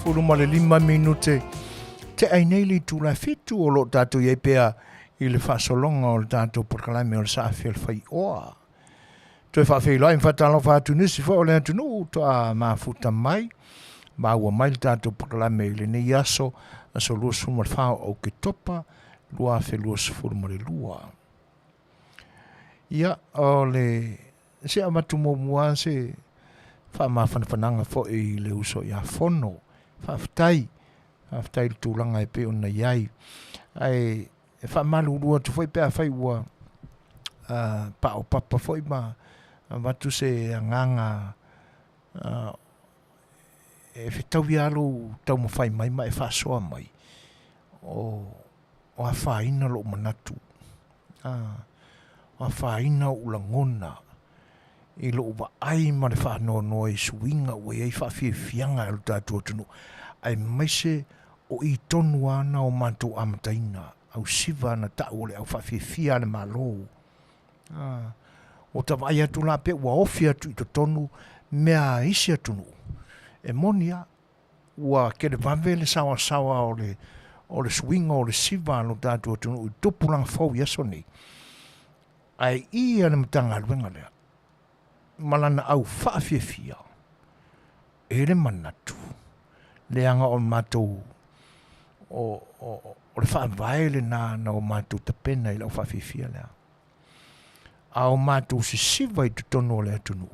15 minute tea nei le itula e 7 o loo tatou i ai pea i le faasologa o le tatou polokalame o le Saafi o le Faioa. Toe faafeiloai ma faatalofa atu nisi foi o le atunuu toa mafuta mai maua mai le tatou polokalame i lenei aso, aso 24 o Oketopa 2022. Ia, o le se avatu muamua se faamafanafanaga foi i le uso ia Fono. Faafetai, faafetai i le tulaga e pei ona i ai. Ae e faamalulu atu foi pe afai ua paopapa foi ma avatu se agaga e fetaui lava lou taumafai mai ma e faasoa mai o afaina lou manatu, o afaina ou lagona i lou vaai ma le faanoanoa i suiga ua i ai faafiafiaga e lo tatou atunuu, aemaise o i tonu lava na o matou amataina ausiva na tau o le au faafiafia a le Malo. Ua ta vaai atu la pe ua ofi atu i totonu mea a isi atunuu. E moni lava, ua televave le saoasaoa o le o le suiga o le siva a lo tatou atunuu i tupulaga fou i aso nei. Ae i a le Matagaluega lea ma lana au faafiafia e le manatu leaga o matou o, o, o le faavae lena na o matou tapena i le au faafiafia lea. A o matou sisiva i totonu o le atunuu,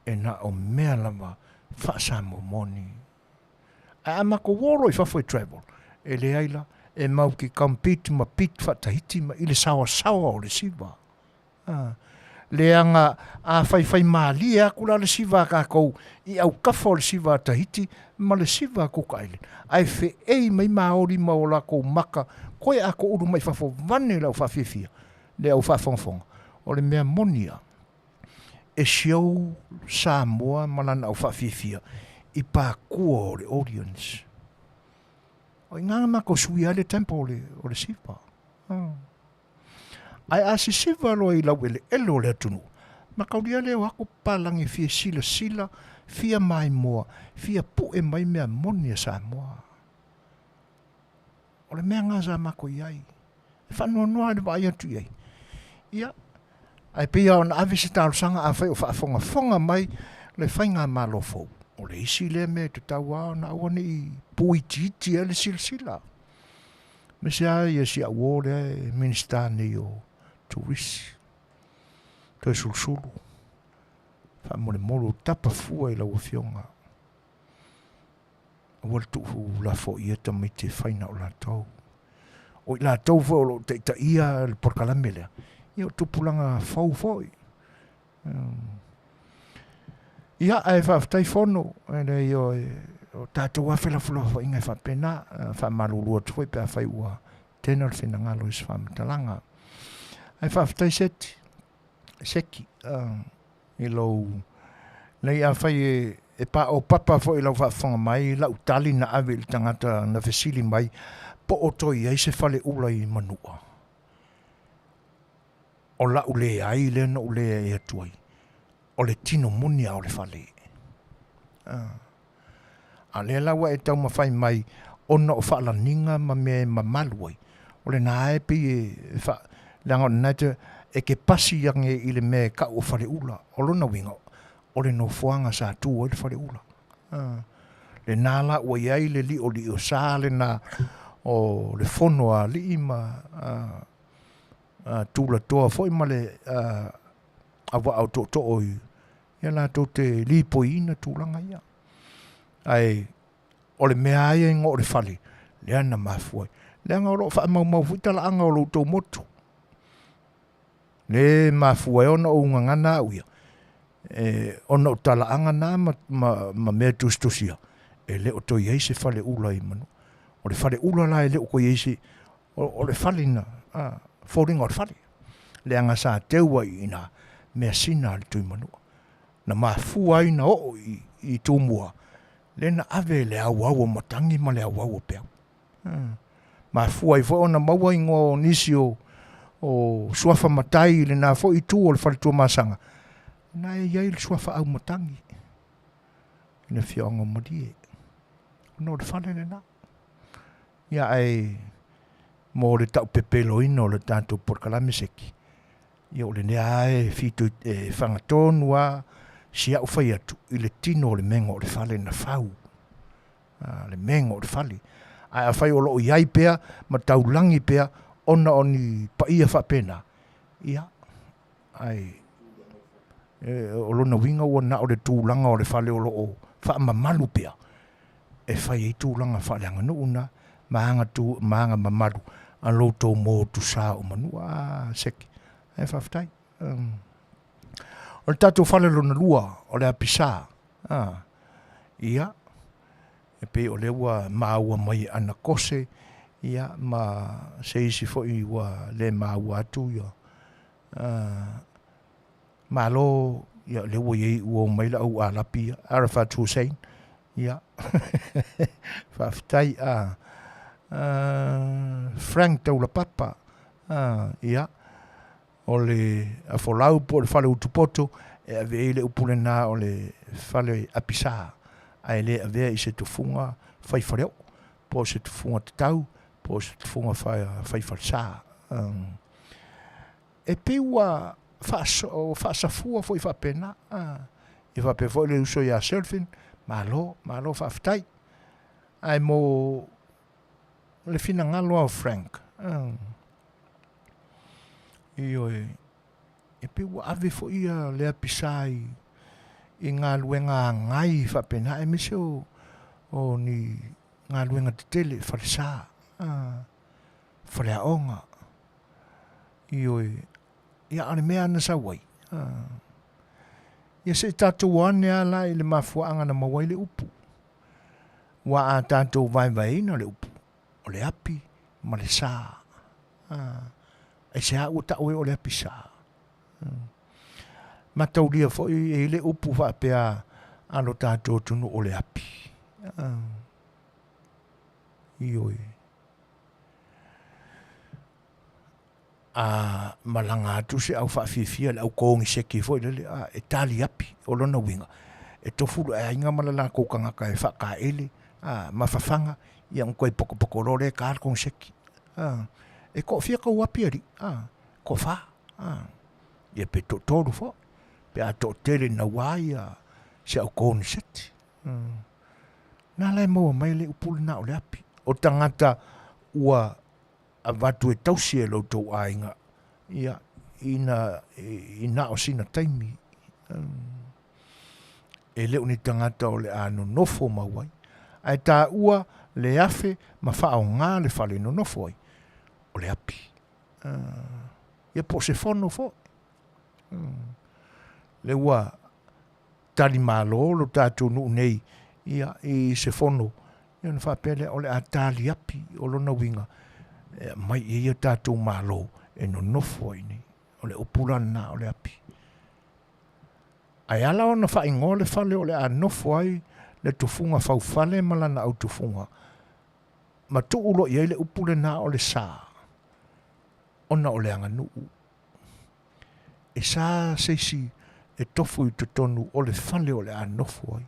e na o mea lava faa-Samoa moni. Ae a matou o loa i fafo e travel, e leai la, e mau te compete ma pit faa-Tahiti ma i le saoasaoa o le siva. Leaga a faifaimalie atu la le siva a tatou i autafa o le siva a Tahiti ma le siva a Cook Island, ae feei mai Maori ma o latou maka koe a toulu mai fafo vane le au faafiafia, le au faafogafoga. O le mea moni lava, e show Samoa ma lana au faafiafia i patua o le audience. O i ina na matou suia ai le tempo o le siva. Ae a sisiva loa i laueleele o le atunuu, mataulia lea o atu papalagi e fia silasila, fia maimoa, fia pue mai mea moni a Samoa. O le mea lena sa matou i ai. E faanoanoa i le vaai atu i ai. Ia, ae pei lava ona ave se talosaga afai o faafogafoga mai le faigamalo fou, o le isi lea mea e tatau lava ona aua ne i puitiiti ai le silasila. Aemaise lava ia si au uo lea e Minisita nei o Turisi. Toe sulusulu, faamolemole, tapa fua i lau Afioga. Aua le tuulafoaia tamaiti e fai na o latou. O i latou foi o lo o taitaia le polokalame lea, ia o tupulaga fou foi. Ia, ae faafetai Fono, e leai o tatou lava felafolafoaiga e faapena, faamalulu atu foi pe afai ua tena le finagalo i se faamatalaga. Ae faafetai Seti, Seki, i lou, leai afai e paopapa foi i lau faafofoga mai lau tali na ave i le tagata na fesili mai po o toe i ai se faleula i Manua. O la'u leai lea na ou leai atu ai, o le tino moni a o le fale. A lea la ua e taumafai mai ona o faalaniga ma mea e mamalu ai, o lena e pei e fa, leaga o lena e te, e te pasi ane i le mea e tau o Faleula. O lona uiga, o le nofoaga sa tu ai le Faleula. Lena la ua i ai le li'oli'o sa lena o le fono a alii ma tulatoa foi ma le auvaa o tootoo i ia latou te lipoiina tulaga ia. Ae o le mea lava ia igoa o le fale, lea na mafua ai. Leaga o lo o faamaumau foi talaaga o lo outou motu. Le mafua ai ona ou gagana au ia, ona o talaaga na ma mea tusitusia, e le o toe i ai se faleula i Manua. O le faleula la e le o toe i ai se, o le fale na, foliga o le fale, leaga sa teu ai i ina measina a le Tuimanua. Na mafua ai na oo i Tumua, lea na ave le auau o matagi ma le auau o peau. Mafua ai foi ona maua igoa o nisi o suafa matai i lena foi itu o le fale Tuamasaga, na e i ai le suafa aumatagi i le afioaga o Malie. Ona o le fale lena. Ia ae mo le taupepeloina o le tatou polokalame seki, ia o lenei lava e fito e fagatonu lava si au fai atu i le tino o le mega o le fale na fau. A, le mega o le fale. Ae afai o lo o i ai pea ma taulagi pea ona o ni paia faapena, ia, ae e, o lona uiga ua na o le tulaga o le fale o lo o faamamalu pea e fai ai tulaga faaleaganuu na ma aga tu ma aga mamalu a lo outou motu sa o Manua. A seke ae faafetai. O le tatou fale lona lua o le apisa, a ia e pei o lea ua maua mai e ana kose ia ma se isi foi ua le maua atu ia Malo ia lea ua iai ua omai le au Alapi ia Arafat Hussein ia faafetai a Frank Taulapapa a ia o le afolau po o le fale utupoto e ave ai le upu lena o le fale apisa ae le avea i se tufuga fai faleoo po o se tufuga tatau po o se tufuga fai falesa. E pei ua faasafua foi faapena. Ia faapea foi le uso ia Selfin, malo, malo faafetai. Ae mo le finagalo lava o Frank, ioe, e pei ua ave foi ia le apisa i galuega agai faapena, aemaise o ni galuega tetele, falesa, faleaoga, Ioe, ia a o le mea na sau ai, ia se i tatou o ane lava la i le mafuaaga na maua ai le upu. Aua a tatou vaevaeina le upu, o le api ma le sa. Aisea ua tau ai o le api sa? Mataulia foi e i ai le upu faapea a lo tatou atunuu o le api. Ioe. A malaga atu se au faafiafia le au kogiseki foi lele a e tali api o lona uiga e tofu le aiga ma le latou tagata e faataele a ma fafaga ia ona toe pokopoko loa lea e ta le kogiseki a e toafia tou api alii a toafa a ia pe toatolu foi pe a toatele naua ia se au kogiseki. Na la e maua mai le upu lena o le api o tagata ua avatu e tausi e lo outou aiga ia ina i na o sina taimi e le o ni tagata o le a nonofo mau ai ae taua le afe ma faaaoga le fale nonofo ai o le api ia po o se fono foi le ua tali malo lo tatou nuu nei ia i se fono ia ona faapea lea o le a tali api o lona uiga e aumai i ai ia tatou malo e nonofo ai nei o le upu la lena o le api. Ae ala ona faaigoa le fale o le a nofo ai le tufuga faufale ma lana au tufuga ma tuu loa i ai le upu lena o le sa ona o le aganuu. E sa se isi e tofu i totonu o le fale o le a nofo ai.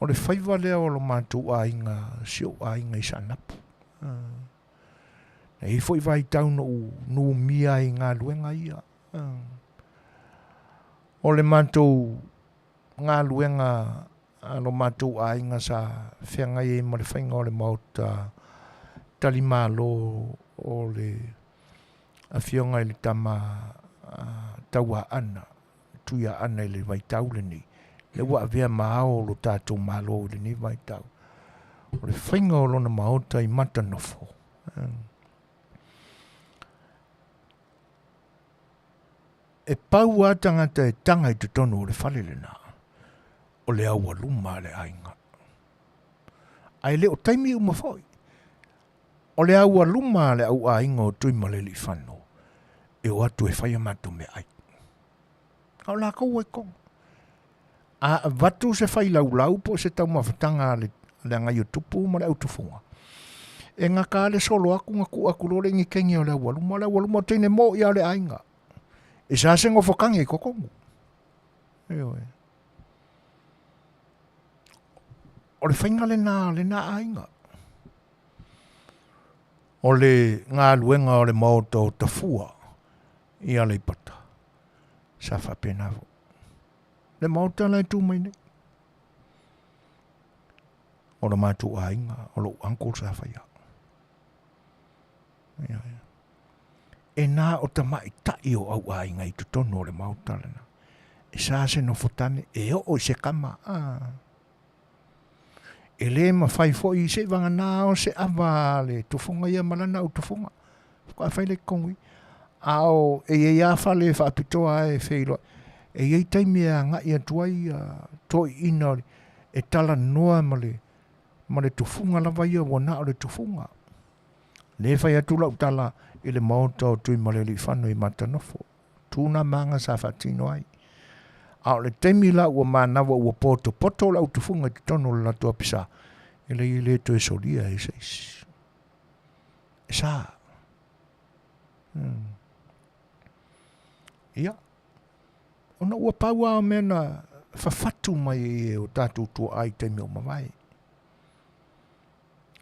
O le faiva lea o lo matou aiga, si ou aiga i Saanapu. Na i ai foi vaitau na ou numia ai i galuega ia. O le matou galuega a lo matou aiga sa feagai ai ma le faiga o le maota talimalo o le afioga i le tama Tauaana, Tuiaana i le vaitau lenei, lea ua avea ma ao o lo tatou Malo i lenei vaitau. O le faiga o lona maota i Matanofo, E pau lava tagata e taga i totonu o le fale lena, o le aualuma a le aiga. Ae le o taimi uma foi. O le aualuma a le au aiga o Tuimalealiifano e o atu e fai a matou meaai. A o lakou ua i totonu. A avatu se failaulau po o se taumafataga a le agai o tupu ma le au tufuga, e gata lava le solo atu na tuu atu loa le inikeni o le aualuma. O le aualuma o teine moʻi lava o le aiga. E sa se nofotangi i totonu. Ioe. O le faiga lena a lena aiga. O le galuega o le maota o Tafua i Aleipata, sa faapena foi. Le maota la e tu mai nei. O le matou aiga, o lou uncle sa faia. Ia, ia. E na o tamaitai o au aiga i totonu o le maota lena. E sa se nofotane e oo i se kama. Ah. E lē mafai foi seivaganā o se ava a le tofoga ia ma lana au tofoga faatoa fai lea i totonu i i. A o e i ai lava fale e faapitoa e feiloai, e i ai taimi e agai atu ai toeaiina o le e talanoa ma le ma le tofuga lava ia ua na o le tofuga. Lē fai atu lau tala i le maota o Tuimalealiifano i Matanofo. Tu nā maga sa faatino ai. A o le taimi la ua manawa ua potopoto le autufuga i totonu o le latou apisa, e leai e le toe solia e se isi. E sa. Ia, ona ua pau lava o mea na fafatu mai e o tatou tuaa i taimi o mavae.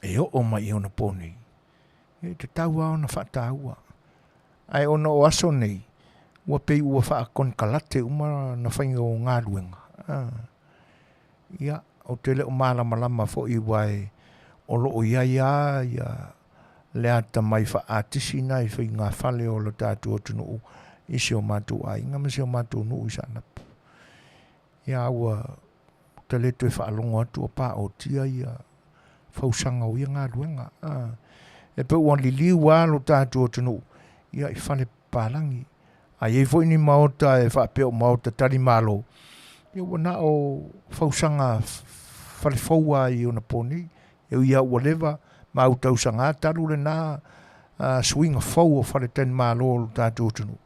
E oo mai i ona pō nei, e tatau lava ona faataua. Ae ona o aso nei, ua pei ua faakonekarate uma na faiga o galuega. Ia, ou te le o malamalama foi aua o lo o i ai lava ia le atamai faa-atisi na i faigafale o le tatou atunuu i si o matou aiga ma si o matou nuu i Saanapu. Ia, ua ta le toe faalogo atu o paotia ia fausaga o ia galuega. E pei ua liliu lava lo tatou atunuu ia i fale papalagi. A i ai foi ni maota e faapea o maota talimalo, ia ua na o fausaga fale fou lava i ona po nei. E ui lava ua leva ma au tausaga talu lena suiga fou o fale talimalo o lo tatou atunuu,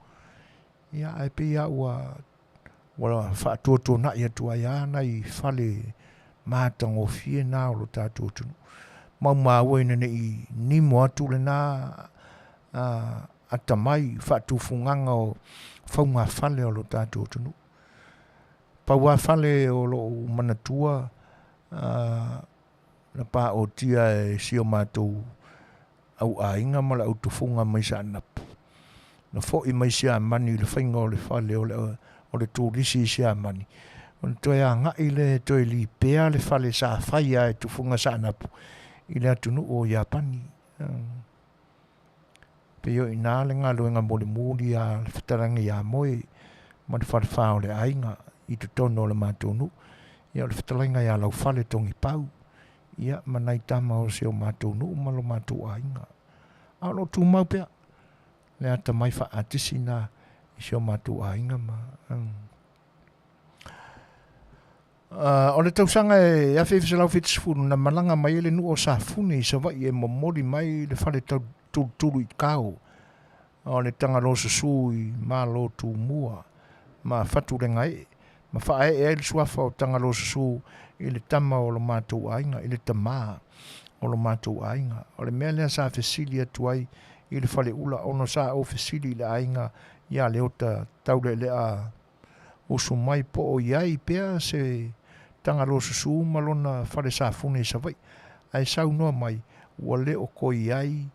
ia ae pei lava ua ua faatuatuanai atu ai lava nai fale matagofie na o lo tatou atunuu. Maumau e ina ne i nimo atu lena atamai faatufugaga o faugafale o lo tatou atunuu. Pau lava fale o lo o manatua na paotia e si o matou au aiga ma le au tufuga mai Saanapu. Na foi mai Siamani i le faiga o le fale o le, o le turisi i Siamani, ona toe agai lea e toe lipea le fale sa faia e tufuga Saanapu i le atunuu o Iapani. Pei o i ina le galuega mulimuli a le fetalaiga ia Moe ma le falefa o le aiga i totonu o le matou nuu. Ia o le fetalaiga ia Laufale Togipau, ia ma nai tama o si o matou nuu ma lo matou aiga. A o lo o tumau pea le atamai faa-atisi na i si o matou aiga ma... O le tausaga e 1970 na malaga mai ai le nuu o Safune i Savaii e momoli mai le fale tulutulu i Kao o le Tagaloa Susu i Malo Tumua ma Fatulegaee ma faaee ai le suafa o Tagaloa Susu i le tama o lo matou aiga, i le tamā o lo matou aiga. O le mea lea sa fesili atu ai i le faleula ona sa ou fesili i le aiga ia Leota Taulealea usu mai po o i ai pea se Tagaloa Susu ma lona fale Safune i Savaii, ae saunoa mai ua le o toe i ai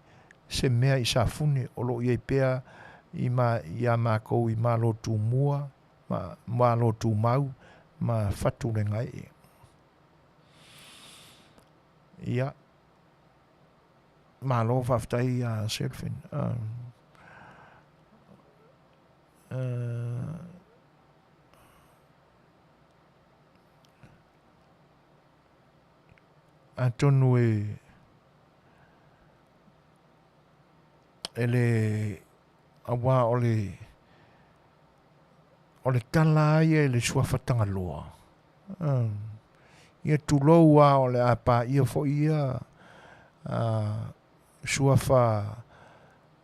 se mea i Safune, o lo o i ai pea i ma iā makou i Malo Tumua ma Malo Tumau ma Fatulegaee. Ia, malo faafetai ia Selfin. Atonu e e le auā o le o le tala lava ia i le suafa Tagaloa ia tulou lava o le a paia foi ia suafa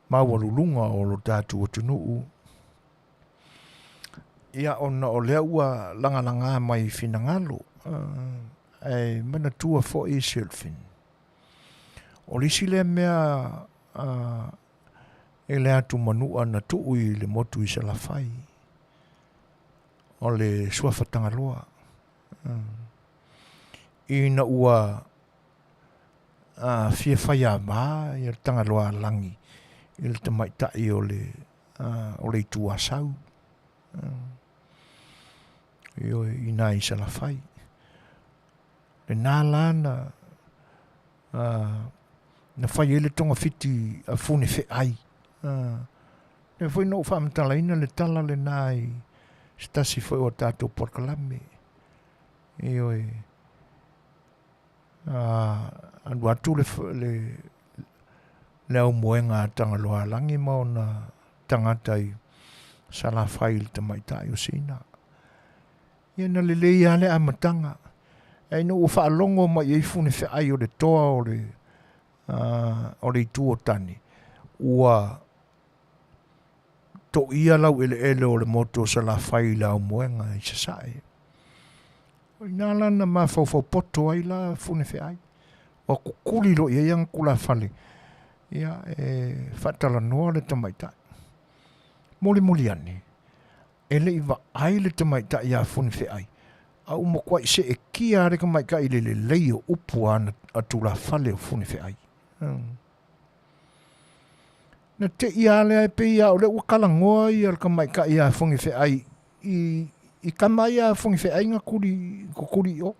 maualuluga o lo tatou atunuu ia ona o lea ua lagalaga mai finagalo ae manatua foi Selfin o le isi lea mea e le atumanu'a na tuu i le motu i Salafai o le suafa Tagaloa. Ina ua fia faiāmā ia le Tagaloaalagi i le tamaitai o le o le Itu Asau. Ioe, i ina i Salafai. Lena la na na fai ai le togafiti a Funefeai. Lea foi na ou faamatalaina le tala lena i se tasi foi o tatou polokalame. Ioe, alu atu le, le, le aumoega a Tagaloaalagi ma ona tagata i Salafai i le tamaitai o Sina. Ia na lelei lava le amataga, ae ina ua faalogo mai i ai Funefeai o le toa o le, o le itu o Tane, ua toia laueleele o le motu o Salafai i le aumoega i Sasae. O i ina la na mafaufau poto ai la Funefeai, ua kukuli loa i ai ana tulafale, ia, e faatalanoa le tamaitai. Mulimuli ane, e le i vaai le tamaitai ia Funefeai, a ua matuai seetia lava le tamaitai i le lelei o upu a ana tulafale o Funefeai. Na te i lava lea e pei lava o lea ua talanoa ia le tamaitai ia Funefeai i, i tama ia a Funefeai na tuli, tutuli i o.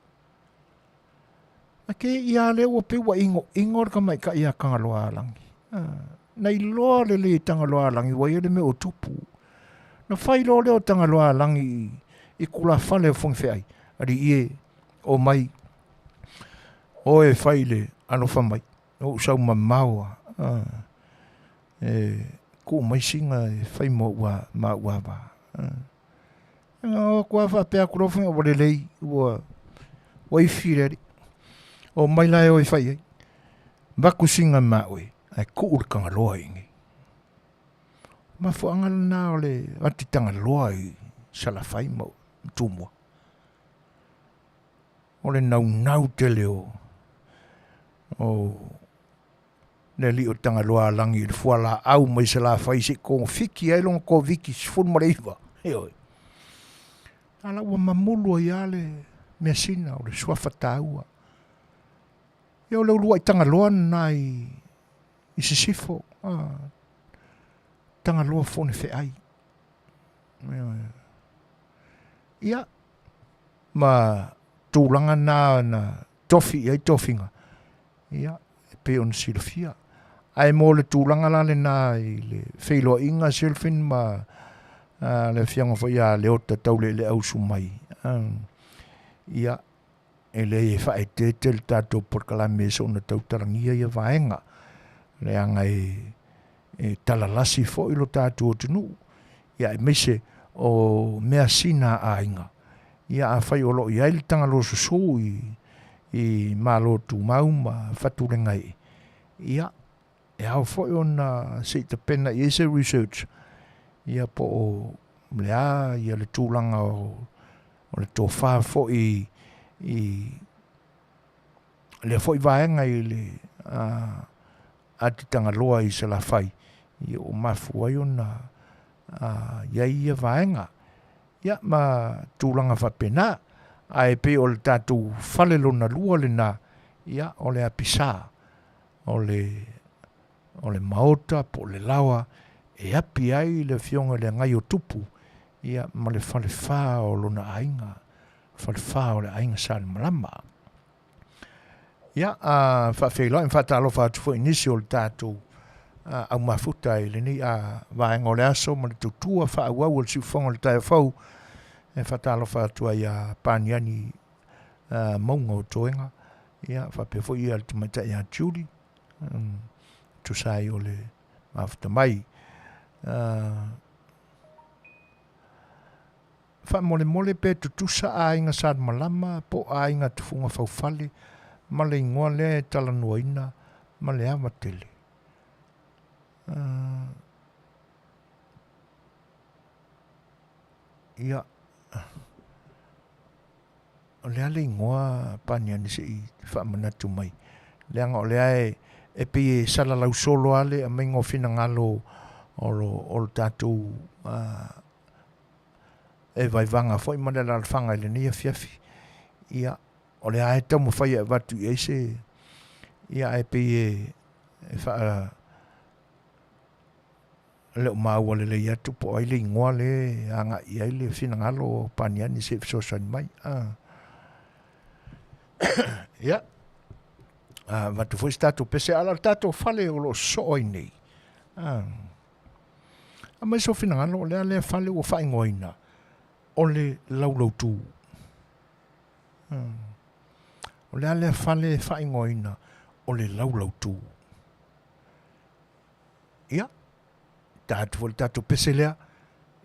Na te i lava lea ua pei ua inoino le tamaitai ia Tagaloaalagi. Na iloa lelei e Tagaloaalagi ua i ai le mea ua tupu. Na fai loa lea o Tagaloaalagi i, i tulafale o Funefeai, alii e, omai, oe e fai le alofa mai. O ou sau mamao a, e tuu mai sina e fai mo ua ma ou ava. Na o atu lava faapea atu loa faiga ua lelei, ua ua ifi le alii. Omai la e o e fai ai. Avatu sina ma oe, ae tuu le Tagaloa i inei. Mafuaaga lena o le ati Tagaloa i Salafai ma Tumua. O le naunau tele o o le alii o Tagaloaalagi i le fualaau mai Salafai se i togafiti ai lona Koviti 19. Ioe. A la ua mamulu ai lava le measina o le suafa taua. Ia o le uluai Tagaloa lena i, i Sisifo, a, Tagaloa Fonefeai. Ioe. Ia, ma tulaga na na tofi i ai tofiga, ia, e pei ona silafia. Ae mo le tulaga la lena i le feiloaiga Celfin ma le afioga foi ia Leota Tauleeleausu mai, ia, e leai e faaeteete le tatou polokalame soona tautalagia ia vaega, leaga e, e talalasi foi lo tatou atunuu, ia aemaise o measina a aiga. Ia afai o lo o i ai le Tagaloa susu i, i Malo Tumau ma Fatulega ee, ia, e ao foi ona se i tapena i ai se research, ia po o le a ia le tulaga o, o le tofa foi i lea foi vaega i le ati Tagaloa i Salafai, ia ua mafua ai ona i ai ia vaega. Ia ma tulaga faapena. Ae pei o le tatou fale lona lua lena, ia o le apisa, o le, o le maota po o le laoa e api ai le afioga i le agai o Tupu, ia ma le falefa o lona aiga, falefa o le aiga Salemalama. Ia, a faafeiloai ma faatalofa atu foi i nisi o le tatou aumafuta i lenei vaega o le aso ma le tautua faaauau o le siufofoga o le taeao fou. E faatalofa atu ai ia Paniani Mauga o Toega, ia faapea foi ia le tamaitai ia Julie, tusa ai o le mafuta mai. Faamolemole pe tutusa aiga Salemalama po o aiga Tufuga Faufale ma le igoa lea e talanoaina ma le ava tele. Ia, o le a le igoa Paniani se i faamanatu mai, leaga o lea e pei e salalau solo lava le aumaiga o finagalo o lo tatou e vaivaga foi ma le alaalafaga i lenei afiafi. Ia, O le a e taumafai e avatu i ai se ia ae pei e e faa le o maua lelei atu po o ai le igoa le agai i ai le finagalo o Paniani se i fesoasoani mai. Ia, avatu foi se tatou pese ala o le tatou fale o lo o sosoo ai nei. Aumai sou finagalo, o le a lea fale ua faaigoaina o le Laulautu. O le a lea fale e faaigoaina o le Laulautu. Ia, ta atu foi le tatou pese lea,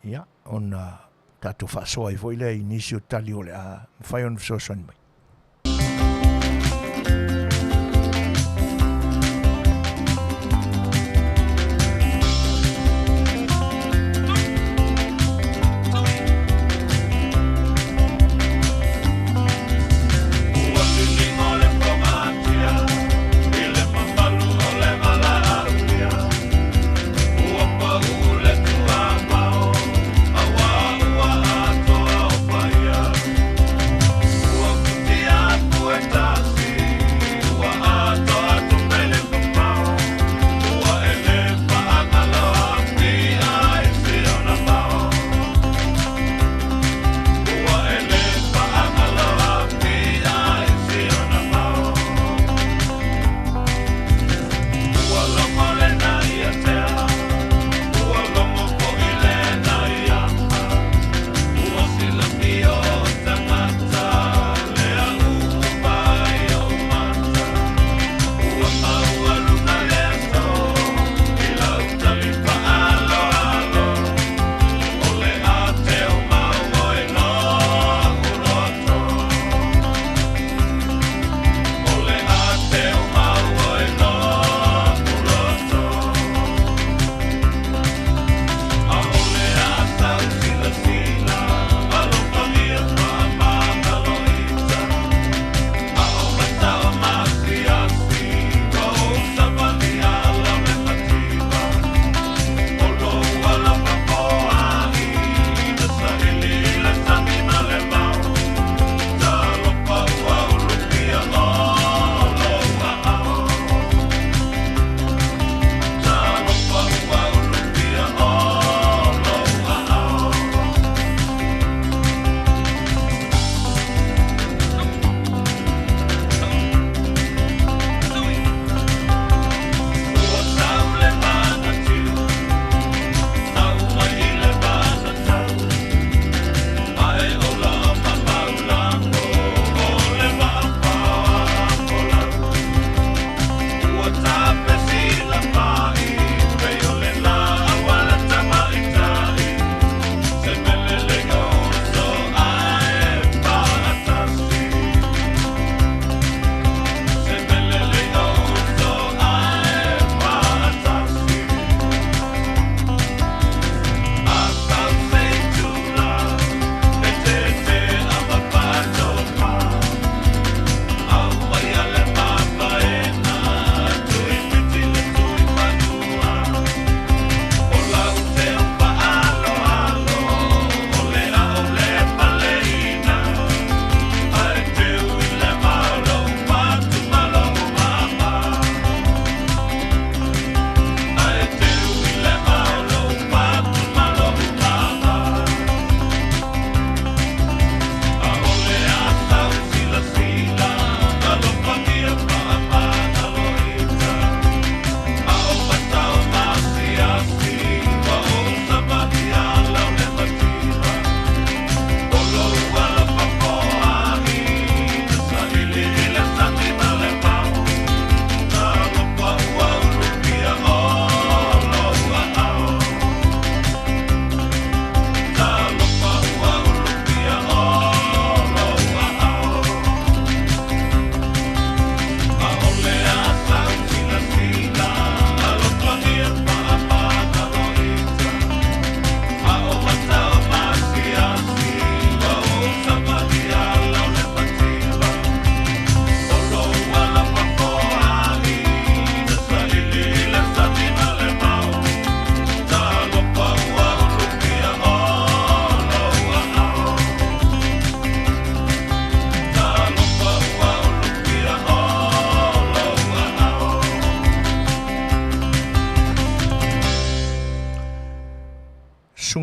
ia, ona tatou faasoa ai foi lea i nisi o tali o le a mafai ona fesoasoani mai.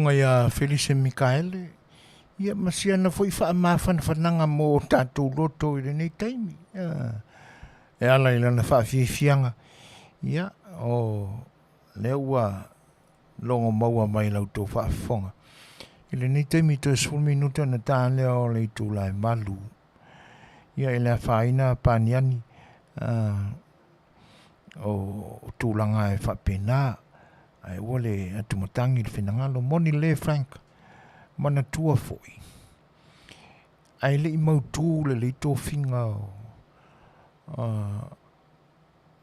afioga ia Felise Mikaele, ia ma si ana foi faamafanafanaga mo o tatou loto i lenei taimi. E ala i lana faafiafiaga, ia, o lea ua logo maua mai i la outou faafofoga. I lenei taimi toe 10 minute ona ta lea o le itula e 8. Ia e le afaina paniani, o tulaga e faapena, ae aua le atumatagi le finagalo. Moni lelei e Frank, manatua foi, ae le i mautu lelei tofiga o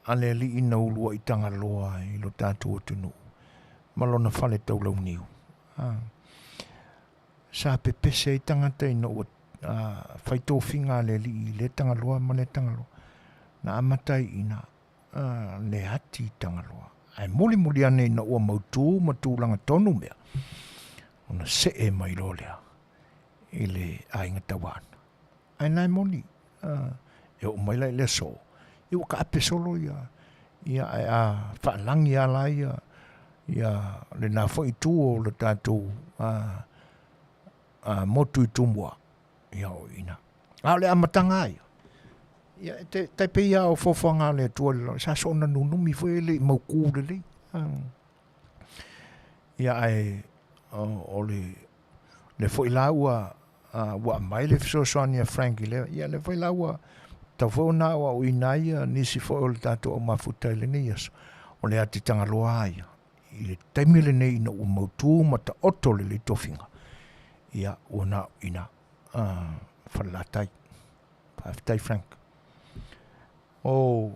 a le alii na uluai Tagaloa i lo tatou atunuu ma lona fale taulauniu. Sa pepese ai tagata ina ua fai tofiga a le alii i lea Tagaloa ma lea Tagaloa. Na amata ai i ina le ati i Tagaloa. Ae mulimuli ane ina ua mautu ma tulaga tonu mea, ona see mai loa lea i le aiga tauaana. Ae na e moni, e oo mai la i le aso, ia ua taape solo ia, ia ae a faalagi lava la ia, ia lena foi itu o le tatou motu i Tumua, ia o i ina. A o le amataga lava ia, ia e tai pei lava o fuafuaga a le Atua i le lalolagi, sa soona nunumi foi e le i mautu lelei. Ia ae o le foi la ua ua aumai le fesoasoani a Frank i lea, ia lea foi la ua tatau foi ona aoaoina ai ia nisi foi o le tatou au mafuta i lenei aso, o le ati Tagaloa lava ia, i le taimi lenei ina ua mautu ma taoto lelei tofiga, ia ua na o i ina Falelatai. Faafetai Frank. O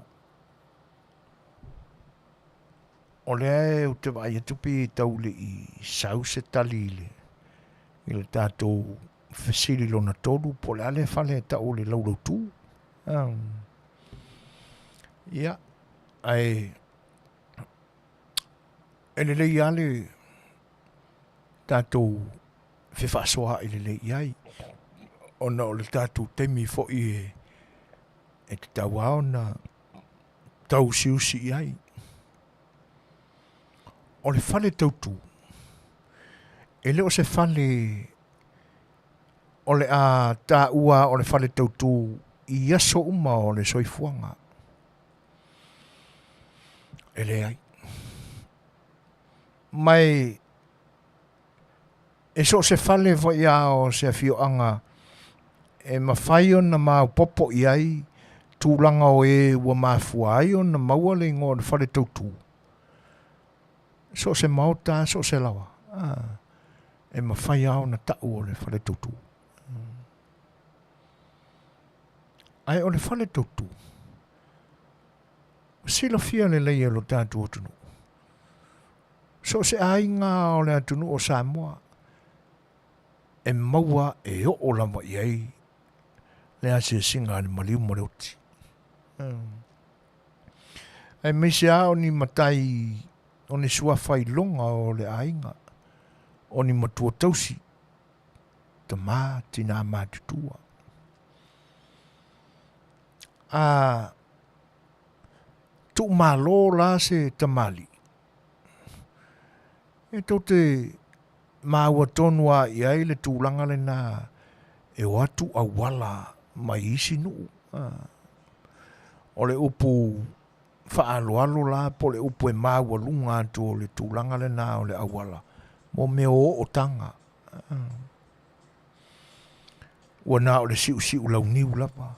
o lea ou te vaai atu pei e tau le i sau se tali i le i le tatou fesili lona tolu po o le a le fale e tau o le laulautu. Ia, ae e lelei lava le tatou fefaasoaai lelei i ai, ona o le tatou taimi foi e tatau lava ona tauusiusi i ai. O le fale tautu, e le o se fale o le a taua o le fale tautu i aso uma o le soifuaga. E leai. Ma e so o se fale foi lava o se afioaga e mafai ona maopoopo i ai tulaga o e ua mafua ai ona maua le igoa o le fale tautu, so o se maota lava, so o se laoa, e mafai lava ona tau o le fale tautu. Ae o le fale tautu, ua silafia lelei e lo tatou atunuu, so o se aiga o le atunuu o Samoa, e maua e oo lava i ai le asiasiga a le maliu ma le oti. Aemaise lava o ni matai, o ni suafa iloga o le aiga, o ni matua tausi, tama, tinā matutua. A tuumalo la se tamalii, e tou te maua tonu lava i ai le tulaga lena e o atu auala mai isi nuu. O le upu faaaloalo la po o le upu e maualuga atu o le tulaga lena o le auala mo mea o ootaga. Ua na o le siusiu launiu lava,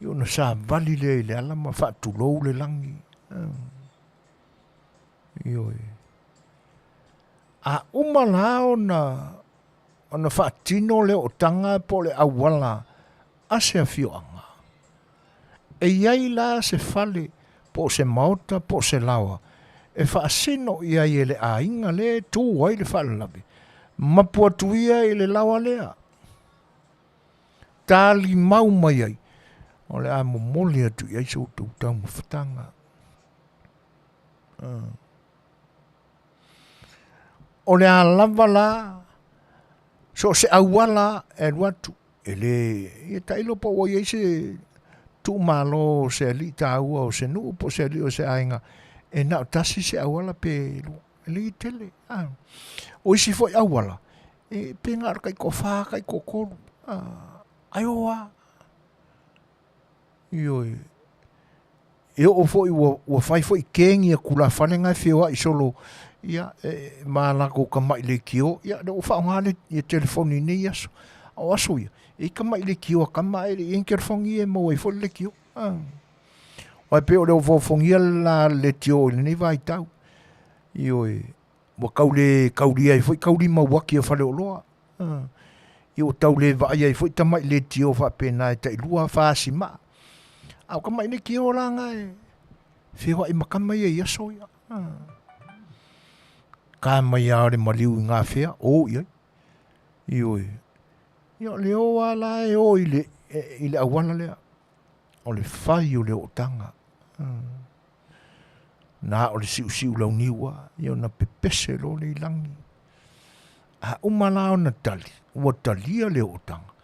ia ona savali lea i le ala ma faatulou le lagi. Ioe. A uma la ona ona faatino le ootaga po o le auala a se afioaga, e i ai la se fale po o se maota po o se laoa e faasino i ai e le aiga lea e tu ai le faalavelave, mapu atu ia i le laoa lea, talimau mai ai, o le a momoli atu i ai so outou taumafataga. O le a lava la so o se auala e alu atu, e le, ia tailo po ua i ai se tuumalo o se alii taua o se nuu po o se alii o se aiga e na o tasi se auala pe lua. E lei tele. A. O isi foi auala, e pe ngā kai ko whā, kai ko kolu. A, ai o a. Ioe. E oo foi ua, ua fai foi kengi a kula fale ngai whioa i solo ia e, ma lako ka mai le kio ia le o whaonga le ia telefoni nei aso. O aso ia, e ka mai le kio a kama e le i telefoni e mau ai foi le kio. Ah. Ai pe o le ofofogia la le tio i lenei vaitau. Ioe, ua kau le kaulia ai foi kaulima uaki o Faleoloa. Ia ua tau le vaai ai foi tamaʻi leitio faapena e tailua fasimaa. A o kamaʻi leitio la ga e feoaʻi ma kama ia i aso ia. Ka mai lava o le maliu i gafea, o i ai. Ioe, ia o le o lava la e o i le, i le auala lea. O le fai o le ootaga. Na o le siusiu launiu a, ia ona pepese loa lea i lagi. A uma la ona tali, ua talia le ootaga,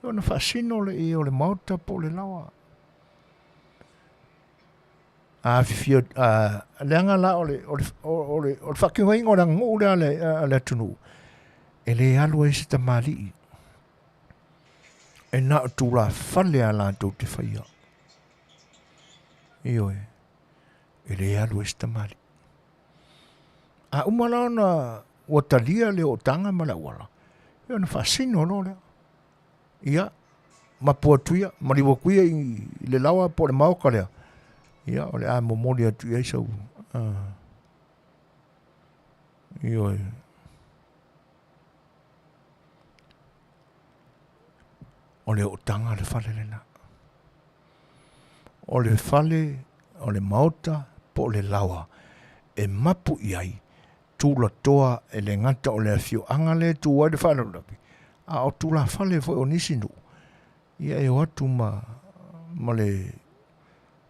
ia ona faasino lea o le maota po o le laoa. A afifio, a, leaga la o le, o le, o le, o le faatinoina o le aganuu lea a le, a le atunuu, e le alu ai se tamalii e na o tulafale a latou te faia. Ioe, e le alu ai se tamalii. A uma la ona ua talia le ootaga ma le auala, ia ona faasino loa lea. Ia, mapu atu ia, maliu atu ia i le laoa po o le maota lea, ia o le a momoli atu i ai sau, ioe. O le ootaga le fale lena. O le fale, o le maota po o le laoa e mapu i ai tulatoa e le gata o le afioaga lea e tu ai le faalavelave, a o tulafale foi o nisi nuu, ia e o atu ma, ma le,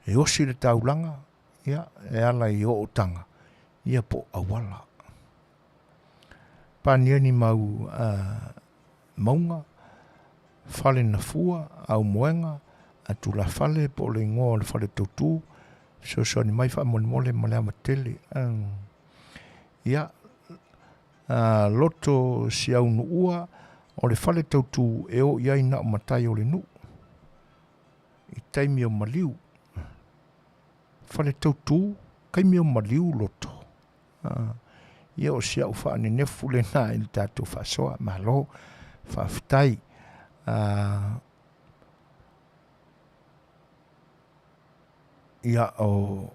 e osi le taulaga, ia, e ala i ootaga, ia po o auala. Paniani mau mauga, fale na fua, aumoega, a tulafale po o le igoa o le fale tautu, fesoasoani mai faamolemole ma le ava tele. Ia, loto Siaunuua o le fale tautu e o i ai na o matai o le nuu i taimi o maliu. Fale tautu, taimi o maliu loto. Ia o si au faanenefu lena i le tatou faasoa. Malo, faafetai. Ia o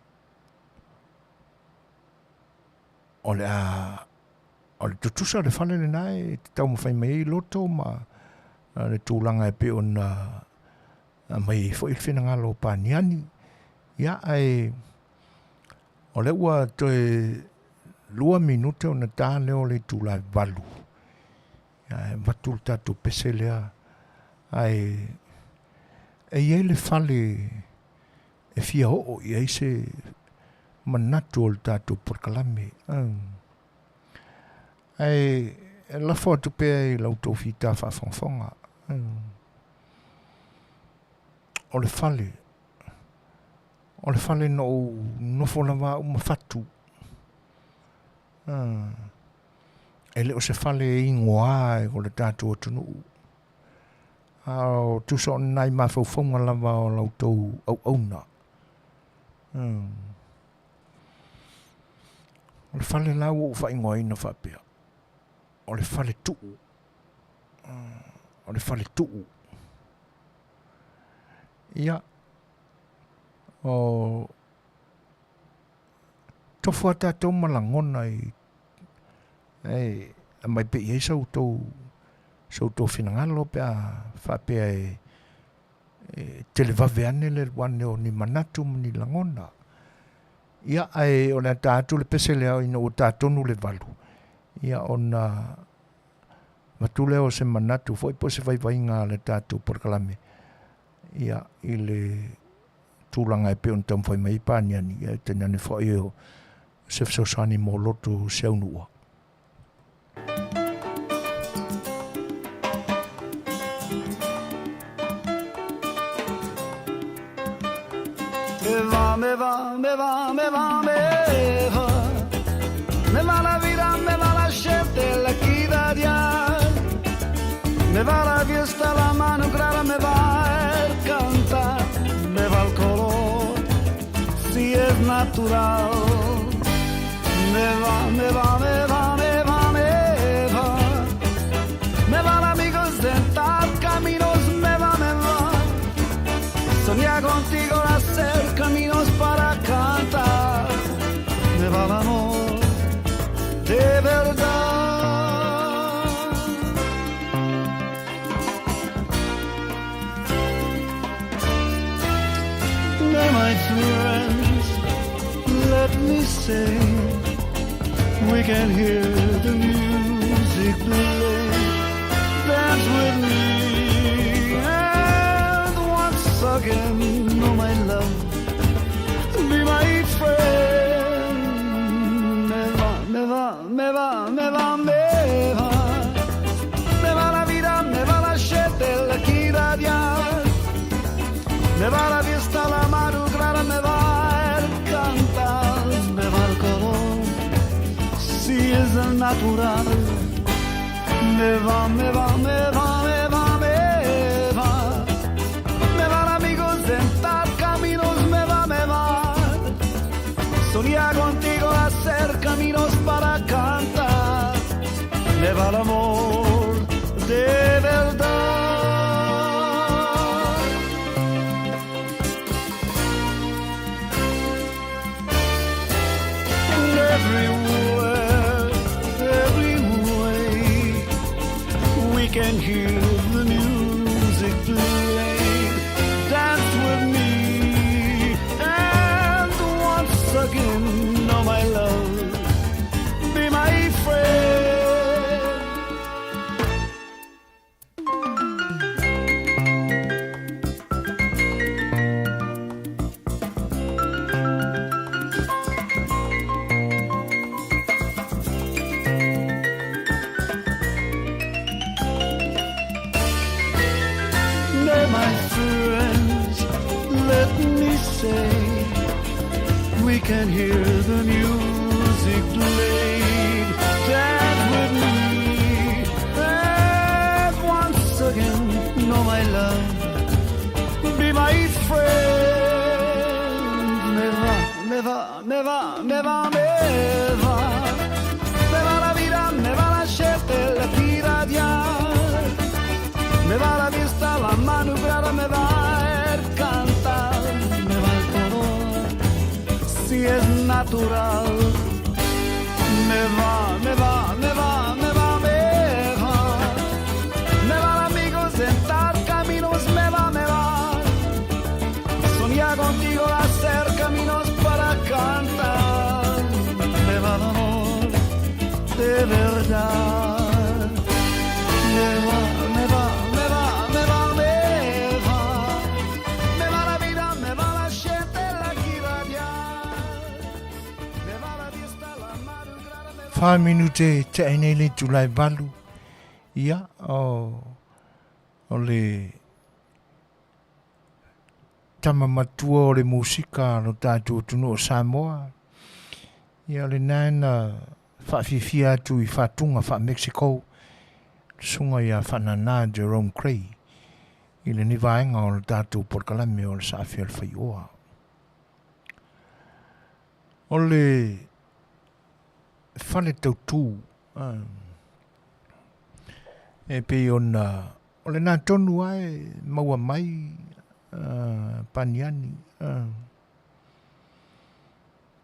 o le a o le tutusa o le fale lena e te taumafai mai ai loto ma le tulaga e pei ona aumai ai foi le finagalo o Paniani. Ia ae O lea ua toe 2 minute ona ta lea o le itula e 8. Ia, e avatu le tatou pese lea. Ae e i ai le fale e fia oo i ai se manatu o le tatou polokalame. Ae e lafo atu pea i la outou fita faafogafoga. O le fale O le fale na ou nofo lava au ma fatu. E le o se fale e igoa ai o le tatou atunuu. A o tusa o nai mafaufauga lava o la outou auauna. O le fale la ua ou faaigoaina faapea, o le fale tuu. O le fale tuu. Ia, O tofu a tatou ma lagona i e aumai pea i ai sa outou sa outou finagalo pe a faapea e e televave ane le alu ane o ni manatu ma ni lagona. Ia, ae o le a ta atu le pese lea ina ua ta tonu le 8, ia ona avatu lea o se manatu foi po o se vaivaiga a le tatou polokalame ia, i le tulaga e pei ona taumafai mai ai Paniani, ia, e tainane foi o se fesoasoani mo loto Siaunuua. Me va, me va, me va, me va, me va. Me va la Me va la fiesta, la mano clara, me va el cantar, me va el color, si es natural. Me va, me va, me va, me va, me va. Me van amigos tentar caminos, me va, me va. Soñar contigo, hacer caminos para cantar. Me va el amor de verdad. Now, my friends, let me say, we can hear the music play. Dance with me, and once again, oh my love, be my friend. Me va, me va, me va, me va, me va. Me va la vida, me va la gente, la irradiar. Me va la vista, la madrugada, me va el cantar, me va el color, si es el natural. Me va, me va, me va, me va, me va. Me van amigos tentar caminos, me va, me va. Soñar contigo, hacer caminos para cantar. Me va el amor de verdad. And everywhere, every way, we can hear the music play. Dance with me, and once again, oh my love, be my friend. Now, my friends, let me say, we can hear the music play. Dance with me, and once again, oh my love, be my friend. Me va, me va, me va, me va, me va. Me va la vida, me va la gente, la irradiar. Me va la vista, la madrugada, me va el cantar, me va el color, si es natural. Me va, me va, me va, me va, me va. Me van amigos sentar caminos, me va, me va. Soñar contigo, hacer caminos para cantar. Me va el amor de verdad. Me va, me va, me va, me va, me va. Me va la vida, me va la gente, la irradiar. Me va la vista, la madrugada, me va. 4 minute te nei le tulai 8. Ia, o le tama matua o le musika lo tātou tunu o Samoa. Ia, o le nana whaafifia atu i whātunga wha Mexico, sunga ia whanana Jerome Cray, i le ni vaenga o le tātou porokalame o le saafi o le whaioa. O le fale tautū, e pei ona o le nā tonu ai maua mai paniani,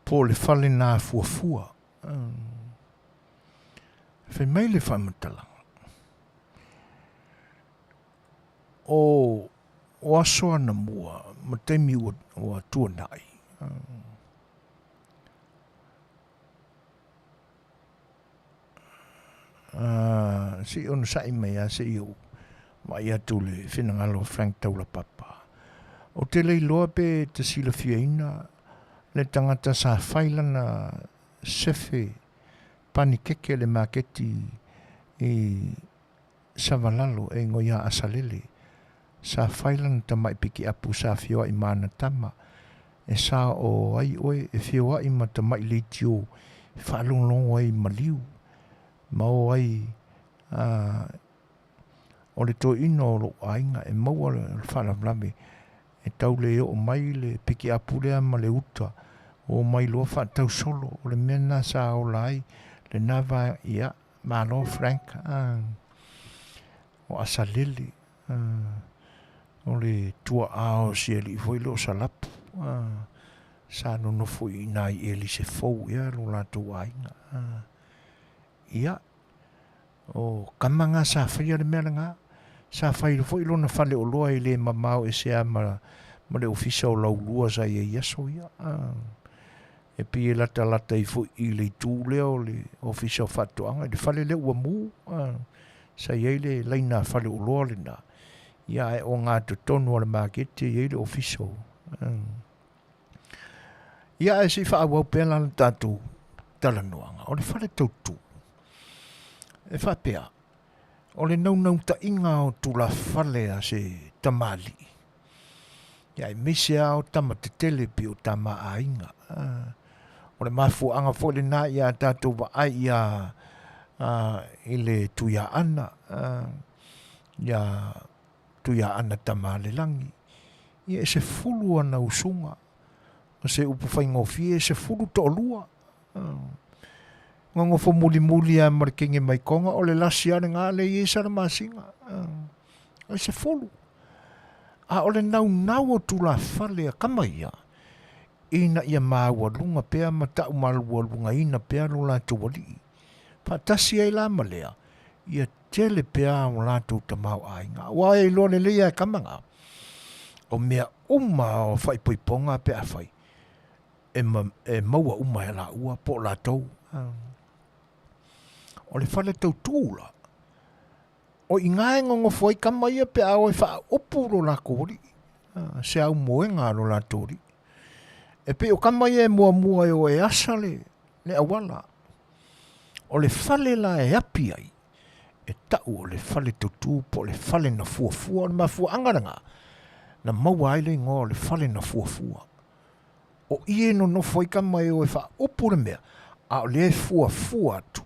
po le fale nā fuafua. Fai mai le whaamatalaga. O aso ana mua, ma taimi ua tuanai. Si ona sa'i mai a se i o mai atu le whinangalo Frank Taulapapa. O te leiloa pe te silafiaina le tangata sa whailana sefe panikeke le maketi i Savalalo e ngoia asalele. Sa whailana tamai piki apu sa fioa i mana tama. E sa o ai oe e fioa i ma tamai leitio whaalonglongo ai maliu. Ma o ai O le toeaina o lou aiga e maua le faalavelave e tau le oo mai le pikiapu lea ma le uta, omai loa faatau solo. O le mea lena sa ola ai lena vaega. Ia, malo Frank, o Asalele, o le tuaa o si alii foi lea o Salapu, sa nonofo i ina i Elise Fou ea lo latou aiga. Ia, o tama na sa faia le mea lena. Sa fai foi lona faleoloa e le mamao ese lava ma le ofisa o Laulua sa i ai i aso ia. E pei e latalata ai foi i le itu lea o le ofisa o faatoaga i le fale lea ua mu. Sa i ai le laina faleoloa lena, ia ae ogatotonu o le maketi e i ai le ofisa o... Ia ae se i faaauau pea la le tatou talanoaga. O le fale tautu, e faapea, o le naunautaiga o tulafale a se tamalii, ia aemaise lava o tama tetele pei o tama aiga. O le mafuaaga foi lena ia tatou vaai ia i le Tuiaana, ia Tuiaana Tamalelagi, ia e 10 ana usuga, o se upu faigofie e 12. Nonofo mulimuli lava ma le kege mai Toga, o le lasi lava lena lea e i ai sana masina, e 10. A o le naunau o tulafale a tama ia, ina ia maualuga pea ma taumaualugaina pea lo latou alii. Faatasi ai la ma lea, ia tele pea o latou tamaoaiga. Aua e iloa lelei lava e tama na, o mea uma o faaipoipoga pe afai e, e maua uma e laua po o latou. O le fale tautu la, o i ina e nonofo ai tama ia pe a o e faaupu lo latou alii, se aumoega a lo latou alii. E pei o tama ia e muamua e o e asa le, le auala. O le fale la e api ai, e tau o le fale tautu po o le fale na fuafua. O le mafuaaga lena na maua ai le igoa o le fale na fuafua. O i e nonofo ai tama e o e faaupu le mea, a o lea e fuafua atu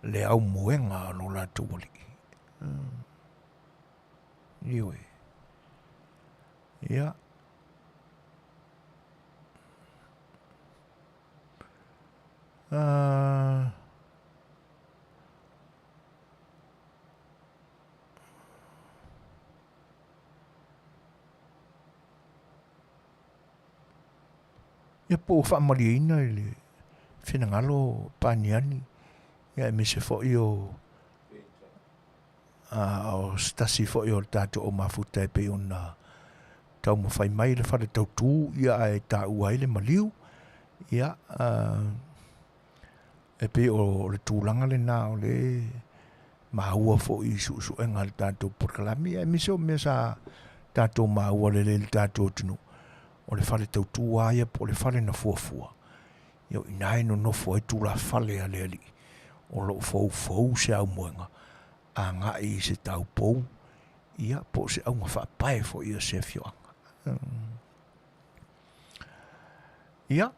le aumoega a lo latou alii. Ioe. Ia. Ia po ua faamalieina i le finagalo o Paniani, ia aemaise foi o o se tasi foi o le tatou aumafuta e pei ona taumafai mai le fale tautu ia ae taua ai le maliu ia e pei o le tulaga lena o le maua foi i suesuega a le tatou polokalame ia aemaise o mea sa tatou maua lelei i le tatou atunuu o le fale tautu lava ia po o le fale na fuafua ia o i ina e nonofo ai tulafale a le alii o lo o foufou se aumoega agai i se taupou ia po o se auga faapae foi a se afioaga. Ia,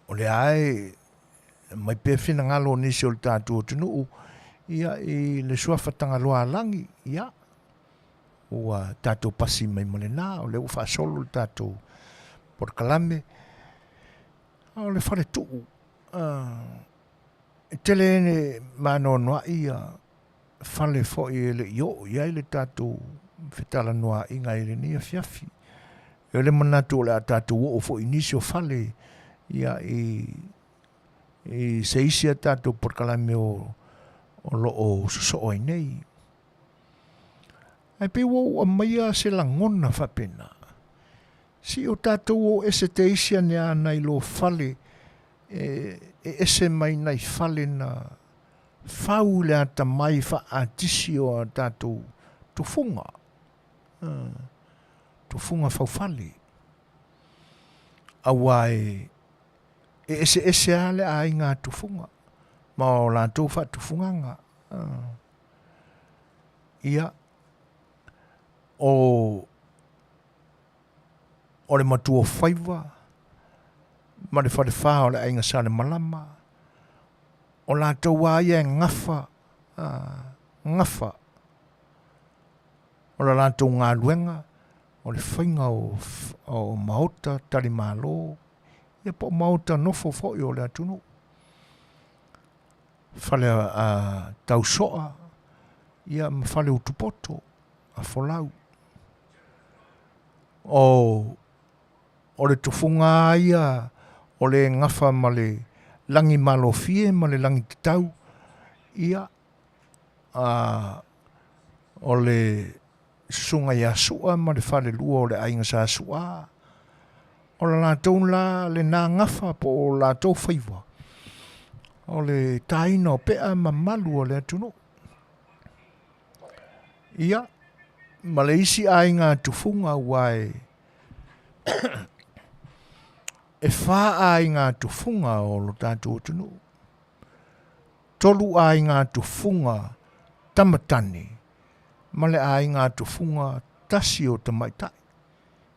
o lea e aumai pea finagalo o nisi o le tatou atunuu ia i le suafa Tagaloaalagi, ia, ua tatou pasi mai ma lena, o lea ua faasolo le tatou polokalame. O le faletuu, e tele maanoanoai ia fale foi e le i oo i ai le tatou fetalanoaiga i lenei afiafi. E le manatu o le a tatou oo foi i nisi o fale ia i i se isi a tatou polokalame o o lo o sosoo ai nei. Ae pei ua ou aumaia se lagona faapena, se i o tatou o ese te isi ane a nai lo fale e ese mai nai fale na fau i le atamai faa-atisi o a tatou tufuga, tufuga faufale. Aua e eseese lava le aiga tufuga ma o latou faatufugaga. Ia, o le matuaofaiva ma le falefa o le aiga Salemalama, o latou lava ia e gafa, gafa o le latou galuega o le faiga o maota talimalo ia po o maota nofo foi o le atunuu. Fale a tausoa ia ma fale utupoto a folau. O o le tufuga lava ia o le gafa ma le lagi malofie ma le lagi tatau, ia, a, o le susuga ia Sua ma le falelua o le aiga Sa Sua, o le latou la lena gafa po o latou faiva, o le taina o pea ma malu o le atunuu. Ia, ma le isi aiga tufuga ua e e fā aiga tufuga o lo tatou atunuu. Tolu aiga tufuga tamatane ma le aiga tufuga tasi o tamaitai.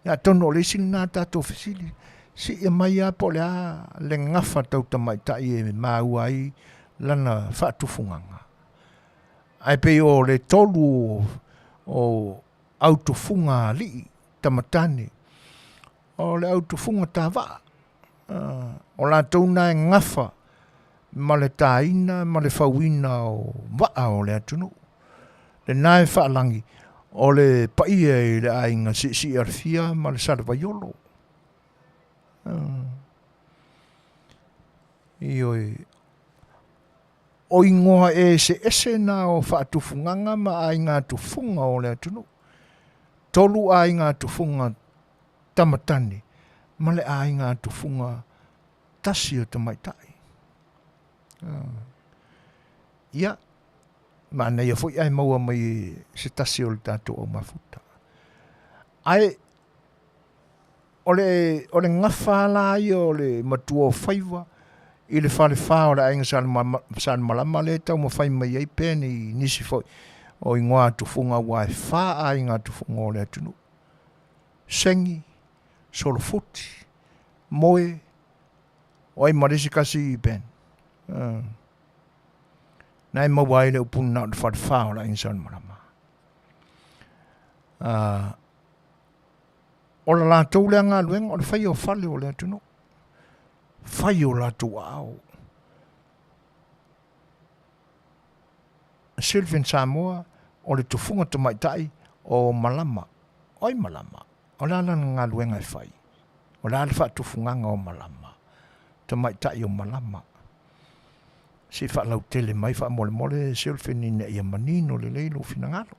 Ia atonu o le isi lena tatou fesili, sii mai lava po o le a le gafa tau tamaitai e maua ai lana faatufugaga. Ae pei o le tolu o autufuga alii tamatane, o le autufuga tavaa, o latou na e gafa ma le taina ma le fauina o vaa o le atunuu. Lena e faalagi o le paia i le aiga Siisiialafia ma le Salevaiolo. Ioe. O igoa eseese na o faatufugaga ma aiga tufuga o le atunuu. Tolu aiga tufuga tamatane ma le aiga tufuga tasi o tamaitai. Ia, manaia foi ae maua mai se tasi o le tatou au mafuta. Ae o le, o le gafa la ia o le matua o faiva i le falefa o le aiga Salemalama lea e taumafai mai ai pea ni nisi foi o igoa tufuga aua e fa aiga tufuga o le atunuu. Segi, Solofuti, Moe, o ai ma le isi kasi Ben. Na e maua ai le upu na o le falefa o le aiga Salemalama. O le latou lea galuega o le faia o fale o le atunuu. Fai o latou aao. Sylvian Samoa o le tufuga tamaitai o Malama. O ai Malama? O le a lana galuega e fai? O le a le faatufugaga o Malama? Tamaitai o Malama. Se i faalautele mai faamolemole Sylvian ina ia manino lelei lou finagalo.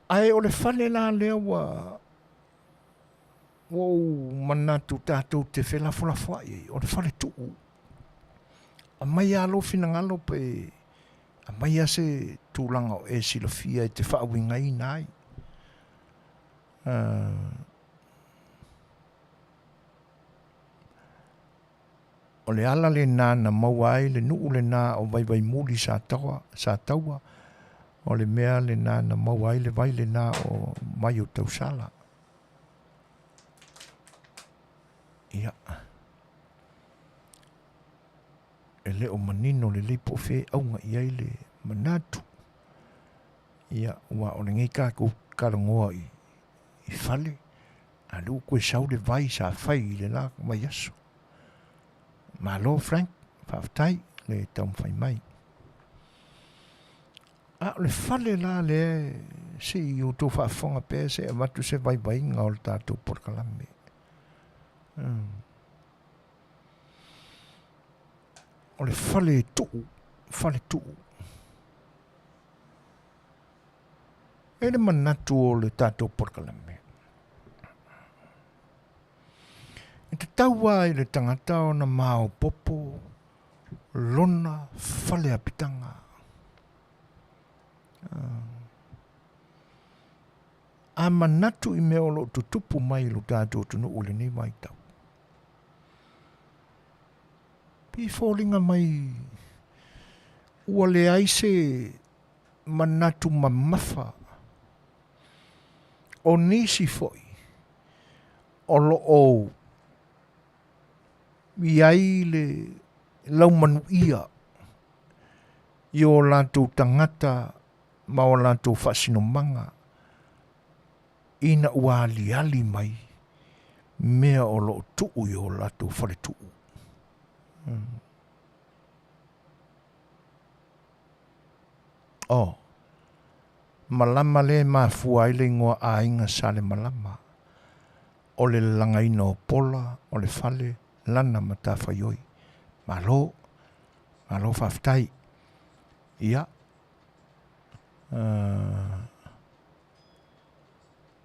Ae o le fale la lea ua ua ou manatu tatou te felafolafoai ai, o le fale tuu. Aumai lava lou finagalo pe aumai lava se tulaga o e silafia e te faauigaina ai. O le ala lena na maua ai le nuu lena o Vaivaimuli sa taua, sa taua, o le mea lena na maua ai le vai lena o mai o Tausala. Ia. E le o manino lelei po o fea e auga i ai le manatu. Ia, ua o lenei tatou talanoa i, i fale, a lea ua toe sau le vai sa fai i le la vaiaso. Malo Frank, faafetai le taumafai mai. A o le fale la lea se i outou faafofoga pea se i avatu se vaivaiga o le tatou polokalame. O le fale tuu, fale tuu. E le manatu o le tatou polokalame. E tatau lava i le tagata ona maopoopo lona fale apitaga. A manatu i mea o lo o tutupu mai i lo tatou atunuu i lenei vaitau, pei e foliga mai ua leai se manatu mamafa o nisi foi o lo o i ai le laumanuia. i o latou tagata ma o latou faasinomaga ina ua aliali mai mea o lo o tuu i o latou faletuu. Oh, malama lea e mafua ai le igoa aiga Salemalama, o le lalagaina o pola o le fale lana matafaioi. Malo, malo faafetai. Ia, uh,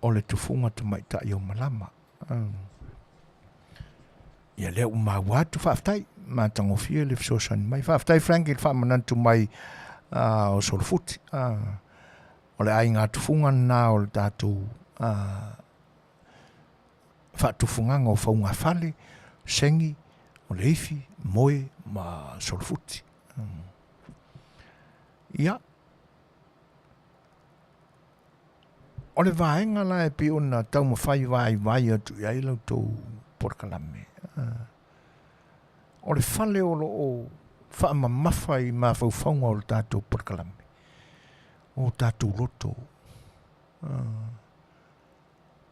o le tufuga tamaitai o malama. Ia lea ua maua atu, faafetai, matagofie le fesoasoani mai. Faafetai Frank i le faamanatu mai o Solofuti. O le aiga tufuga lena o le tatou faatufugaga o faugafale, Segi, o Leifi, Moe ma Solofuti. Ia, O le vaega la e pei ona taumafai vaivai atu i ai la outou polokalame, o le fale o lo o faamamafa i mafaufauga o le tatou polokalame, o tatou loto.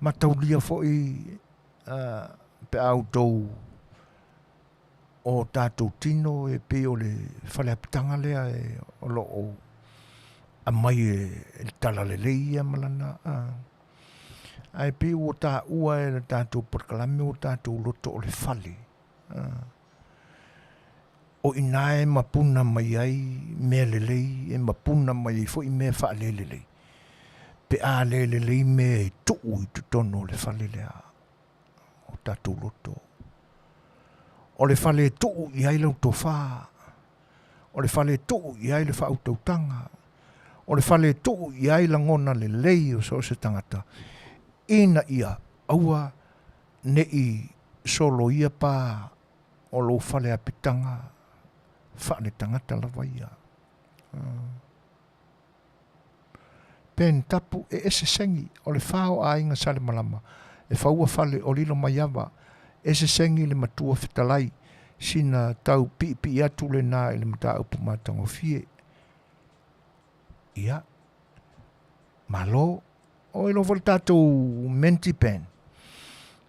Mataulia foi pe a outou o tatou tino e pei o le fale apitaga lea o lo o aumai e le talalelei ia ma lana ae pei ua taua e le tatou polokalame o tatou loto o le fale o i ina e mapuna mai ai mea lelei e mapuna mai ai foi mea faalelelei pe a le lelei mea e tuu i totonu o le fale lea o tatou loto. O le fale e tuu i ai lau tofa, o le fale e tuu i ai le faautautaga, o le fale e tuu i ai lagona lelei o so o se tagata, ina ia aua ne i soloia pa o lou fale apitaga faaletagata lava ia. Pen tapu e ese segi o le fa o aiga Salemalama e faua fale o lilo maiava ese segi le matua fetalai sina tau piipii atu lena i le mataupu matagofie. Ia, malo, o iloa foi le tatou menti pen,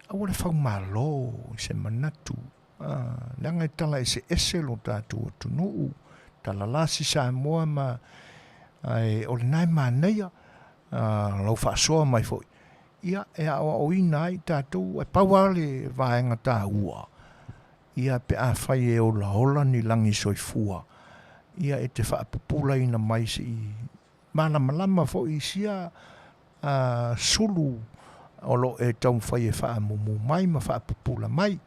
aua le faumalo i se manatu leaga e tala eseese lo tatou atunuu, talalasi Samoa ma ae o lena e manaia lau faasoa mai foi, ia e aoaoina ai tatou, ae pau lava le vaega taua, ia pe afai e olaola ni lagi soifua, ia e te faapupulaina mai se i malamalama foi i sia sulu o lo o e taumafai e faamumu mai ma faapupula mai.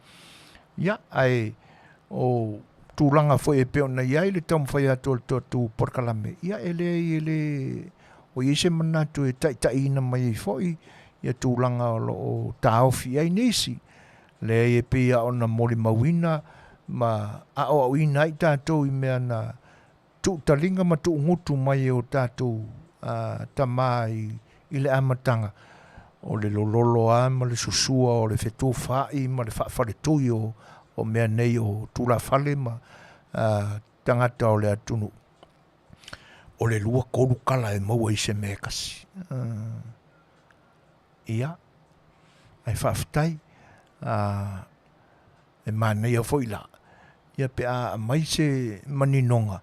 Ia, ae o tulaga foi e pei ona i ai le taumafai atu o le tatou polokalame, ia e leai e le o i ai se manatu e taitaiina mai ai foi ia tulaga o lo o taofi i ai nisi. Leai e pei lava ona molimauina ma aoaoina ai tatou i mea na tuutaliga ma tuugutu mai e o tatou tama i le amataga, o le lololo lava ma le susua o le fetufaai ma le faafaletui o mea nei o tulafale ma tagata o le atunuu, o le 2, 3 kala e maua i se mea e tasi. Ia, ae faafetai. E manaia foi la, ia pe a aumai se maninoga,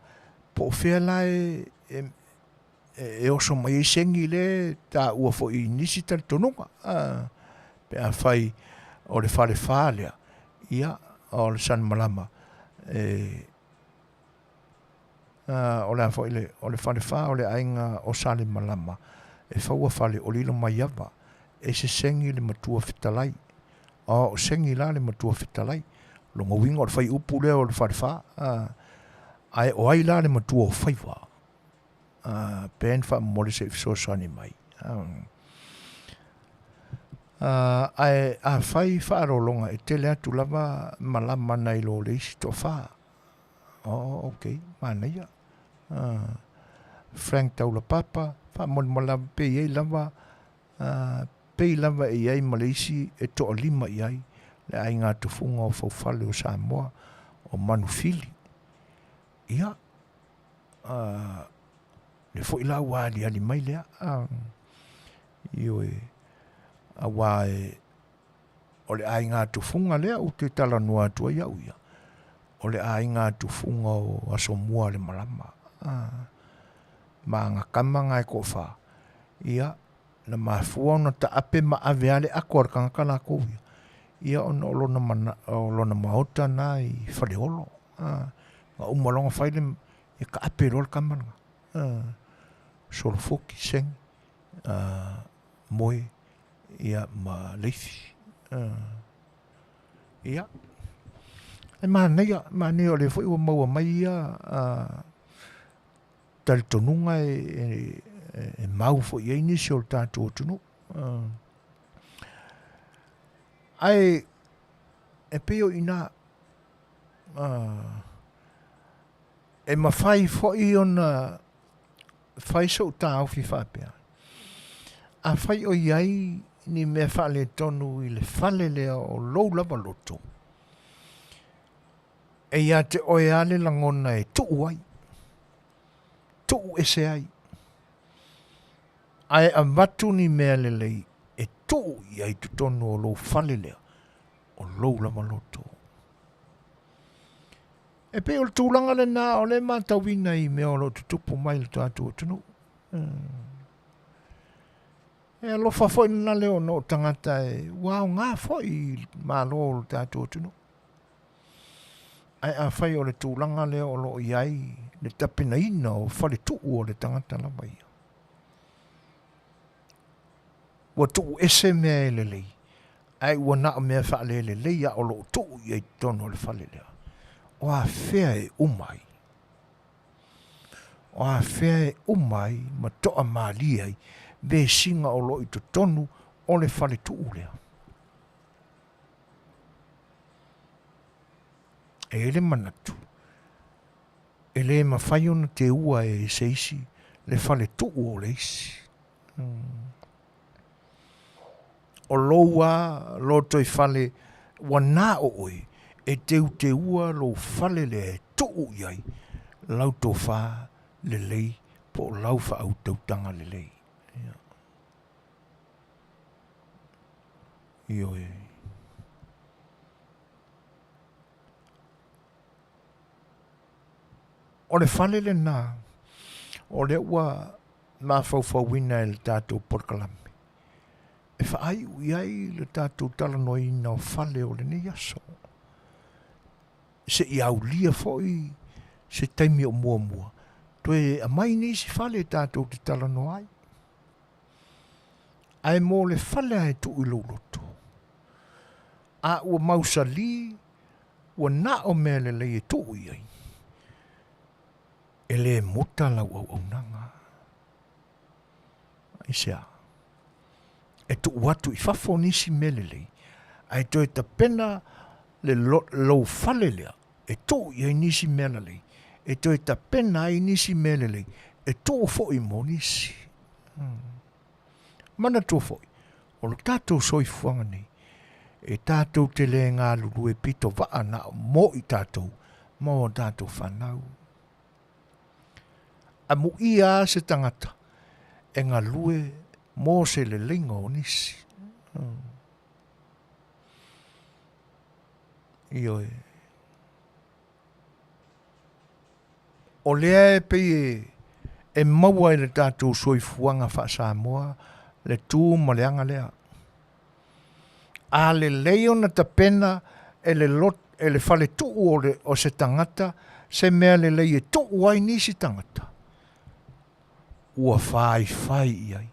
po o fea la e, e, e oso mai ai segi lea e taua foi i nisi talitonuga. Pe afai o le falefa lea, ia, o le Sanimalama, e, o le a foi le, o le falefa o le aiga o Salemalama, e faua fale o Lilomaiava, e sesegi le matua fetalai. O segi la le matua fetalai. O lona uiga o le faiupu lea o le falefa, ae o ai la le matua o faiva? Ben faamomoli se i fesoasoani mai. Ae afai faaaloaloga e tele atu lava malama nai lo le isi toafa. Oh, ok, manaia. Frank Taulapapa, faamolemole lava pe i ai lava, pei lava e i ai ma le isi e toalima i ai le aiga tufuga o faufale o Samoa, o Manufili. Ia, Lea foi la ua aliali mai lea, ioe, auā e, o le aiga tufuga lea ou te talanoa atu ai au ia, o le aiga tufuga o Asomua le malama. Ma ana tama na e toafa, ia, na mafua ona taape ma ave lava le ato a le tagata latou ia, ia ona o lona mana, o lona maota na i Faleolo. Na uma loa ona fai le, ia taape loa le tama lena. Solofuki, Seni, Moe, ia ma Leifi. Ia, e manaia, manaia o lea foi ua maua mai ia talitonuga e mau foi i ai nisi o le tatou atunuu. Ae e pei o i ina, e mafai foi ona fai so'u taofi faapea, afai o i ai ni mea faaletonu i le fale lea o lou lava loto, e ia te oe lava le lagona e tuu ai, tuu ese ai, ae avatu ni mea lelei e tuu i ai totonu o lou fale lea o lou lava loto. E pei o le tulaga lena o lea e matauina i mea o lo o tutupu mai i le tatou atunuu. E alofa foi lena leo ona o tagata e ua aoga foi i le Malo o le tatou atunuu. Ae afai o le tulaga lea o lo o i ai le tapenaina o faletuu o le tagata lava ia, ua tuu ese mea e lelei, ae ua na o mea faalelelei a o lo o tuu i ai i totonu o le fale lea. O afea e uma ai? O afea e uma ai ma toamalie ai vesiga o lo o i totonu o le faletuu lea? E i ai le manatu, e le mafai ona teua e se isi le faletuu o le isi. O lou a lotoifale ua na o oe e teuteua lou fale lea e tuu i ai lau tofa lelei po o lau faautautaga lelei. Ioe. O le fale lena o lea ua mafaufauina e le tatou polokalame e faaiu i ai le tatou talanoaina o fale o lenei aso. Se i aulia foi se taimi o muamua, toe aumai nisi fale tatou te talanoa ai. Ae mo le fale lava e tuu i lou loto, a ua mausali, ua na o mea lelei e tuu i ai, e le muta lau auaunaga. Aisea? E tuu atu i fafo nisi mea lelei, ae toe tapena le lou fale lea e tuu i ai nisi mea lalei, e toe tapena ai nisi mea lelei, e tuu foi mo nisi. Manatua foi, o lo tatou soifuaga nei, e tatou te le galulue pito vaa na o mo i tatou ma o tatou fanau. Amuia a se tagata e galue mo se leleiga o nisi. Ioe. O lea e pei e maua i le tatou soifuaga faa-Samoa le tu ma le aga lea. A lelei ona tapena e le lot, e le faletuu o, le, o se tagata se mea lelei e tuu ai nisi tagata, ua faifai i ai,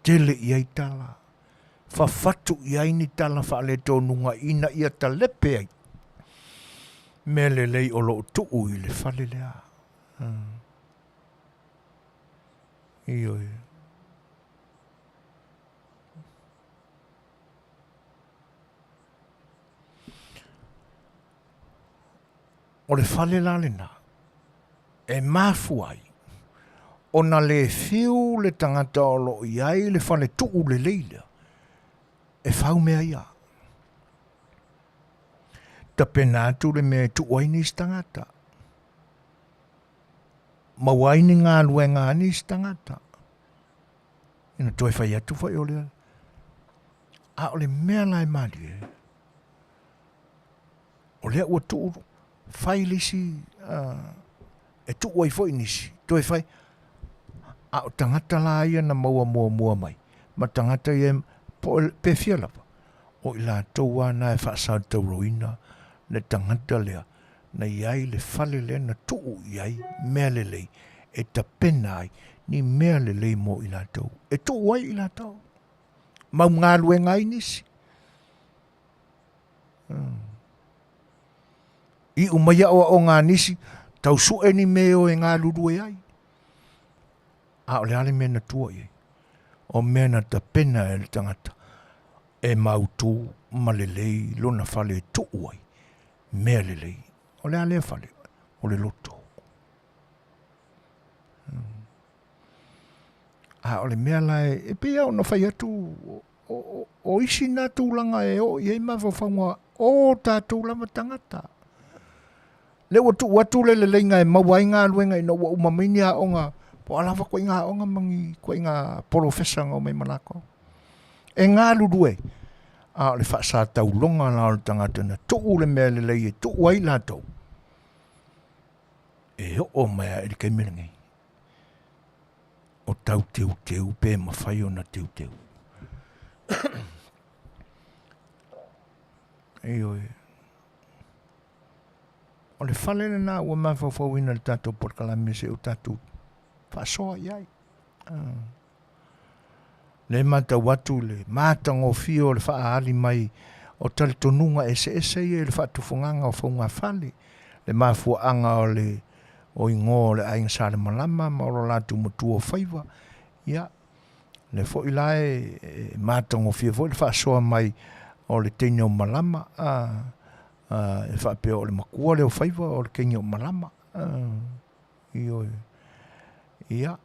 tele i ai tala, fafatu i ai ni tala faaletonuga ina ia talepe ai mea lelei o lo o tuu i le fale lea. Ioe. O le fale la lena e mafua ai ona le fiu le tagata o lo o i ai le faletuu lelei lea e fau mea ia. Tapena atu le mea e tuu ai nisi tagata. maua ai ni galuega a nisi tagata. Ina toe fai atu foi o lea. A o le mea la e malie, o lea ua tuu fai le isi e tuu ai foi nisi, toe fai. A o tagata la ia na maua muamua mai, ma tagata ia po o pe fia lava, o i latou lava na e faasalataulauina le tagata lea na i ai le fale lea na tuu i ai mea lelei e tapena ai ni mea lelei mo i latou, e tuu ai i latou, mau galuega ai nisi. Iu mai aoaoga a nisi, tau sue ni mea e o e galulue ai. A o le a le mea na tua i ai? O mea na tapena e le tagata e mautu ma lelei lona fale e tuu ai mea lelei. O le a lea fale? O le loto. A o le mea la e pei lava ona fai atu o isi na tulaga e oo i ai mafaufauga o tatou lava tagata. Lea ua tuu atu le leleiga e maua ai galuega ina ua uma mai ni aoga, po o a lava ituaiga aoga ma ni ituaiga polofesa na omai ma latou. E galulue, a o le faasatauloga la o le tagata na tuu le mea lelei e tuu ai latou, e oo mai lava i le taimi lenei. O tau teuteu pe mafai ona teuteu. Ioe. O le fale lena ua mafaufauina i le tatou polokalame se i o tatou faasoa i ai. Lea e matau atu i le matagofie o le faaali mai o talitonuga eseese ia i le faatufugaga o faugafale, le mafuaaga o le o igoa o le Aiga Salemalama ma o lo latou matua o faiva, ia, lea foi la e matagofie foi le faasoa mai o le teine o Malama, e faapea o le matua lea o faiva o le teine o Malama. Ioe. Ia,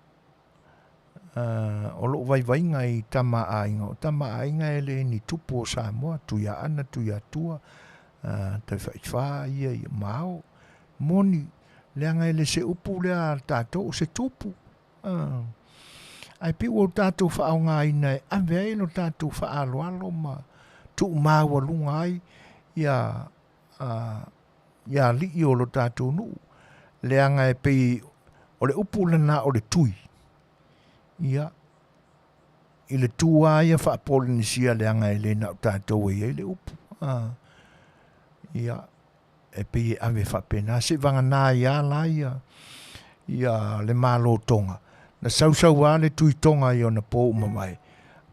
o lou vaivaiga i tama a aiga, o tama a aiga e le ni tupu o Samoa, Tuiaana, Tuiatua, Taifaifā ia i Mao. Moni, leaga e le se upu lea a tatou, o se tupu. Ae pei ua tatou faaaogaina e ave ai lo tatou faaaloalo ma tuumaualuga ai ia ia alii o lo tatou nuu, leaga e pei o le upu lena o le tui, ia, i le tu lava ia faa-Polenisia leaga e le na o tatou e i ai le upu, a, ia, e pei e ave faapena, seivagana ai lava la ia, ia le Malo Tonga, na sausau lava le Tui Tonga i ona po ua mavae,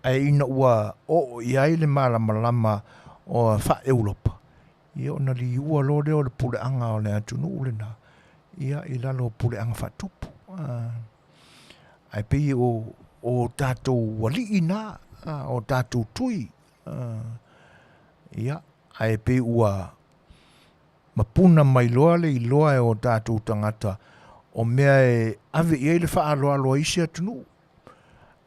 ae ina ua oo i ai le malamalama o faa-Europa, ia ona liua loa lea o le puleaga o le atunuu lena, ia i lalo o puleaga faatupu. Ae pei o, o tatou alii na, o tatou tui, ia, ae pei ua mapuna mai loa le iloa e o tatou tagata o mea e ave i ai le faaaloalo a isi atunuu.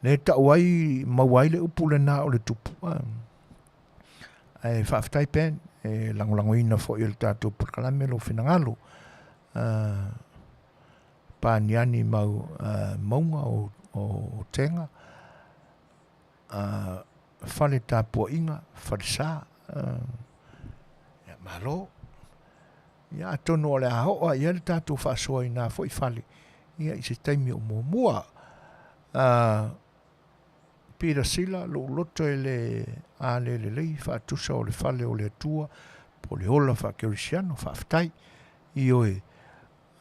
Lea e tau ai, maua ai le upu lena o le tupu. Ae faafetai Ben, e lagolagoina foi e le tatou polokalame lou finagalo. Paniani mau mauga o Tega, fale tapuaiga, falesa. Ia malo. Ia atonu o le a oo lava i ai le tatou faasoa i na foi fale ia i se taimi o muamua. Peter Sila, lou loto e le a le lelei faatusa o le fale o le Atua po o le ola faakerisiano, faafetai. Ioe,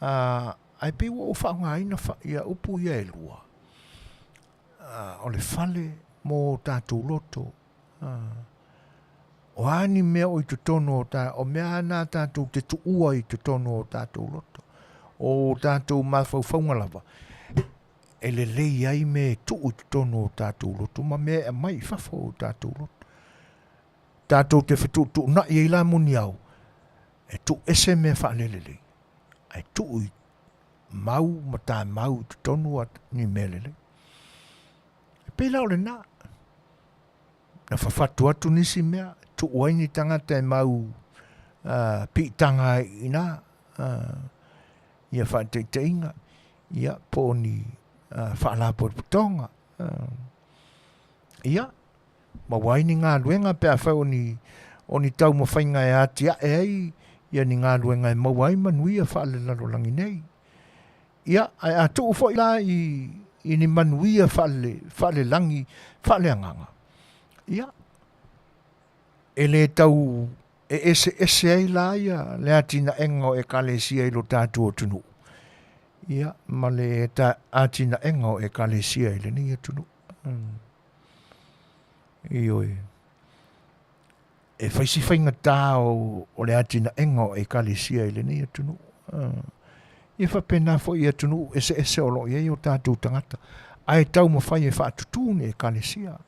ae pei ua ou faaaogaina ia upu ia e lua, o le fale mo tatou loto. O a ni mea o i totonu o ta, o mea lava na tatou te tuua i totonu o tatou loto, o tatou mafaufauga lava, e lelei ai mea e tuu i totonu o tatou loto ma mea e aumai i fafo o tatou loto. Tatou te fetuutuunai ai la muniao, e tuu ese mea faalelelei, ae tuu i mau ma tamau i totonu a ni mea lelei. E pei la o lena, na fafatu atu nisi mea, tuu ai ni tagata e mau piitaga ai i ina, ia faataitaiga. Ia, po o ni faalapotopotoga. Ia, maua ai ni galuega pe afai o ni, o ni taumafaiga e atiae ai ia ni galuega e maua ai manuia faalelalolagi nei. Ia, ae a tuu foi la i, i ni manuia faale, faalelagi, faaleagaga, ia, e le tau e eseese ai la ia le atinaega o Ekalesia i lo tatou atunuu, ia, ma le atinaega o Ekalesia i lenei atunuu. Ioe. E fai si faigata o, o le atinaega o Ekalesia i lenei atunuu. Ia faapena foi i atunuu eseese o lo o i ai o tatou tagata, ae taumafai e faatutū ni Ekalesia.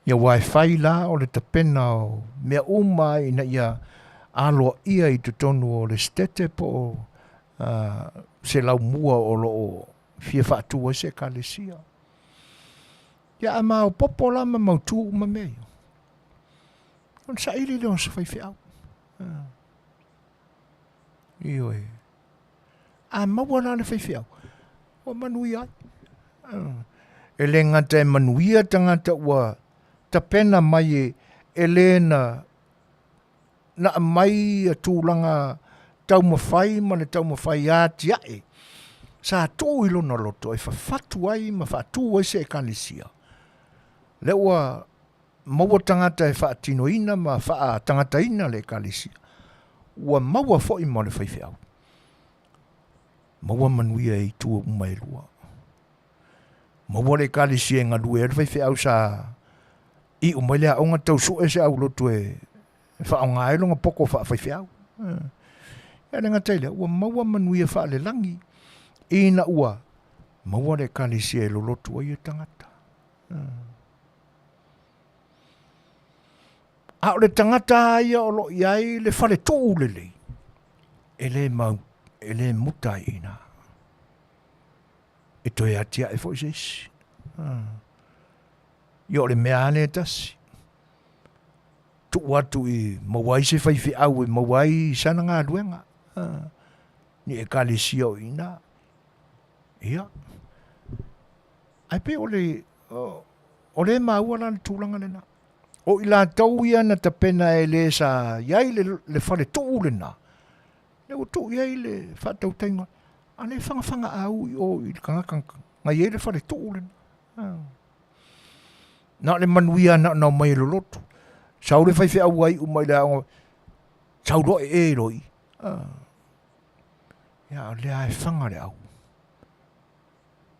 Ia aua e fai la o le tapena o mea uma ina ia aloaia i totonu o le Setete po o se laumua o lo o fia faatu ai se Ekalesia. Ia a maopoopo la ma mautū uma mea ia, ona saili lea o se faifeau. Ioe. A maua la le faifeau, ua manuia ai. E le gata e manuia tagata ua tapena mai e, e le na na aumai ia tulaga taumafai ma le taumafai atiae sa tuu i lona loto e fafatu ai ma faatu ai se ekalesia. Lea ua maua tagata e faatinoina ma faatagataina le ekalesia, ua maua foi ma le faifeau. Maua manuia i itu uma e lua. Maua le ekalesia e galue ai le faifeau sa iu mai le aoga tau sue se aulotu e faaaoga ai lona poto faafaifeau. E le gata i lea, ua maua manuia faalelagi ina ua maua le ekalesia e lolotu ai e tagata. A o le tagata lava ia o lo o i ai le faletuu lelei, e le mau, e le muta ai i ina. E toe atiae foi se isi. Ia o le mea lava lea e tasi. Tuu atu i maua ai se faifeau e maua ai sana galuega. Ni ekalesia o i ina. Ia. Ae pei o le, o le maua la le tulaga lena. O i latou ia na tapena e le sa i ai le, le faletuu lena, le ua tuu i ai le faatautaiga, a le fagafaga au i o i le tagata na i ai le faletuu lena. Na o le manuia na ona omai e lolotu. Sau le faifeau ua iu mai le aoga, sau loa e e loa i i. Ia, o lea e faga le au.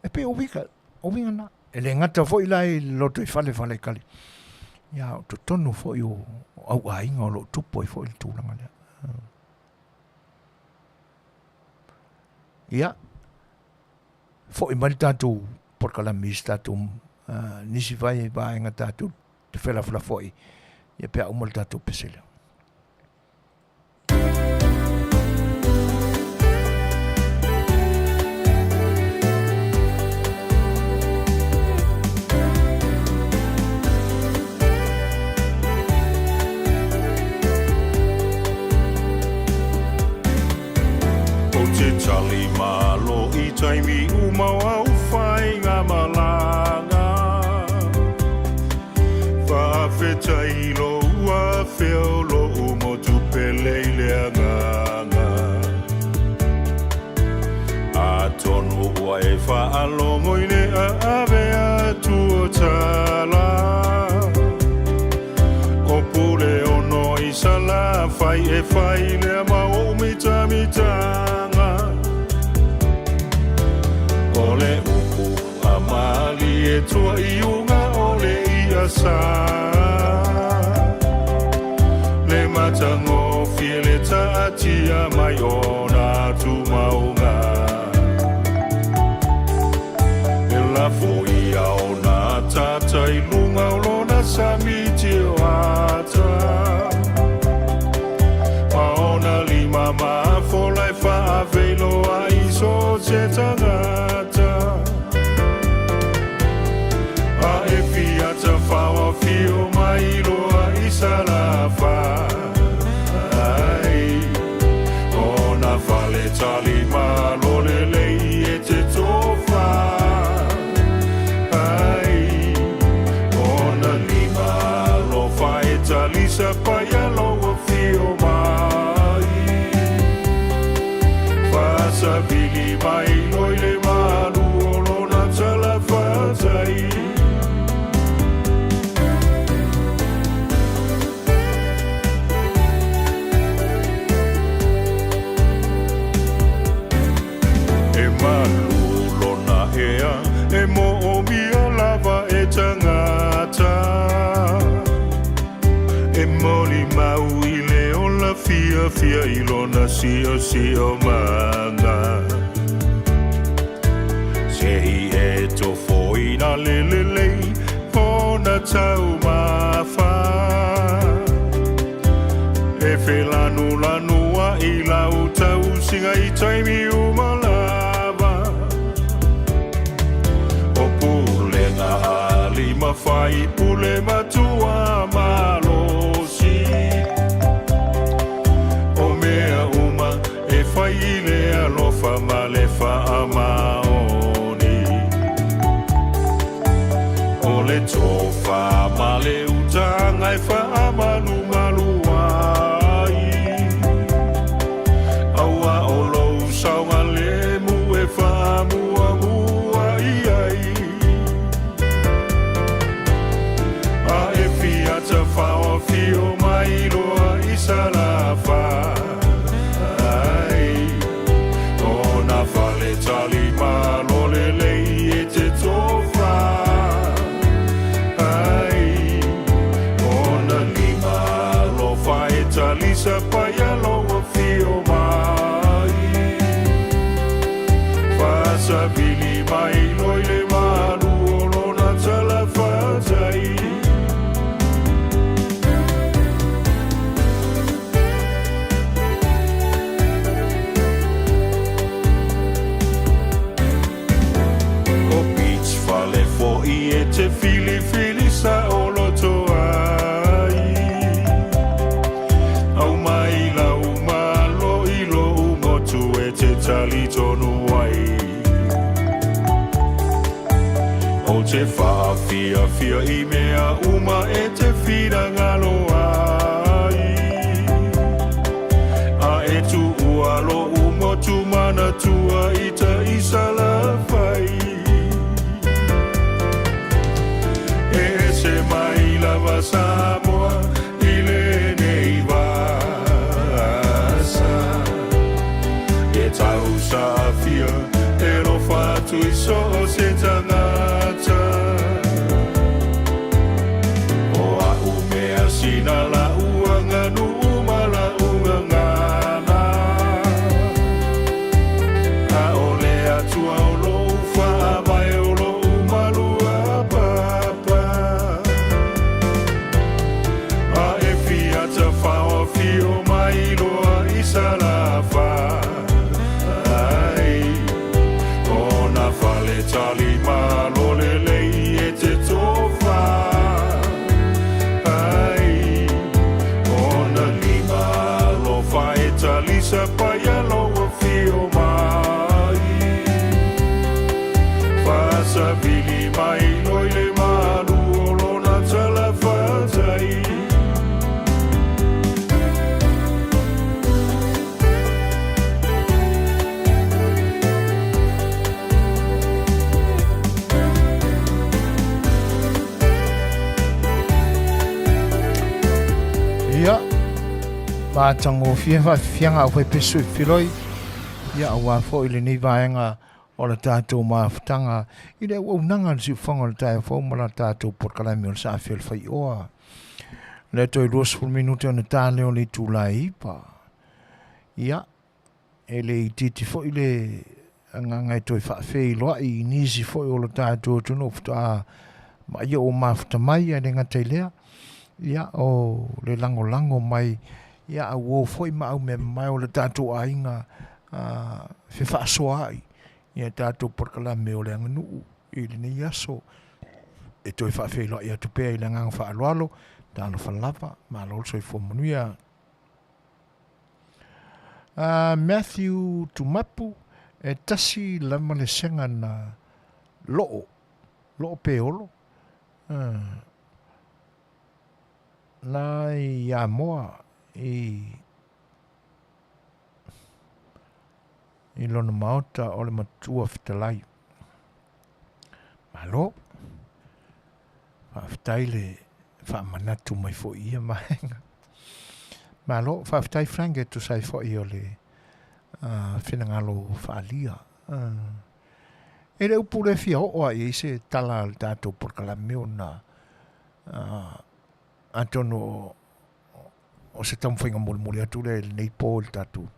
E pei o uiga, o uiga na. E le gata foi la i le lotoifale faalaikali, ia o totonu foi o au aiga o lo o tupu ai foi le tulaga lea. Ia, foi mai le tatou polokalame i se tatou nisi fai vaega tatou te felafolafoai ia pe a uma le tatou pese lea. Ou te tali malo i taimi uma o au whainga malanga. Faafetai lou afea o lou motu pele i le agaga. Atonu ua e faalogo i le aave atu o tala. O pule ono i Salafai e fai lea ma ou mitamitanga. O le upu a malie tua i uga o le ia sa. Le matagofie le taatia mai ona tumauga. E lafo ia ona ataata i luga o lona sami tioata. Ma ona lima mafola e faaveiloa i so se tagata. A e fia tafao afio mai loa i Salafai. Ona fale tali. malu lona ea e moomia lava e tagata. E molimau i le ola fiafia i lona siosiomaga. Se i e tofoina le lelei ona taumafa. E felanulanu ai lau tausiga i taimi uma lava. O pulega a alii ma faipule ma tuamalosi. O mea uma e fai i le alofa ma le faamaoni. O le tofa ma le utaga e faamalumalu ai. Aua o lou saogalemu e faamuamua i ai. A e fia tafaofio mai loa i Salafai. Ona faletali malo lelei e te tofa ai. Ona lima alofa e talisa paia lou afio mai. Faasavili mai loa i le malu o lona talafatai. O Beach fale foʻi e te filifili saoloto ai. Aumai lau malo i lou motu e te talitonu ai. Ou te faafiafia i mea uma e te finagalo ai. A e tuua lou motu manatua i tai Salafai. E ese mai lava Samoa i lenei vasa. E tausaafia e alofa atu i so o se tagata. O a'u measina la'u aganuu ma la'u gagana. A o le Atua o lo'u faavae o lo'u maluapapa. A e fia tafaofio mai loa i Salafai. Ona faletali malo lelei e te tofa ai. Ona lima alofa e talisa paia lou afio mai. Faasavili mai loa i le malu o lona talafatai. Ia, matagofie faafiafiaga au faipesu e filoi, ia auā foi lenei vaega o le tatou mafutaga i le auaunaga a le siufofoga o le taeao fou ma la tatou polokalame o le Saafi o le Faioa. Lea toe 20 minute ona ta lea o le itula e 9. Ia, e le itiiti foi le agaga e toe faafeiloai i nisi foi o lo tatou atunuu faatoa vaaia ua mafuta mai, ae le gata i lea, ia, o le lagolago mai ia au uo foi ma au mea mamae o le tatou aiga fefaasoaai ia tatou polokalame o le aganuu i lenei aso. E toe faafeiloai atu pea i le agaga faaaloalo, talofa lava, malo le soifua manuia. Matthew Tumapu, e tasi lava le sega na loo, loo pe olo, na i Amoa i i lona maota o le matua fetalai. Malo, faafetai le faamanatu mai foi i ia vaega. Malo, faafetai Frank e tusa ai foi o le finagalo faaalia. E le upu le fia oo a i ai se tala a le tatou polokalame ona atonu o se taumafaiga mulimuli atu lea i lenei po i le tatou.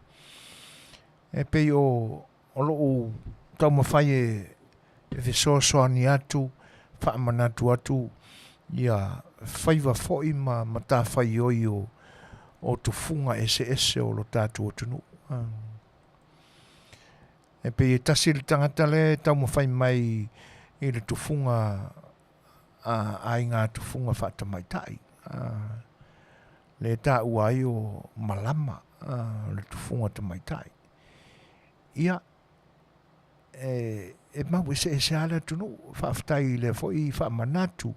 E pei o o lou taumafai e fesoasoani atu, faamanatu atu ia faiva foi ma matafaioi o tufuga eseese o lo tatou atunuu. E pei e tasi le tagata lea e taumafai mai i le tufuga a aiga tufuga faatamaitai, lea e taua ai o Malama o le tufuga tamaitai. Ia, e mau eseese lava le atunuu, faafetai i lea foi faamanatu.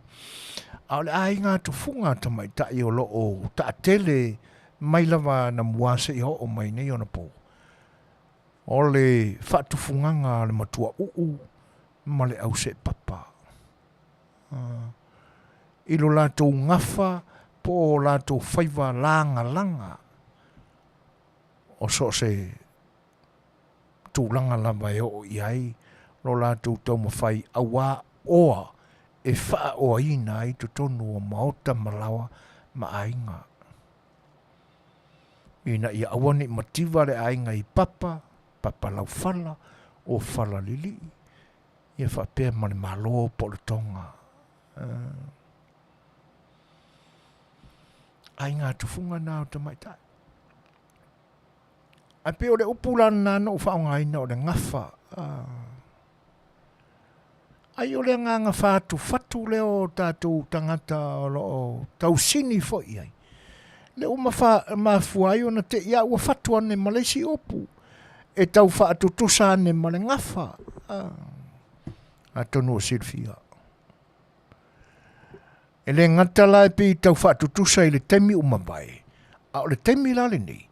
A o le aiga tufuga tamaitai o lo o taatele mai lava anamua seia oo mai nei ona po, o le faatufugaga a le matuauu ma le auseepapa. I lo latou gafa po o latou faiva lagalaga o so o se tulaga lava e oo i ai lo latou taumafai auā oa e faaoaina ai totonu o maota ma laoa ma aiga. Ina ia aua ne i mativa le aiga i papa, papa laufala, o fala lilii, ia faapea ma le Malo po o le Toga. Aiga tufuga na o tamaitai. Ae pei o le upu la lena na ou faaaogaina o le gafa. Ai o le agaga fatufatu lea o tatou tagata o lo o tausini foi i ai, lea ua mafua ai ona te i a ua fatu ane ma le isi upu e tau faatutusa ane ma le gafa. Atonu o silafia. E le gata la e pei tau faatutusa i le taimi ua mavae, a o le taimi la lenei,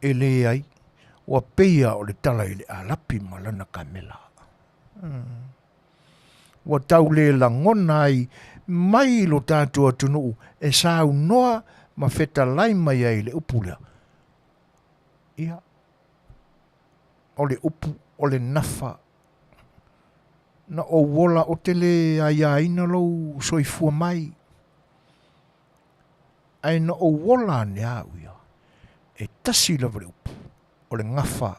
e leai, ua pei lava o le tala i le alapi ma lana kamela. Ua tau le lagona ai mai lo tatou atunuu e saunoa ma fetalai mai ai i le upu lea. Ia, o le upu o le nafa na ou ola o te le aiaina lou soifua mai, ae na ou ola ane au ia, e tasi lava le upu, o le gafa.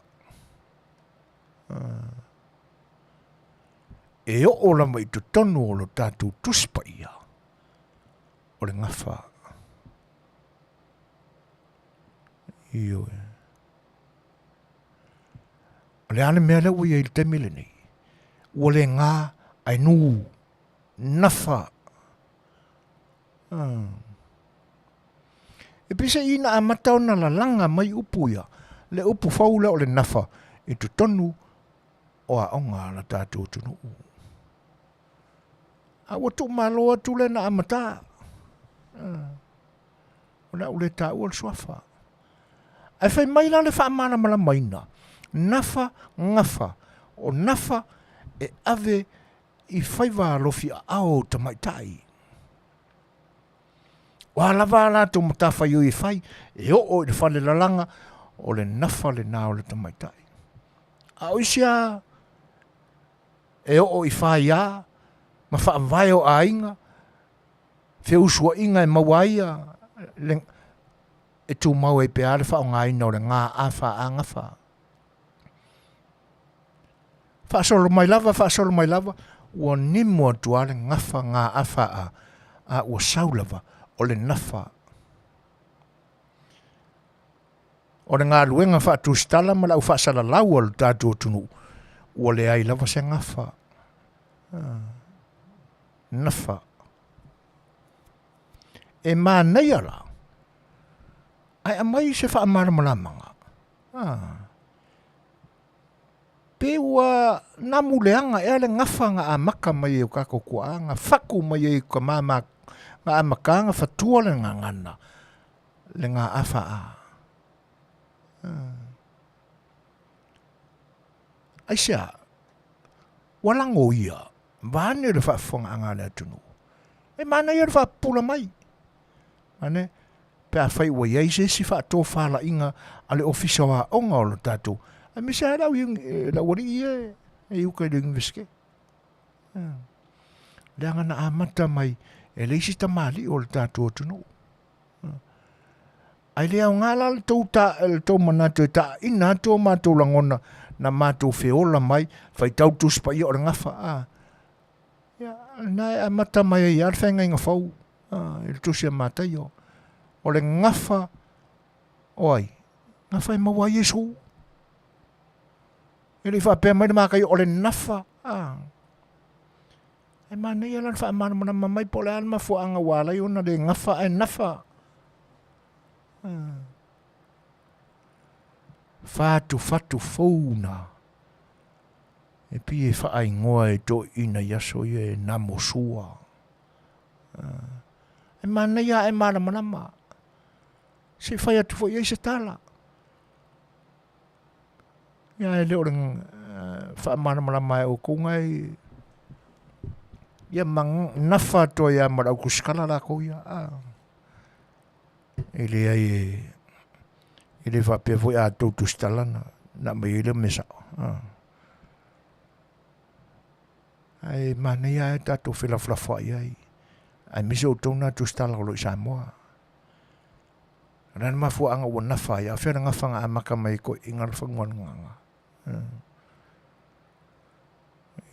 E oo lava i totonu o lo tatou Tusi Paia, o le gafa. Ioe. O le a le mea lea ua i ai i le taimi lenei? Ua le gā ae nū, nafa. E pei se i na amata ona lalaga mai upu ia, le upu fou lea o le nafa i totonu o aoga a le tatou atunuu. A ua tuumalo atu lea na amata. O le a ou le taua le suafa. Ae fai mai la le faamalamalamaina, nafa, gafa. O nafa e ave i faiva alofi aao o tamaitai. O a lava a latou matafaioi e fai, e oo i le fale lalaga, o le nafa lena o le tamaitai. A o isi a e oo i faia ma faavae o aiga, feusuaiga e maua ai le, e tumau ai pea le faaaogaina o le ga a fa a gafa. Faasolo mai lava, faasolo mai lava, ua nimo atu lava le gafa ga a fa a, a ua sau lava o le nafa. O le galuega faatusitala ma le au faasalalau a lo tatou atunuu, ua leai lava se gafa. Nafa. E manaia la, ae aumai se faamalamalamaga. Pe ua namu leaga ea le gafa na amata mai e o tatou tuaa, na fatu mai ai e tama ma na amata na fatua le gagana, le ga a fa a. Aisea, ua lago ia, vaeane le faafofogaaga a le atunuu, e manaia le faapupula mai. Ane, pe afai ua i ai se isi faatofalaiga a le Ofisa o Aoga o le tatou, Aemaise lava le au le aualii ia e i uka i le Iunivesite. Leaga na amata mai e le isi tamalii o le tatou atunuu. Ae le aoga la le tou ta, le tou manatu e taaina atu o matou lagona na matou feola mai, faitau le Tusi Paia o le gafa, a. Ia, lena e amata mai ai lava le feagaiga fou, a, i le Tusi a Mataio. O le gafa o ai? Gafa e maua ai Iesu. E le i faapea mai le Mataio o le nafa, a. E manaia la le faamalamalama mai po o le a le mafuaaga ua ala ai ona le gafa ae nafa. Fatufatu fou na e pei e faaigoa e toeaiina i aso ia e Namosua. E manaia ae malamalama. Se i fai atu foi i ai se tala. Ia e le o le faamalamalama e outou na e ia ma nafa atu ai lava ma le au tusitala latou ia. E leai e le faapea foi a tou tusitala na aumai ai lea mea sao. Ae manaia lava tatou felafolafoai ai, aemaise outou na tusitala o lo o i Samoa. O le a le mafuaaga ua nafa ai? A o fea le gafa na amata mai ai toeaiina le fanua o le gagana?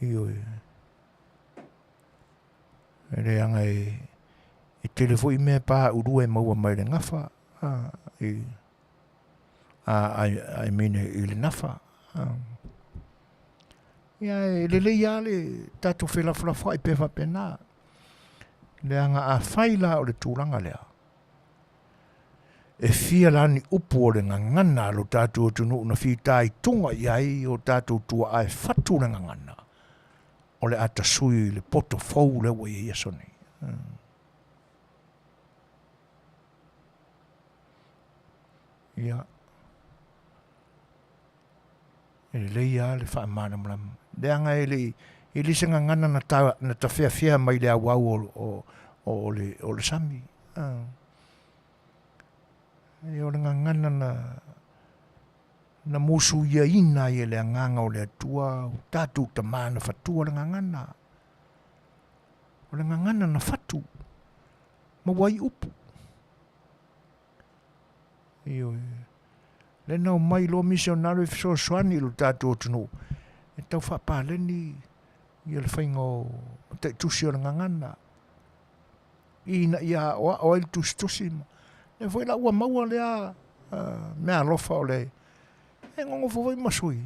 Ioe. E leaga e tele foi mea paulua e maua mai le gafa, i, I mean i le nafa. Ia e lelei lava le tatou felafolafoai pea faapena. Leaga afai la o le tulaga lea, E fia la ni upu o le gagana a lo tatou atunuu na fitaituga i ai o tatou tuaa e fatu le gagana, o le a tasui i le poto fou lea ua i ai aso nei. Ia, e lelei lava le faamalamalama. Leaga e le i, e le se gagana na, ta, na tafeafea mai le auau o le sami. E o le gagana na, na musuiaina ai e le agaga o le Atua, o tatou tama na fatua le gagana. O le gagana na fatu, maua ai upu. Ioe. Lea na omai loa misionare e fesoasoani i lo tatou atunuu e tau faapaleni ia le faiga o mataitusi o le gagana ina ia aoao ai le tusitusi ma lea foi la ua maua lea meaalofa o le e nonofo foi ma sui.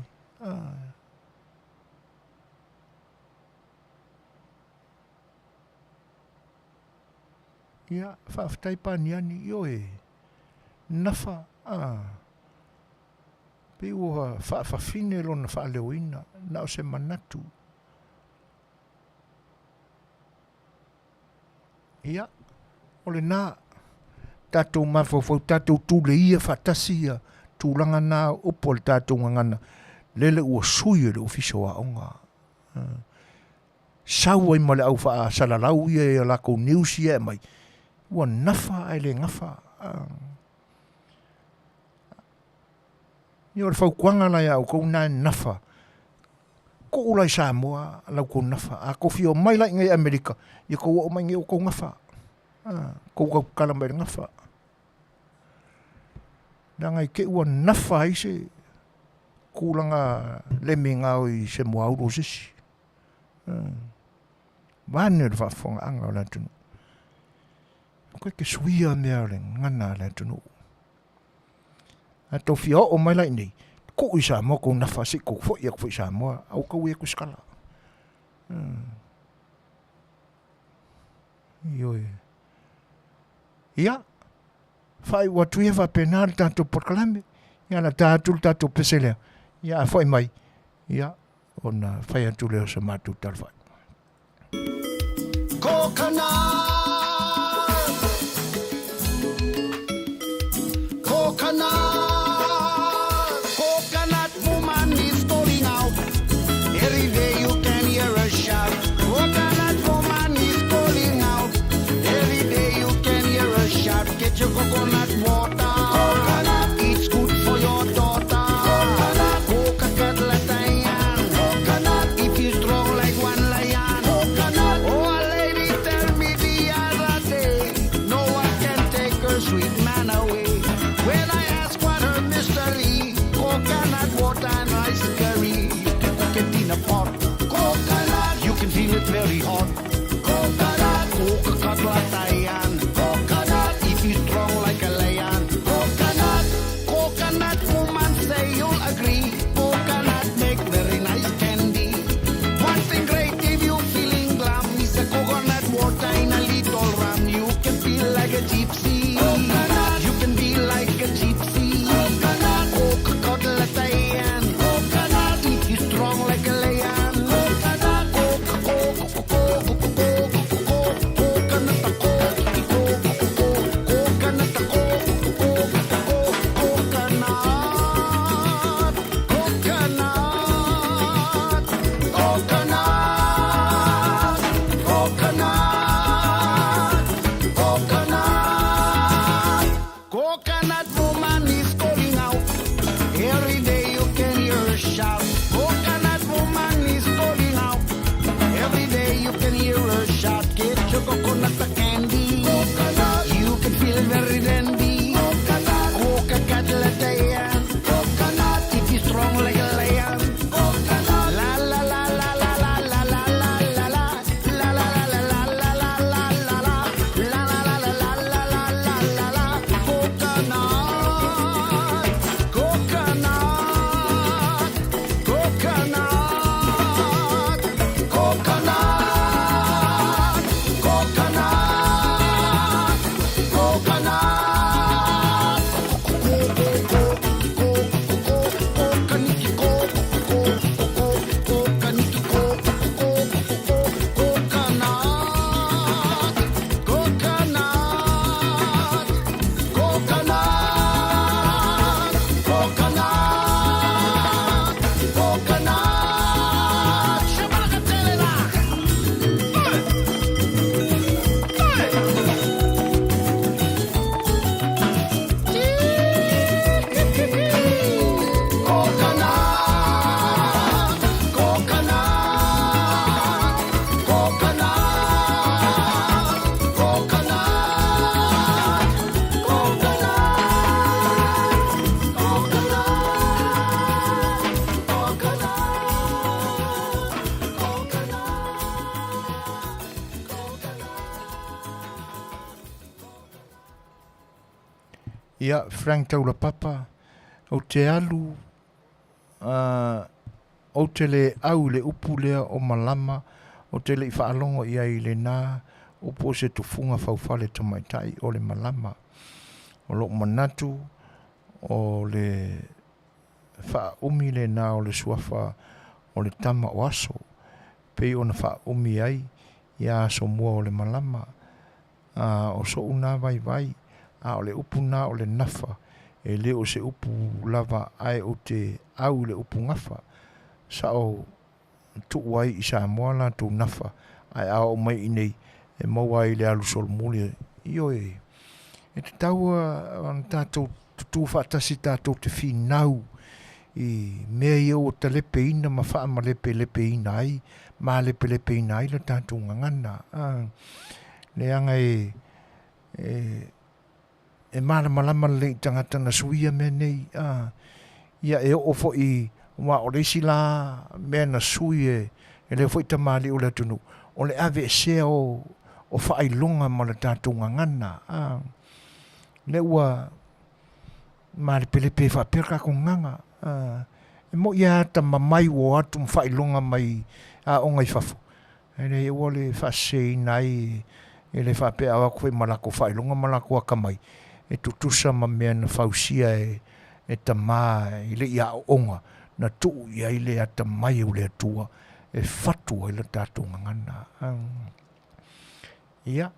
Ia, faafetai Paniani, ioe, nafa, a, pei ua faafafine lona faaleoina, na o se manatu. Ia, o lena, tatou mafaufau, tatou tuleia faatasi ia tulaga na o upu a le tatou gagana, lele ua sui e le Ofisa o Aoga. Sau ai ma le au faasalalau ia i a latou news ia e aumai, ua nafa ae le gafa. Ia o le fautuaga la ia outou na e nafa, tuu la i Samoa la outou nafa. A tou fia omai la i inei i Amerika, ia tou oo mai i inei ua tou gafa. Tou tautala mai i le gafa. Leaga i te i ua nafa ai se tulaga le migao i se muaulu o se isi. Vaeane le faafofogaaga o le atunuu. Koe ke suia mea o le gagana a le atunuu. A tou fia oo mai la i inei, tuu i Samoa kou nafa se i tou foi atu foi i Samoa, aua tou e tusitala. Ioe. Ia, faaiu atu ia faapena le tatou polokalame. Ia, o le a ta atu le tatou pese lea. Ia, a foi mai, ia, ona fai atu lea o se matou tala faaiu. Coconut. Coconut. Coconut woman is calling out. Everywhere you can hear a shout. Coconut woman is calling out. Every day you can hear a shout. Get your coconut water. Coconut. It's good for your daughter. Coconut. Coconut, coconut, coconut. Coconut woman is calling out. Every day you can hear her shout. Coconut woman is calling out. Every day you can hear her shout. Get your coconut candy. Coconut. You can feel very dandy. Coconut. Coca-Cola. Coconut. It is strong like a lion. Coconut. La la la la la la la la la la la. La la la la la la la la la la. La la la la la la la la la la. Coconut. Coconut. Coconut. Coconut. Coconut. Coconut. Coconut. Coconut. Coconut. Coconut. Shabalakatelela. Coconut, coconut, coconut, coconut, coconut, coconut, Ia, Frank Taulapapa, ou te alu, uh, ou te le au i le upu lea o malama, ou te le i faalogo i ai i lenā upu o se tufuga faufale tamaitai o le malama. O lou manatu o le faaumi lenā o le suafa o le tama o aso, pei ona faaumi ai ia aso mua o le malama. A o soʻu nā vaivai, a o le upu nā o le nafa, e le o se upu lava ae ou te au i le upu gafa. Sa o tuu ai i Samoa latou nafa, ae a oo mai i nei, e maua ai i le alu solomuli. Ioe, e tatau ona tatou tutū faatasi tatou te finau i mea ia ua talepeina ma faamalepelepeina ai, malepelepeina ai le tatou gagana. A, leaga e, e, e malamalama lelei i tagata na suia mea nei. A, ia e oo foi aua o le isi la mea na sui e, e lea foi tamalii o le atunuu, o le aveesea o, o faailoga ma le tatou gagana. A, lea ua malepelepe ai faapea le tatou gagana. A, e moi lava atamamai ua o atu ma faailoga mai aoga i fafo, E leai ua le faaseseina ai, e le faapea a o atu foi ma latou faailoga ma latou atamai, e tutusa ma mea na fausia e, e tama i le i aooga na tuu i ai le atamai o le Atua e fatu ai le tatou gagana. Ia,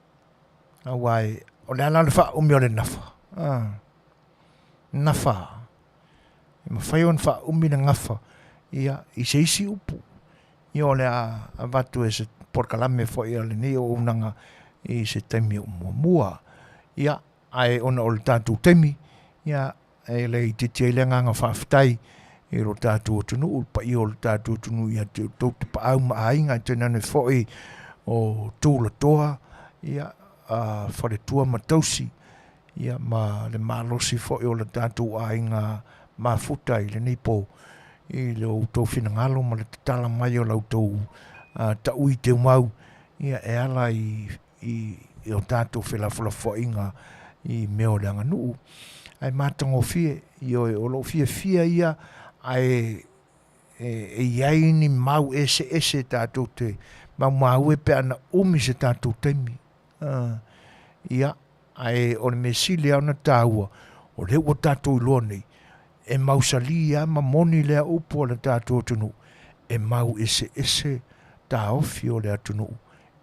aua e, o le a la le faaumi o le nafa? Nafa. E mafai ona faaumi le gafa, ia, i se isi upu. Ia o le a avatu e se polokalame foi a lenei auaunaga i se taimi o muamua. Ia, ae ona o le tatou taimi, ia, e le itiiti ai le agaga faafetai i lo tatou atunuu, le paia o le tatou atunuu ia te outou tapaau ma aiga, tainane foi o tulatoa, ia, a faletua ma tausi, ia ma le malosi foi o le tatou aiga mafuta i lenei po i lo outou finagalo ma le tatala mai o la outou taui teumau ia e ala i i i o tatou felafolafoaiga i mea o le aganuu. Ae matagofie, ioe, o lou fiafia ia, ae e i ai ni mau eseese tatou te maumau e pe ana umi se tatou taimi. Ia, ae o le mea sili lava ona taua, o lea ua tatou iloa nei, e mausali lava ma moni lea upu a le tatou atunuu, e mau eseese taofi o le atunuu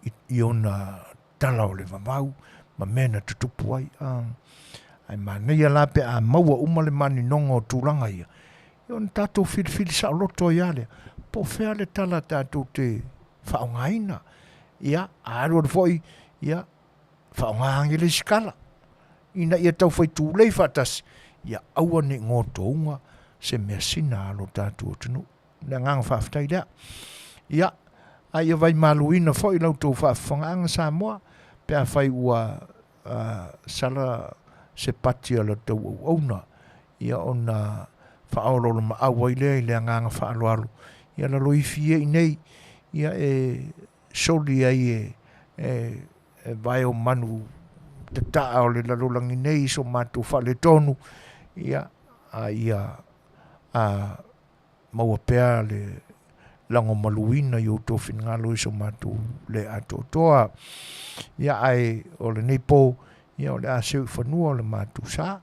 i, i ona tala o le vavau ma mea na tutupu ai. Ae manaia la pe a maua uma le maninoga o tulaga ia, ia ona tatou filifili saoloto ai lava lea, Po o fea le tala tatou te faaaogaina? Ia, a alualu foi, ia, faaaoga ane le isi tala, ina ia taufai tulei faatasi, ia aua ne i gotouga se measina a lo tatou atunuu. O le agaga faafetai lea. Ia, a ia vaimaluina foi la outou faafofogaaga Samoa, pe afai ua sala se pati a la outou auauna, ia ona faaoloolomaau ai lea i le agaga faaaloalo, ia laloifi ia i inei, ia e soli ai e e vae o manu tataa o le lalolagi nei i so matou faaletonu, ia, a ia a maua pea le lagomaluina i outou finagalo i so matou le atoatoa. Ia, ae o lenei po, ia o le a seu i fanua o le matou sa,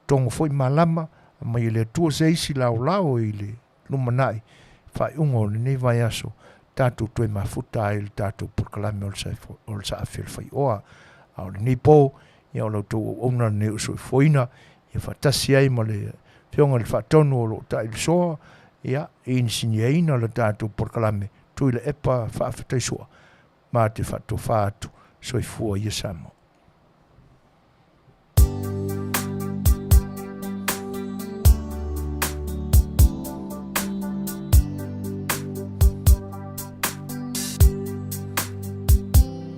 togo foi malama, aumai e le Atua se isi laolao i le lumanai, faaiuga o lenei vaiaso, tatou toe mafuta ai i le tatou polokalame o le Saafi o le Faioa. A o lenei po, ia o la outou auauna lenei o soifuaina, ia faatasi ai ma le Afioga i le Faatonu o lo o tailisoa, ia, e inisiniaina le tatou polokalame, Tuilaepa Faafetaisua, ma te faatofa atu, soifua ia Samoa.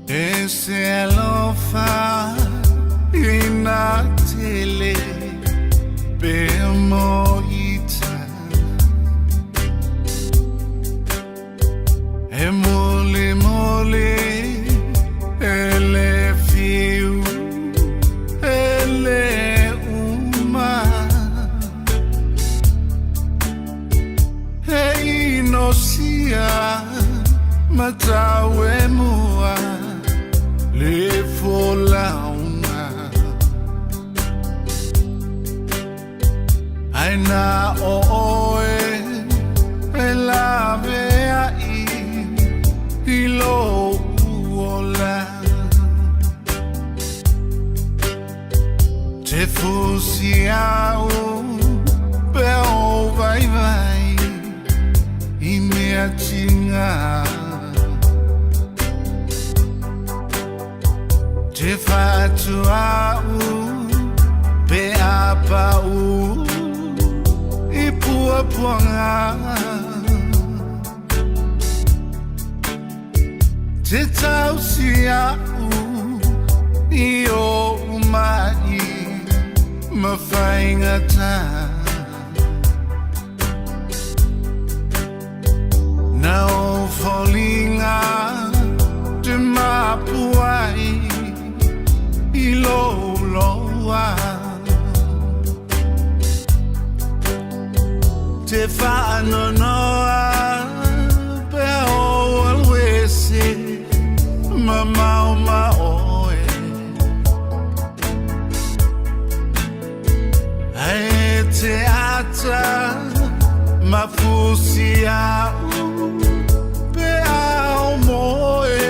E se alofa ina tele pe mo ita E mole mole e le fiu e le uma E inosia matau e mua le folaunga Ai na o oe e lawe ai i lou ola Te fusi au pe o vaivai i mea tinga Te whatu au pe a pau i puapuanga Te tausi au i o mai ma whaingata Na o foliga te mapuai i lou loa Te whaanonoa pe o aluese mamao ma oe Ai te ata mafusi au pe ao moe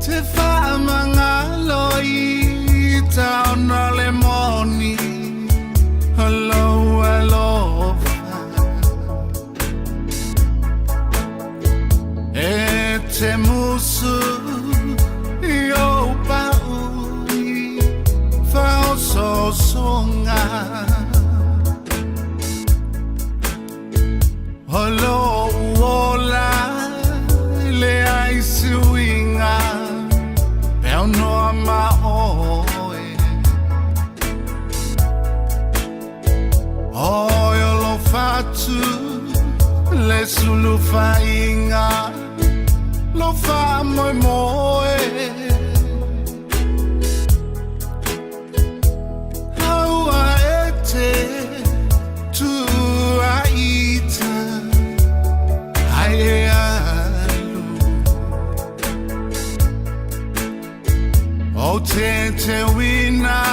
Te whaamangalo i taona le moni Hello, alofa E te musu i ou pau i whaosoosonga O lou ola e leai se uiga pe aunoa ma oe Oi o lou fatu le sulufaiga lou faamoemoe Aua e te tuaita ai e alu O te te wina.